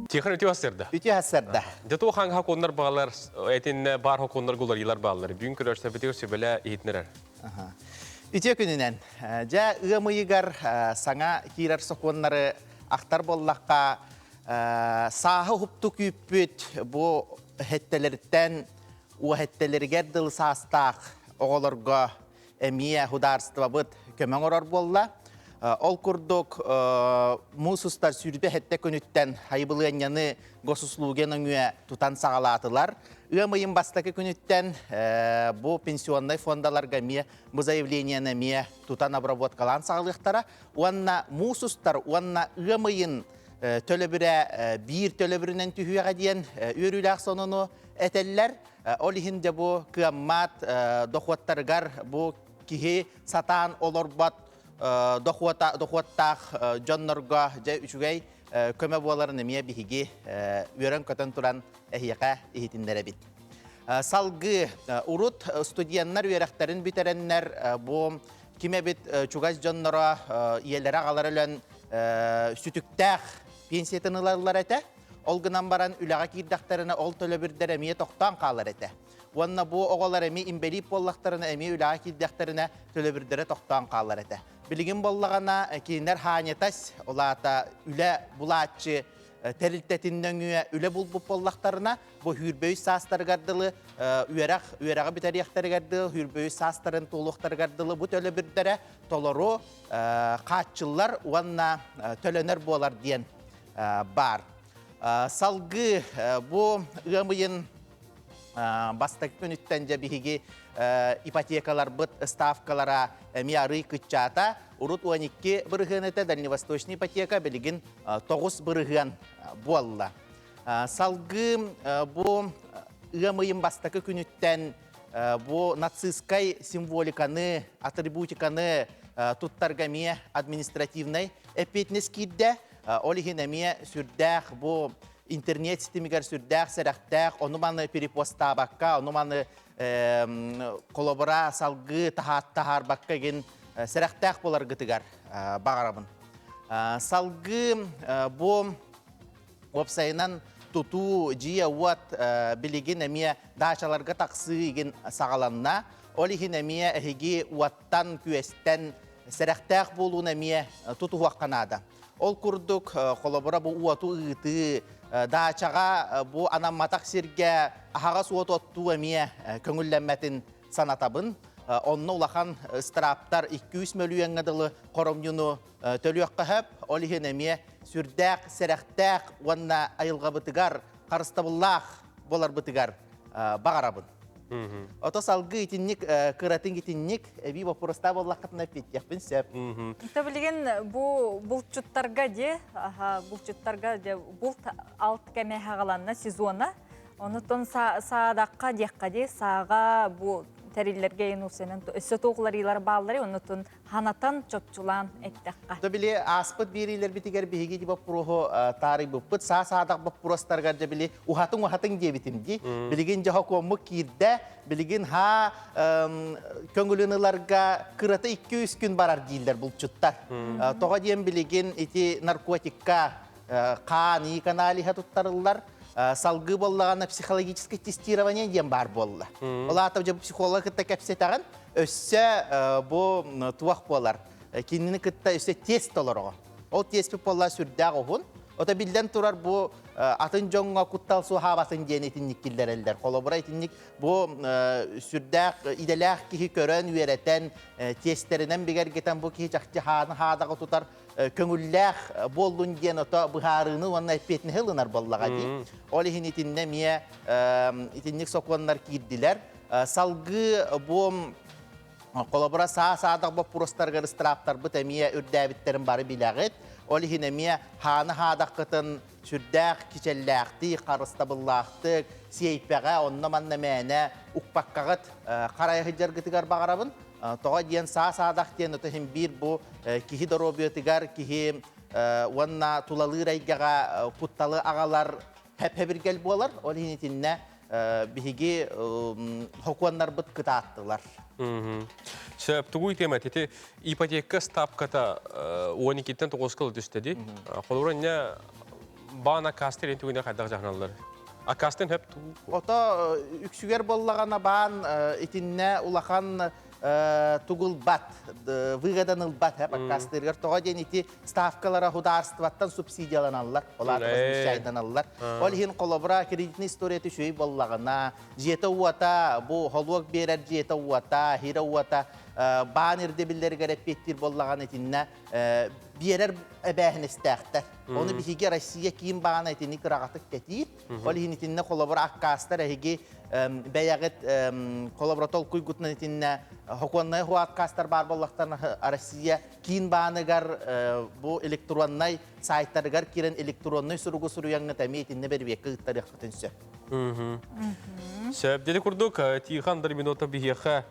Тихон үтүө ассырда. Үтүө ассырда. Дьэ хаҥ хокуоннар баалар, этинне бар хокуоннар гуларыйлар баалар. Бүгүн көрөрсөбүтүгэр сүбэлэ иһитинэрэр. Үтүө күнүнэн. Дьэ, ыам ыйыгар саҥа киирэр сокуоннары ахтар буоллахха, сааһы уһупту күүппүт бу хэттэлэриттэн уоһэттэлэригэр дылы саастаах оҕолорго эмиэ судаарыстыбабыт көмө оҥорор буолла. Ол курдук, муус устар сүүрбэ сэттэ күнүттэн хайыбылыанньаны госуслуги нөҥүө тутан саҕалаатылар. Ыам ыйын бастакы күнүттэн бу пенсионнай фондаларга эмиэ бу заявлениены эмиэ тутан обработкалаан саҕалыахтара. Уонна муус устар уонна ыам ыйын төлөбүрэ биир төлөбүрүнэн түһүөҕэ диэн үөрүүлээх сонуну этэллэр. Ол иһин дьэ бу кыаммат дохуоттарыгар бу киһи сатаан олорбот дохуоттаах дьоннорго дьэ үчүгэй көмө буоларын эмиэ биһиги үөрэн-көтөн туран эһиэхэ иһитиннэрэбит. Салгыы урут студеннар үөрэхтэрин бүтэрэннэр бу ким эбит чугас дьонноро ийэлэрэ аҕалара өлөн сүтүктээх пенсиятын ылаллар этэ. Ол гынан баран үлэҕэ киирдэхтэринэ ол төлөбүрдэр эмиэ тохтоон хаалар этэ. Уонна бу оҕолор эмиэ инбэлиит буоллахтарына эмиэ үлэҕэ киирдэхтэринэ төлөбүрдэрэ тохтоон хаалар этэ. Билигин буоллаҕына кинилэр хааньатас, ол аата үлэ булааччы тэрилтэтин нөҥүө үлэ булбут буоллахтарына, бу сүүрбэ үс саастарыгар дылы үөрэх үөрэҕи бүтэриэхтэригэр дылы, сүүрбэ үс саастарын туолуохтарыгар дылы бу төлөбүрдэрэ толору хааччыллар уонна төлөнөр буолар диэн баар. Салгыы бу ыам ыйын бастакы күнүттэн дьэ биһиги ипотекаларбыт ставкалара эмиэ арый кыччаата. Урут 12 бырыһыан этэ, дальневосточный ипотека билигин 9 бырыһыан буолла. Салгыы бу ыам ыйын бастакы күнүттэн бу нацистскай символиканы, атрибутиканы туттарга эмиэ административнай эппиэтинэс киирдэ. Ол иһин эмиэ сүрдээх бу интернет ситимигэр сүрдээх сэрэхтээх, ону-маны перепостаабакка, ону-маны холобура салгыы таһаарбакка игин сэрэхтээх буоларгытыгар баҕарабын. Салгыы бу уопсайынан тутуу, дьиэ-уот билигин эмиэ даачаларга тахсыы игин саҕаланна. Ол иһин эмиэ эһиги уоттан, күөстэн сэрэхтээх буолууну эмиэ тутуһуохха наада. Ол курдук, холобура бу уоту ыытыы, даачаҕа бу анамматах сиргэ аһаҕас уоту оттуу эмиэ көҥүллэммэтин санатабын. Онно улахан ыстырааптар 200 мөлүйүөҥҥэ дылы хоромньуну төлүөххэ сөп. Ол иһин эмиэ сүрдээх сэрэхтээх уонна айылҕабытыгар харыстабыллаах буоларбытыгар баҕарабын. Ото салгыы итинник кыратын итинник эбии боппуруостаа буоллаххытына эппиэттиэхпин сөп. Ото билигин бу булчуттарга де, булчуттарга де булт алт кэмэ хагаланна сезона. Онутон саадаққа диэххэ ди сааға бу тэриллэргэ инусенен өссө туохларыйлар бааллары онутун ханатан чопчулаан эттэххэ. То били ааспыт биэриилэрбитигэр биһиги ди боппуруоһу таарыйбыппыт саа саадах боппуруостарыгар дьэ били уһатыҥ уһатыҥ диэбитим ди. Билигин дьэ хокуоммут киирдэ, билигин ха көҥүлүн ыларга кырата 2-3 күн барар дииллэр булчуттар. Тоҕо диэн билигин ити наркотикка хаан ии аналиһа туттарыллар. Салгыы буоллаҕына психологическое тестирование диэн баар буолла. Ол аата дьэ психолог кытта кэпсэтэҕин, өссө бу туох буолар, кинини кытта өссө тест толороҕо. Ол тестпит буолла сүрдээх уһун. Ото биллэн турар бу атын дьоҥҥо куттал суоһаабатын диэн итинник киллэрэллэр. Холобура итинник бу сүрдээх идэлээх киһи көрөн, үөрэтэн, тестэринэн бигэргэтэн бу киһи чахчы хааны хаадаҕа тутар көҥүллээх буоллун диэн ото быһаарыыны уонна эппиэтинэһи ылынар буоллаҕа дии. Ол иһин итиннэ эмиэ итинник сокуоннар киирдилэр. Салгыы бу холобура саа-саадах боппуруостарыгар ыстырааптарбыт эмиэ үрдээбиттэрин бары билэҕит. Ол иһин эмиэ хааны хаадаххытын сүрдээх кичэллээхтик, харыстабыллаахтык, сиэйпэҕэ онно-манна мээнэ укпаккаҕыт харайа сылдьаргытыгар баҕарабын. Тоҕо диэн саа-саадах диэн ото иһин биир бу киһи доруобуйатыгар, киһи уонна тулалыыр эйгэҕэ кутталы аҕалар хэп-хэбиргэл буолар. Ол иһин итиннэ биһиги хокуоннарбыт кытааттылар. Сөп, тугуй тема ити ипотека ставката 12-тен 9-ка түстэ ди. Холобура инне баан аккастыр ен түгүнэ хайдах жахналлар. Аккастын хөп тугу. Ото үксүгэр боллаҕына баан итиннэ улахан тугулбат, выгодан ылбат аккастырыгар тоҕо диэн ити ставкалара худаарстваттан субсидияланаллар, ол аата возмещайданаллар. Ол иһин холобура кредитный историята үчүгэй буоллаҕына, дьиэтэ-уота, бу холуок биэрэр дьиэтэ-уота, хира-уота баан ирдэбиллэригэр эппиэттиир буоллаҕына итиннэ биэрэр эбээһинэстээхтэр. Ону биһиги Россия киин баана итини кыраҕатык кэтиир. Ол иһин итиннэ холобура аккаастар эһиги бэйэҕит холобура толкуйгутунан итиннэ хокуоннай хуаткастар баар буоллахтарына Россия киин бааныгар бу электроннай сайтарыгар киирэн электроннай суругу суруйаҥҥыт эмиэ итиннэ бэрибиэккэ ыыттарыаххытын сөп. Сөп. Дели курдук Тихон Дарминотов биһиэхэ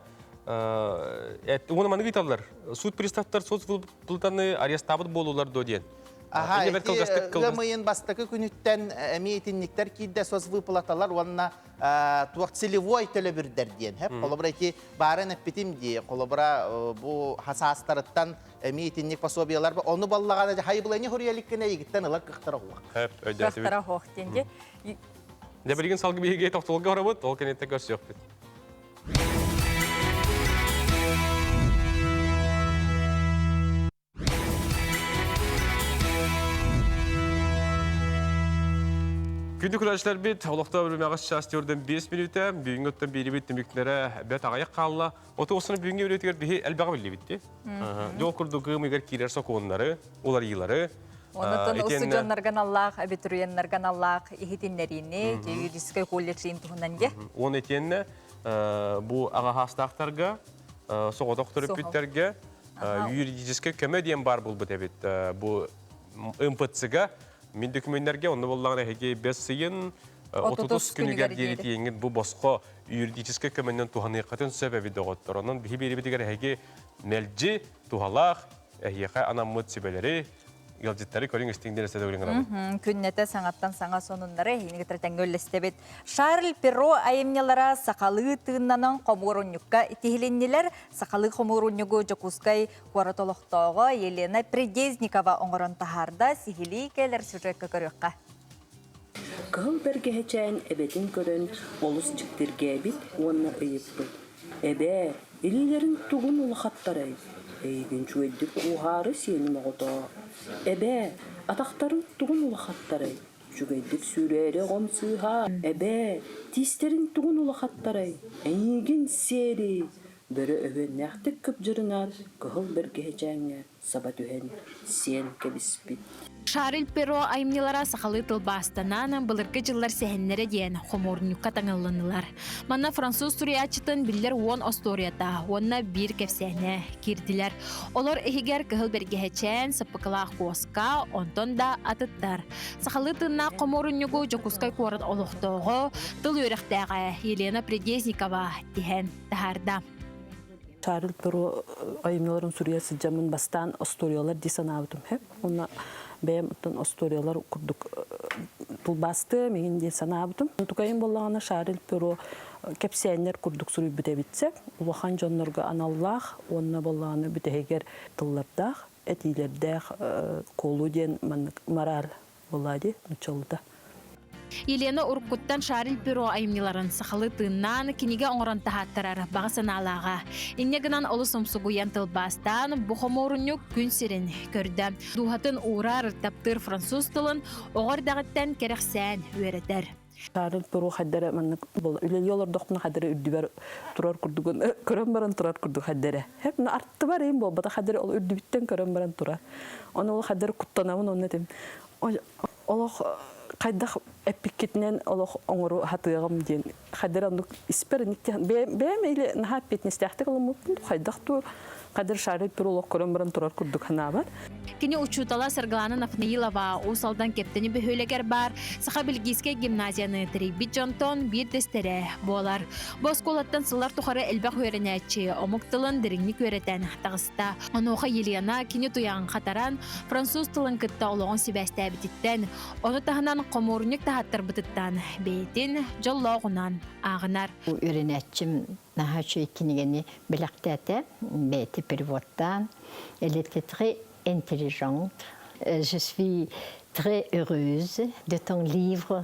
уона маннык ыйталлар. Суд приставтар соцвыплатаны арестаабыт буолулар дуо диэн. Аха, ыам ыйын бастакы күнүттэн эмиэ итинниктэр киирдэ соцвыплаталар уонна туох целевой төлөбүрдэр диэн. Холобура ити баарын эппитим дии. Холобура бу хасаастарыттан эмиэ итинник пособиялар ону баллаҕана хайбылани хуруйаликкына игиттен ылар кыхтара хуох. Хөп, өйдөөтүбүт. Кыахтара хуох диэн Дьэ билигин салгы биһиги тохтолго барабыт, ол кэнниттэн көрсүөхпүт. Күндү көрөөччүлэрбит, олохтоох үрүмэҕэ час төрдөн 5 мүнүүтэ, бүгүҥҥү оттон биэрибит түмүктэрэ бэрт аҕыйах хаалла. Оту осуну бүгүҥҥү үлэтигэр биһи элбэҕи биллибит дии. Дьол курдук ыам ыйыгар киирэр сокуоннары, уларыйыылары, Онутун устудьуоннарга аналлаах, абитуриеннарга аналлаах иһитиннэриини, юридическай колледж туһунан дьэ. Уон итиэннэ бу аҕаһаастаахтарга, соҕотох төрөппүттэргэ юридическай көмө диэн баар буолбут эбит. Бу МПЦ-га мин дөкүмүөннэргэ онно буоллаҕына эһиги бэс ыйын 30 күнүгэр диэри тиийэҥҥит бу босхо юридическай көмөннөн туһаныаххытын сөп эбит доҕоттор. Онон биһи биэрибитигэр эһиги мэлдьи туһалаах эһиэхэ анаммыт сүбэлэри ыалдьыттары көрүҥ истиҥ диэн өссө гынабыт. Күннэтэ саҥаттан саҥа сонуннары эһиини кытары тэҥҥэ үллэстэбит. Шарль Перро айымньылара сахалыы тыыннанан хомуурунньукка тиһилиннилэр. Сахалыы хомуурунньугу Дьокуускай куорат олохтооҕо Елена Придезникова оҥорон таһаарда. Сиһилии кэлэр сюжекка көрүөххэ. Кыһыл бэргэһэчээн эбэтин көрөн олус дьиктиргээбит уонна ыйыппыт: «Эбээ, илиилэриҥ тугун улахаттарай? Эйигин үчүгэйдик кууһаары сиэним оҕотоо. Эбээ, атахтарыҥ тугун улахаттарай? Үчүгэйдик сүүрээри оҕом сыыһаа. Эбээ, тиистэриҥ тугун улахаттарай? Эйигин сиэри!» Бөрө өһүөннээхтик кыбдьырынаат, кыһыл бэргэһэчээҥҥэ саба түһэн сиэн кэбиспит. Шарль Перро айымньылара сахалыы тылбаастанан, былыргы дьыллар сэһэннэрэ диэн хомуурунньукка таҥыллыннылар. Манна француз суруйааччытын биллэр уон остуоруйата уонна биир кэпсээнэ киирдилэр. Олор иһигэр Кыһыл бэргэһэчээн, Саппыкылаах куоска, онтон да атыттар. Сахалыы тыыннаах хомуурунньугу Дьокуускай куорат олохтооҕо, тыл үөрэхтээҕэ Елена Придезникова тиһэн таһаарда. Шарль Перро айымньыларын суруйа сылдьаммын бастаан остуоруйалар дии санаабытым сөп. Уонна бэйэм оттон остуоруйалар курдук тылбаастыам иҥин диэн санаабытым. Тукайым буоллаҕына Шарль Перро кэпсээннэр курдук суруйбут эбит сөп. Улахан дьоннорго аналлаах уонна буоллаҕына бүтэһигэр тыллардаах, этиилэрдээх куолу диэн маннык мораль буоллаа дии нуччалыта. Елена уруккуттан Шарль Перро айымньыларын сахалыы тыыннаан кинигэ оҥорон таһааттарар баҕа санаалааҕа. Инньэ гынан олус умсугуйан тылбаастаан бу хомуурунньук күн сирин көрдө. Дууһатын уурар, таптыыр француз тылын оҕо эрдэҕиттэн кэрэхсээн үөрэтэр. Шарль Перро хайдара маннык үлэлии олордохпуна хайдара үрдүбэр турар курдугун көрөн баран турар курдук хайдара. Хеп артыбар им буолбата хайдара ол үрдүбүттэн көрөн баран турар. Оны ол хайдара куттанабын онно этим. Олох хайдах эппиккитинэн олох оҥору хатыаҕым диэн хайдах оннук испэр бэйэм или наһаа эппиэтинэстээхтик ылыммыппын хайдах ту хайдах шарик тур олох көрөн баран турар курдук санаабар. Кини учуутала Саргылана Нафнаилова Уус Алдан Кэптэни бөһүөлэгэр баар Саха Бельгийскэй гимназияны тэрийбит дьонтон биирдэстэрэ буолар. Бу оскуолаттан сыллар тухары элбэх үөрэнээччи омук тылын дириҥник үөрэтэн таҕыста. Онуоха Елена кини туйаҕын хатаран, француз тылын кытта олоҕун сибээстээбититтэн, ону таһынан хомуурунньук таһаттарбытыттан бэйэтин дьоллооҕунан ааҕынар. Үөрэнээччим наһаа үчүгэй кинигэни бэлэхтээтэ, бэйэтэ переводтаан. Elle était très intelligente. Je suis très heureuse de ton livre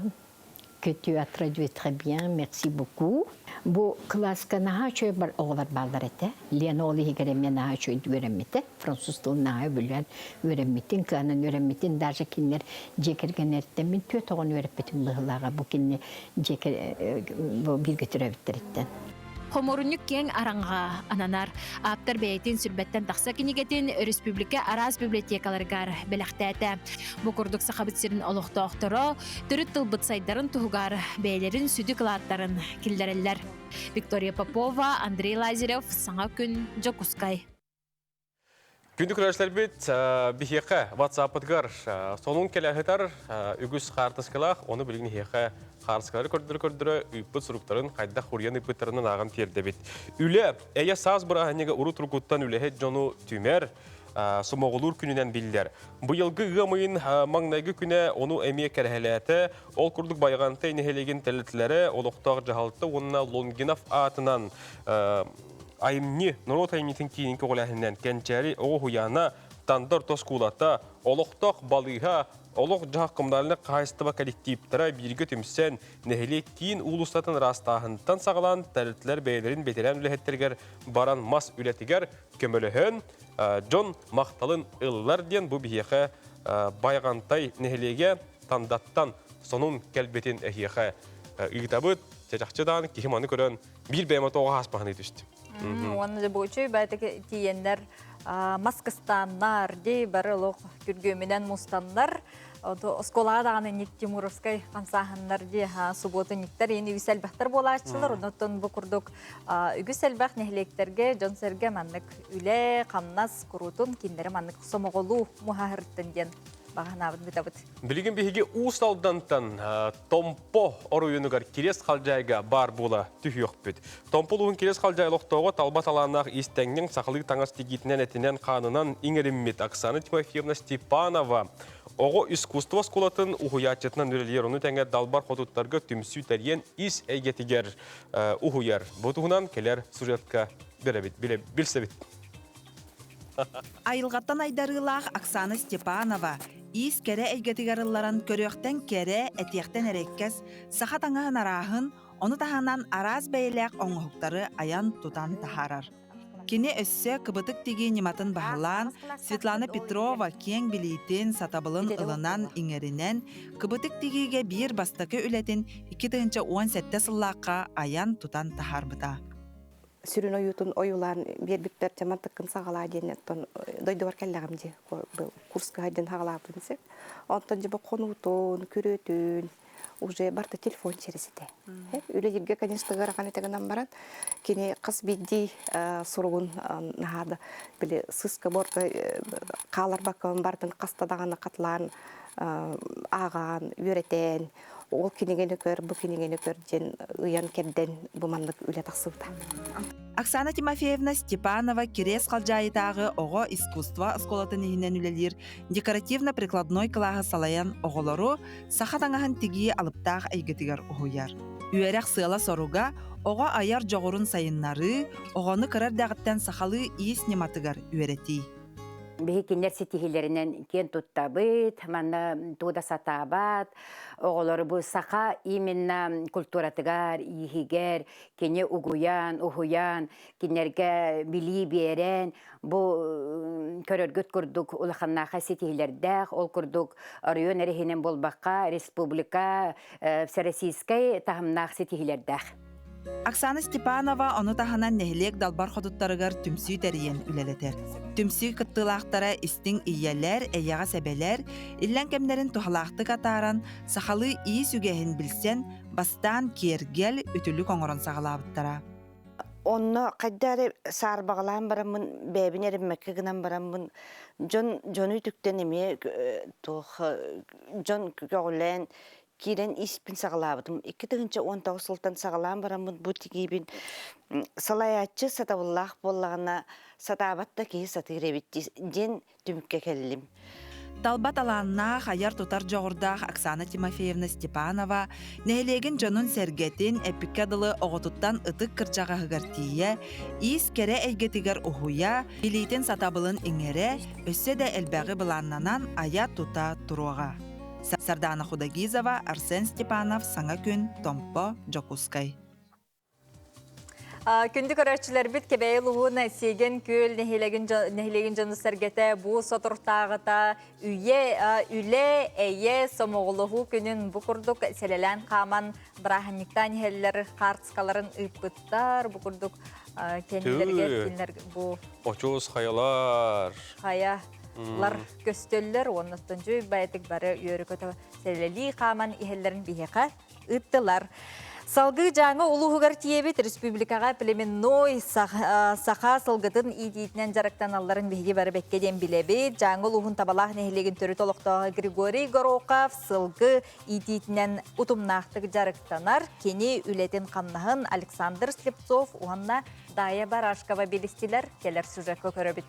que tu as traduit très bien, merci beaucoup. Бу кылааска наһаа үчүгэй бар оҕолор бааллар этэ. Лена ол иһигэр эмиэ наһаа үчүгэй үөрэммитэ. Француз тылын наһаа үбүлээн үөрэммитин, кыанан үөрэммитин, даже кинилэр дьиэ кэргэннэриттэн мин түөрт оҕону үөрэппитим быһыылааҕа бу кинини дьиэ бу бииргэ төрөөбүттэриттэн. Хомуурунньук киэҥ араҥаҕа ананар. Ааптар бэйэтин сүрбэттэн тахса кинигэтин республика араас библиотекаларыгар бэлэхтээтэ. Бу курдук Сахабыт сирин олохтоохторо төрүт тылбыт сайдарын туһугар бэйэлэрин сүдү кылааттарын киллэрэллэр. Виктория Попова, Андрей Лазарев, Саҥа күн, Дьокуускай. Күндү көрөөччүлэрбит, биһиэхэ WhatsApp-ытыгар сонун кэлэ сытар үгүс хаартыскалаах, ону билигин эһиэхэ хаартыскалары көрдөрө-көрдөрө ыыппыт суруктарын хайдах хуруйан ыыппыттарынан ааҕан тиэрдэбит. Үлэ, эйэ саас бырааһынньыга урут-уруккуттан үлэһит дьону түмэр, сомоҕолуур күнүнэн биллэр. Быйылгы ыам ыйын маҥнайгы күнэ ону эмиэ кэрэһэлээтэ. Ол курдук Байаҕантай нэһилиэгин тэрилтэлэрэ, олохтоох дьаһалта уонна Лонгинов аатынан айымньы, норуот айымньытын киинин көҕүлээһининэн Кэнчээри оҕо уһуйаана, Танда орто оскуолата, олохтоох балыыһа, олох-дьаһах коммунальнай хаһаайыстыба коллективтара бииргэ түмсэн, нэһилиэк киин уулуссатын ыраастааһынтан саҕалаан тэрилтэлэр бэйэлэрин бэтэрээн үлэһиттэригэр баран мас үлэтигэр көмөлөһөн, дьон махталын ыллар диэн бу биһиэхэ Байҕантай нэһилиэгэ Тандаттан сонун кэлбитин эһиэхэ ыытабыт. Чачахчы даҕаны киһи маны көрөн биир бэйэм тоҕо ааспаһыныы түстүм. Уонна дьобуочуй баайтаки тиийэннэр мас кыстааннар, дии бары олох күргүөмүнэн мустаннар, оскуолаҕа даҕаны Ник Тимуровскай хамсааһыннар дии субуотунньуктар иин үгүс элбэхтэр буолааччылар. Оннуттан бу курдук үгүс элбэх нэһилиэктэргэ дьон-сэргэ маннык үлэ, хамнас куруутун кинилэри маннык сомоҕолуу муһаһырыттын диэн баҕаһынаабыт бытабыт. Билигин биһиги Уус Алдантан Томпо оройуонугар Кириэс Халдьаайга баар буола түһүөхпүт. Томпо улууһун Кириэс Халдьаай олохтооҕо талба талааннаах иистэнньэҥ сахалыы таҥас тигиитинэн этинэн-хаанынан иҥэриммит Оксана Тимофеевна Степанова оҕо искусство оскуолатын уһуйааччытынан үлэлиир, ону тэҥэ далбар хотуттарга түмсүү тэрийэн ис эйгэтигэр уһуйар. Бу туһунан кэлэр сюжетка билэбит, билсэбит. Айылҕаттан айдарыылаах Оксана Степанова иис кэрэ эйгэтигэр ылларан көрүөхтэн кэрэ, этиэхтэн эрэккэс, саха таҥаһын арааһын, ону таһынан араас бэйэлээх оҥоһуктары айан-тутан таһаарар. Кини өссө кыбытык тигии ньыматын баһылаан, Светлана Петрова киэҥ билиитин, сатабылын ылынан, иҥэринэн, кыбытык тигиигэ биир бастакы үлэтин 2017 сыллаахха айан-тутан таһаарбыта. Сүрүн ойуутун ойуулаан биэрбиппэр дьэ мантыккын саҕалаа диэн оттон дойдубар кэллэҕим дии курска диэн саҕалаабытын сөп онтон дьэ бу хонуутун күрүөтүн уже барыта телефон через этэ үлэлииргэ конечно ыарахан этэ гынан баран кини хас биирдии суругун наһаа да били сыска борка хааларбаккабын барытын хаста даҕаны хатылаан ааҕаан үөрэтэн ол кинигэни көр, бу кинигэни көр диэн ыйан-кэрдэн бу маннык үлэ тахсыбыта. Оксана Тимофеевна Степанова Кириэс Халдьаайытааҕы оҕо искусство оскуолатын иһинэн үлэлиир декоративно-прикладной кылааһы салайан оҕолору саха таҥаһын тигии алыптаах эйгэтигэр уһуйар. Үөрэх сыала-соруга оҕо айар дьоҕурун сайыннарыы, оҕону кыра эрдэҕиттэн сахалыы иис ньыматыгар үөрэтии. Биһи кинилэр ситиһиилэринэн киэн туттабыт, манна тугу да сатаабат, оҕолору бу саха именно культуратыгар, ииһигэр кини угуйан, уһуйан, кинилэргэ билии биэрэн, бу көрөргүт курдук улаханнаахай ситиһиилэрдээх, ол курдук оройуон эрэ иһинэн буолбакка, республика всероссийскай таһымнаах ситиһиилэрдээх. Оксана Степанова ону таһынан нэһилиэк далбар хотуттарыгар түмсүү тэрийэн үлэлэтэр. Түмсүү кыттыылаахтара истиҥ ийэлэр, эйэҕэс эбэлэр, иллэҥ кэмнэрин туһалаахтык атааран, сахалыы иис үгэһин билсэн, бастаан киэргэл, үтүлүк оҥорон саҕалаабыттара. Онно хайда эрэ саарбаҕалаан бараммын, бэйэбин эриммэккэ гынан бараммын, дьон дьону үтүктэн эмиэ туох дьон көҕүлээн киирэн испин саҕалаабытым. 2019 сылтан саҕалаан бараммын бу тигиибин салайааччы сатабыллаах буоллаҕына сатаабат да киһи сатыыр эбит диэн түмүккэ кэллим. Талба талааннаах, айар-тутар дьоҕурдаах Оксана Тимофеевна Степанова нэһилиэгин дьонун-сэргэтин эппиккэ дылы оҕотуттан ытык кырдьаҕаһыгар тиийэ, иис кэрэ эйгэтигэр уһуйа, билиитин сатабылын иҥэрэ, өссө да элбэҕи былааннанан айа-тута туруоҕа. Сардаана Худогизова, Арсен Степанов, Саҥа күн, Томпо, Дьокуускай. Күндү көрөөччүлэрбит Кэбээйи улууһун Сиэгэн Күөл нэһилиэгин дьону сэргэтэ бу соторутааҕыта үйэ үлэ эйэ сомоҕолоһуу күнүн бу курдук сэлэлээн хааман бырааһынньыктаан иһэллэр хаартыскаларын ыыппыттар бу курдук кэннилэригэр кинилэр бу Очуос хайалар хайалар көстөллөр уонна дьуй баятык бары үөрү-көтө сэлэлии хааман иһэллэрин биһиэхэ ыыттылар. Салгыы Дьааҥы улууһугар тиийэбит республикаҕа племенной саха сылгытын иитиитинэн дьарыктаналларын биһиги бары бэккэ диэн билэбит. Дьааҥы улууһун Табалаах нэһилиэгин төрүт олохтооҕо Григорий Горохов сылгы иитиитинэн утумнаахтык дьарыктанар. Кини үлэтин-хамнаһын Александр Слепцов уонна Дая Барашкова билистилэр. Кэлэр сюжекка көрөбүт.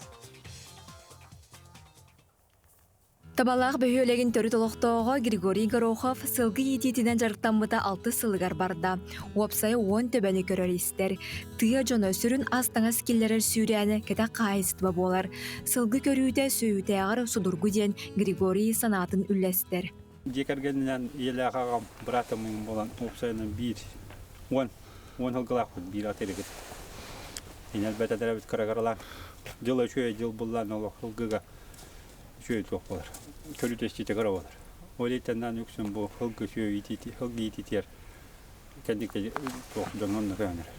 Табалаах бөһүөлэгин төрүт олохтооҕо Григорий Горохов сылгы иитиитинэн дьарыктаммыта алтыс сылыгар барда. Уопсайа уон төбөнү көрөр-истэр. Тыа дьоно сүрүн ас-таҥас киллэрэр сүүрээнэ кэтэх хаһаайыстыба буолар. Сылгы көрүүтэ сүөһүтээҕэр судургу диэн Григорий санаатын үллэстэр. Дьиэ кэргэнинэн ийэлээх аҕам, быраатым буолан уопсайынан биир уон уон сылгылаахпыт биир ат эригит. Инэлбэтэлэрэбит кыра-кыралаан дьыл үчүгэй дьыл буллаан олох сылгыга үчүгэй туох буолар. Көрүүтэ-истиитэ кыра буолар. Ол иһиттэн үксүн бу сылгы сүөһү иитиити сылгы иитиитигэр кэнники туох дьон онно көөнөр.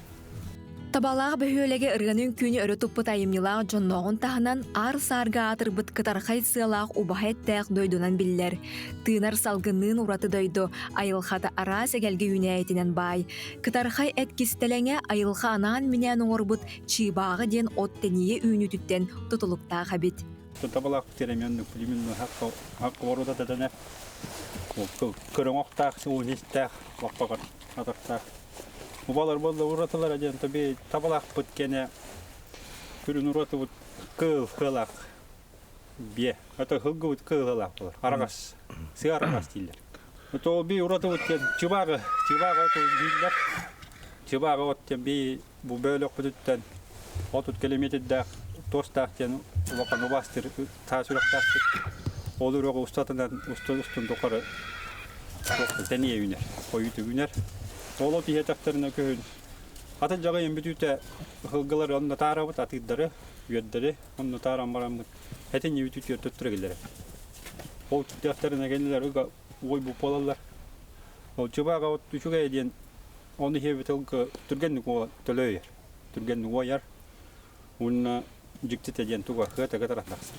Табалаах бөһүөлэгэ ырыаны үҥкүүнү өрө туппут айымньылаах дьоннооҕун таһынан аар-саарга аатырбыт кытархай сыалаах убаһа эттээх дойдунан биллэр. Тыынар салгынныын ураты дойду, айылҕата араас эгэлгэ үүнээйитинэн баай. Кытархай эт кистэлэҥэ айылҕа анаан-минээн оҥорбут чыыбааҕы диэн от тэнийэ үүнүүтүттэн тутулуктаах эбит. Табалаах теременный племенной хакка ворота тэтэнэ көрөҥөхтаах уунистээх лаппаҕар атахтаах убалар буолла уратылара диэн таби табалаахпыт кэнэ күрүн уратыбыт кыыл кыалаах бие ата хылгыбыт кыылалаах болар араҕас сыа араҕас дииллэр то би уратыбыт диэн чыбааҕы чыбааҕы оту дииллэр чыбааҕы от диэн би Бу бөөлөхпүтүттэн 30 километрдаах туостаах диэн улахан убаастыр таас үрэхтээхпит. Ол үрэҕи устатынан устун устун тухары тэнийэ үүнэр, хойууту үүнэр. Ол от иһэтэхтэринэ күһүн атын дьаҕайын бүтүүтэ ыһылгылары онно таарабыт, атыырдары, үөрдэри онно тааран бараммыт этин үүтү түөртөттөрө киллэрэр. Ол киирдэхтэринэ кинилэр ыга уойбут буолаллар. Ол чыбааҕа от үчүгэй диэн Оны иһэбит тылга түргэнник төлөйөр, түргэнник уойар. Уонна дьиктитэ диэн туга хыата кытара тахсар.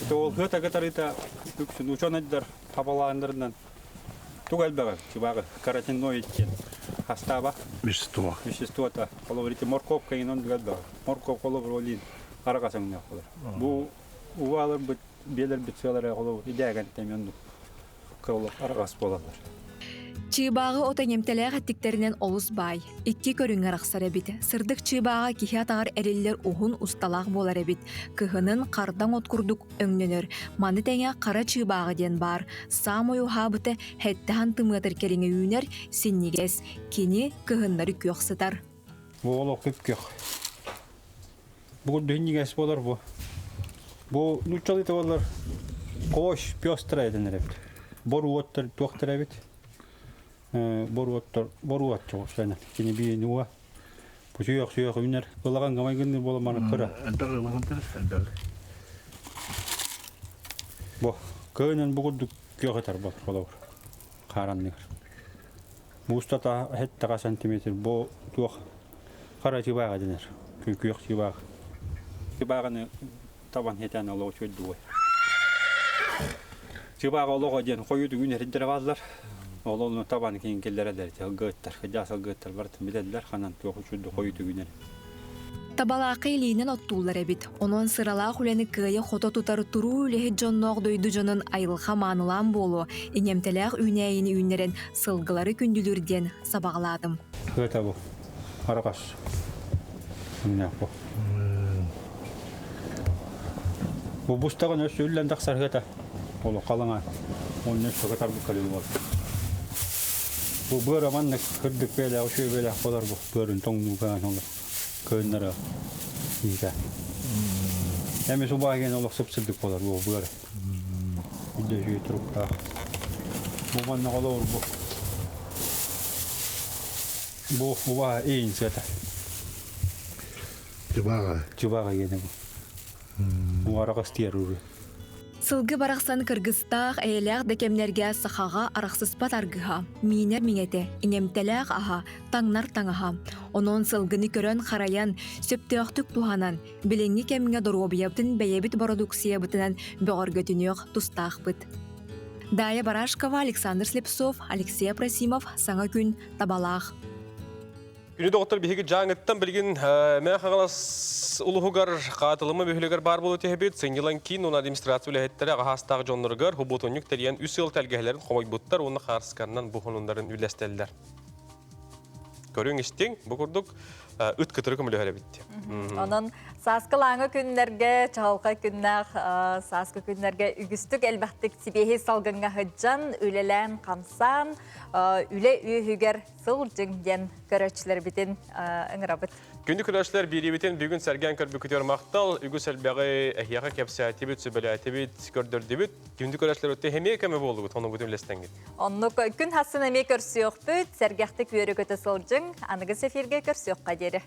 Это ол хыата кытарыыта үксүн учуонайдар хабалааннарынан туга элбэҕи чыбааҕы каротиноид диэн хастааба. Вещество. Веществота. Холобур ити морковка иҥин оннук элбэҕи. Морковка холобур олин араҕас өҥнөөх болар. Бу убааларбыт биэлэрбит сыалара холобур идээгэн тэми оннук кыллах араҕас буолаллар. Чыыбааҕы от эҥэмтэлээх эттиктэринэн олус баай. Икки көрүҥҥэ арахсар эбит. Сырдык чыыбааҕа киһи атаҕар эриллэр уһун усталаах буолар эбит. Кыһынын хардаҥ от курдук өҥнөнөр. Маны тэҥэ хара чыыбааҕы диэн баар. Саамай уһаабыта һэттэһан тымыатар кэриҥэ үүнэр, синньигэс. Кини кыһыннары күөх сытар. Бу олох күп-күөх. Бу дүнньүгэс буолар бу. Бу нууччалыы буолар кош пестрая дэнэр эбит. Боруоттар туохтар эбит. Боруоттар боруот чоҕуслана. Кини биини уа. Бу сүйөх сүйөх үүнэр. Ылаган гамай гынныр бола маны кыра. Бу кыынан бу курдук күөх этэр бол холобур. Хааранныгар. Устата һэттэҕэ сантиметр бу туох хара чыбааҕа дэнэр. Күөх чыбаах. Чыбааҕаны табан хэтэн олоҕу чөйдүгэй. Чыбааҕа олоҕо диэн хойуу түгүн эриддэрэ бааллар. Ол ону табан киин киллэрэллэр, сылгыттар, кыдьаа сылгыттар барытын билэллэр, ханан туох үчүгэй хойуу түгүн Табалаахха илиинэн оттууллар эбит. Онон сыралаах үлэни кыайа-хото тутар туруу үлэһит дьонноох дойду дьонун айылҕа маанылаан буолуо, иҥэмтэлээх үүнээйини үүннэрэн сылгылары күндүлүүр диэн сабаҕалаатым. Ыата бу. Араҕас. Бу. Бу бустаҕын өссө үллэн тахсар ыата. Олох халаҥа. Онно өссө кытарбыт кэлин буолар. Бу быара маннык кырдык бээлээх, үчүгэй бээлээх буолар бу. Быарын тоҥнуугаан олор. Кыыннара иитэ. Эми субааген олох сып-сырдык буолар бу быара. Үдэ үчүгэй туруктаах. Бу манна олоор бу. Бу убаа иин сыата. Чубаҕа. Чубаҕа диэн бу. Уҥуораҕас тиэр уру. Сылгы барахсан кыргыстаах, эйэлээх да кэмнэргэ сахаҕа арахсыспат аргыһа, миинэр миҥэтэ, иҥэмтэлээх аһа, таҥнар таҥаһа. Онон сылгыны көрөн-харайан, сөптөөхтүк туһанан, билиҥҥи кэмҥэ доруобуйабытын бэйэбит бородууксуйабытынан бөҕөргөтүнүөх тустаахпыт. Дая Барашкова, Александр Слепцов, Алексей Апросимов, Саҥа күн, Табалаах. Күнү доҕоттор биһиги Дьааҥыттан билигин Мэҥэ Хаҥалас улуһугар Хаатылыма бөһүөлэгэр баар буола түһэбит. Сынньалаҥ киин уонна администрация үлэһиттэрэ аҕаһаастаах дьонноругар хубуотунньук тэрийэн үс ыал тэлгэһэлэрин хомойбуттар уонна хаарысканнан бу хонуннарын үллэстэллэр. Көрүҥ истиҥ, бу курдук ыт кытары көмөлөһөр эбит. Онон сааскы лааҥы күннэргэ, чаҕылхай күннээх сааскы күннэргэ үгүстүк элбэхтик сибиэһэй салгыҥҥа сылдьан, үлэлээн-хамсаан, үлэ үөһүгэр сылдьыҥ диэн көрөөччүлэрбитин ыҥырабыт. Күндү көрөөччүлэр биэриибитин бүгүн сэргээн көрбүкүтүгэр махтал. Үгүс элбэҕи эһиэхэ кэпсээтибит, сүбэлээтибит, көрдөрдүбүт. Күндү көрөөччүлэр өттө эмиэ көмө буоллугут, онугутун үллэстэҥҥит. Оннук күн хассын эмиэ көрсүөхпүт, сэргэхтик үөрэ-көтө сылдьыҥ. Аныгы эфиргэ көрсүөххэ диэри.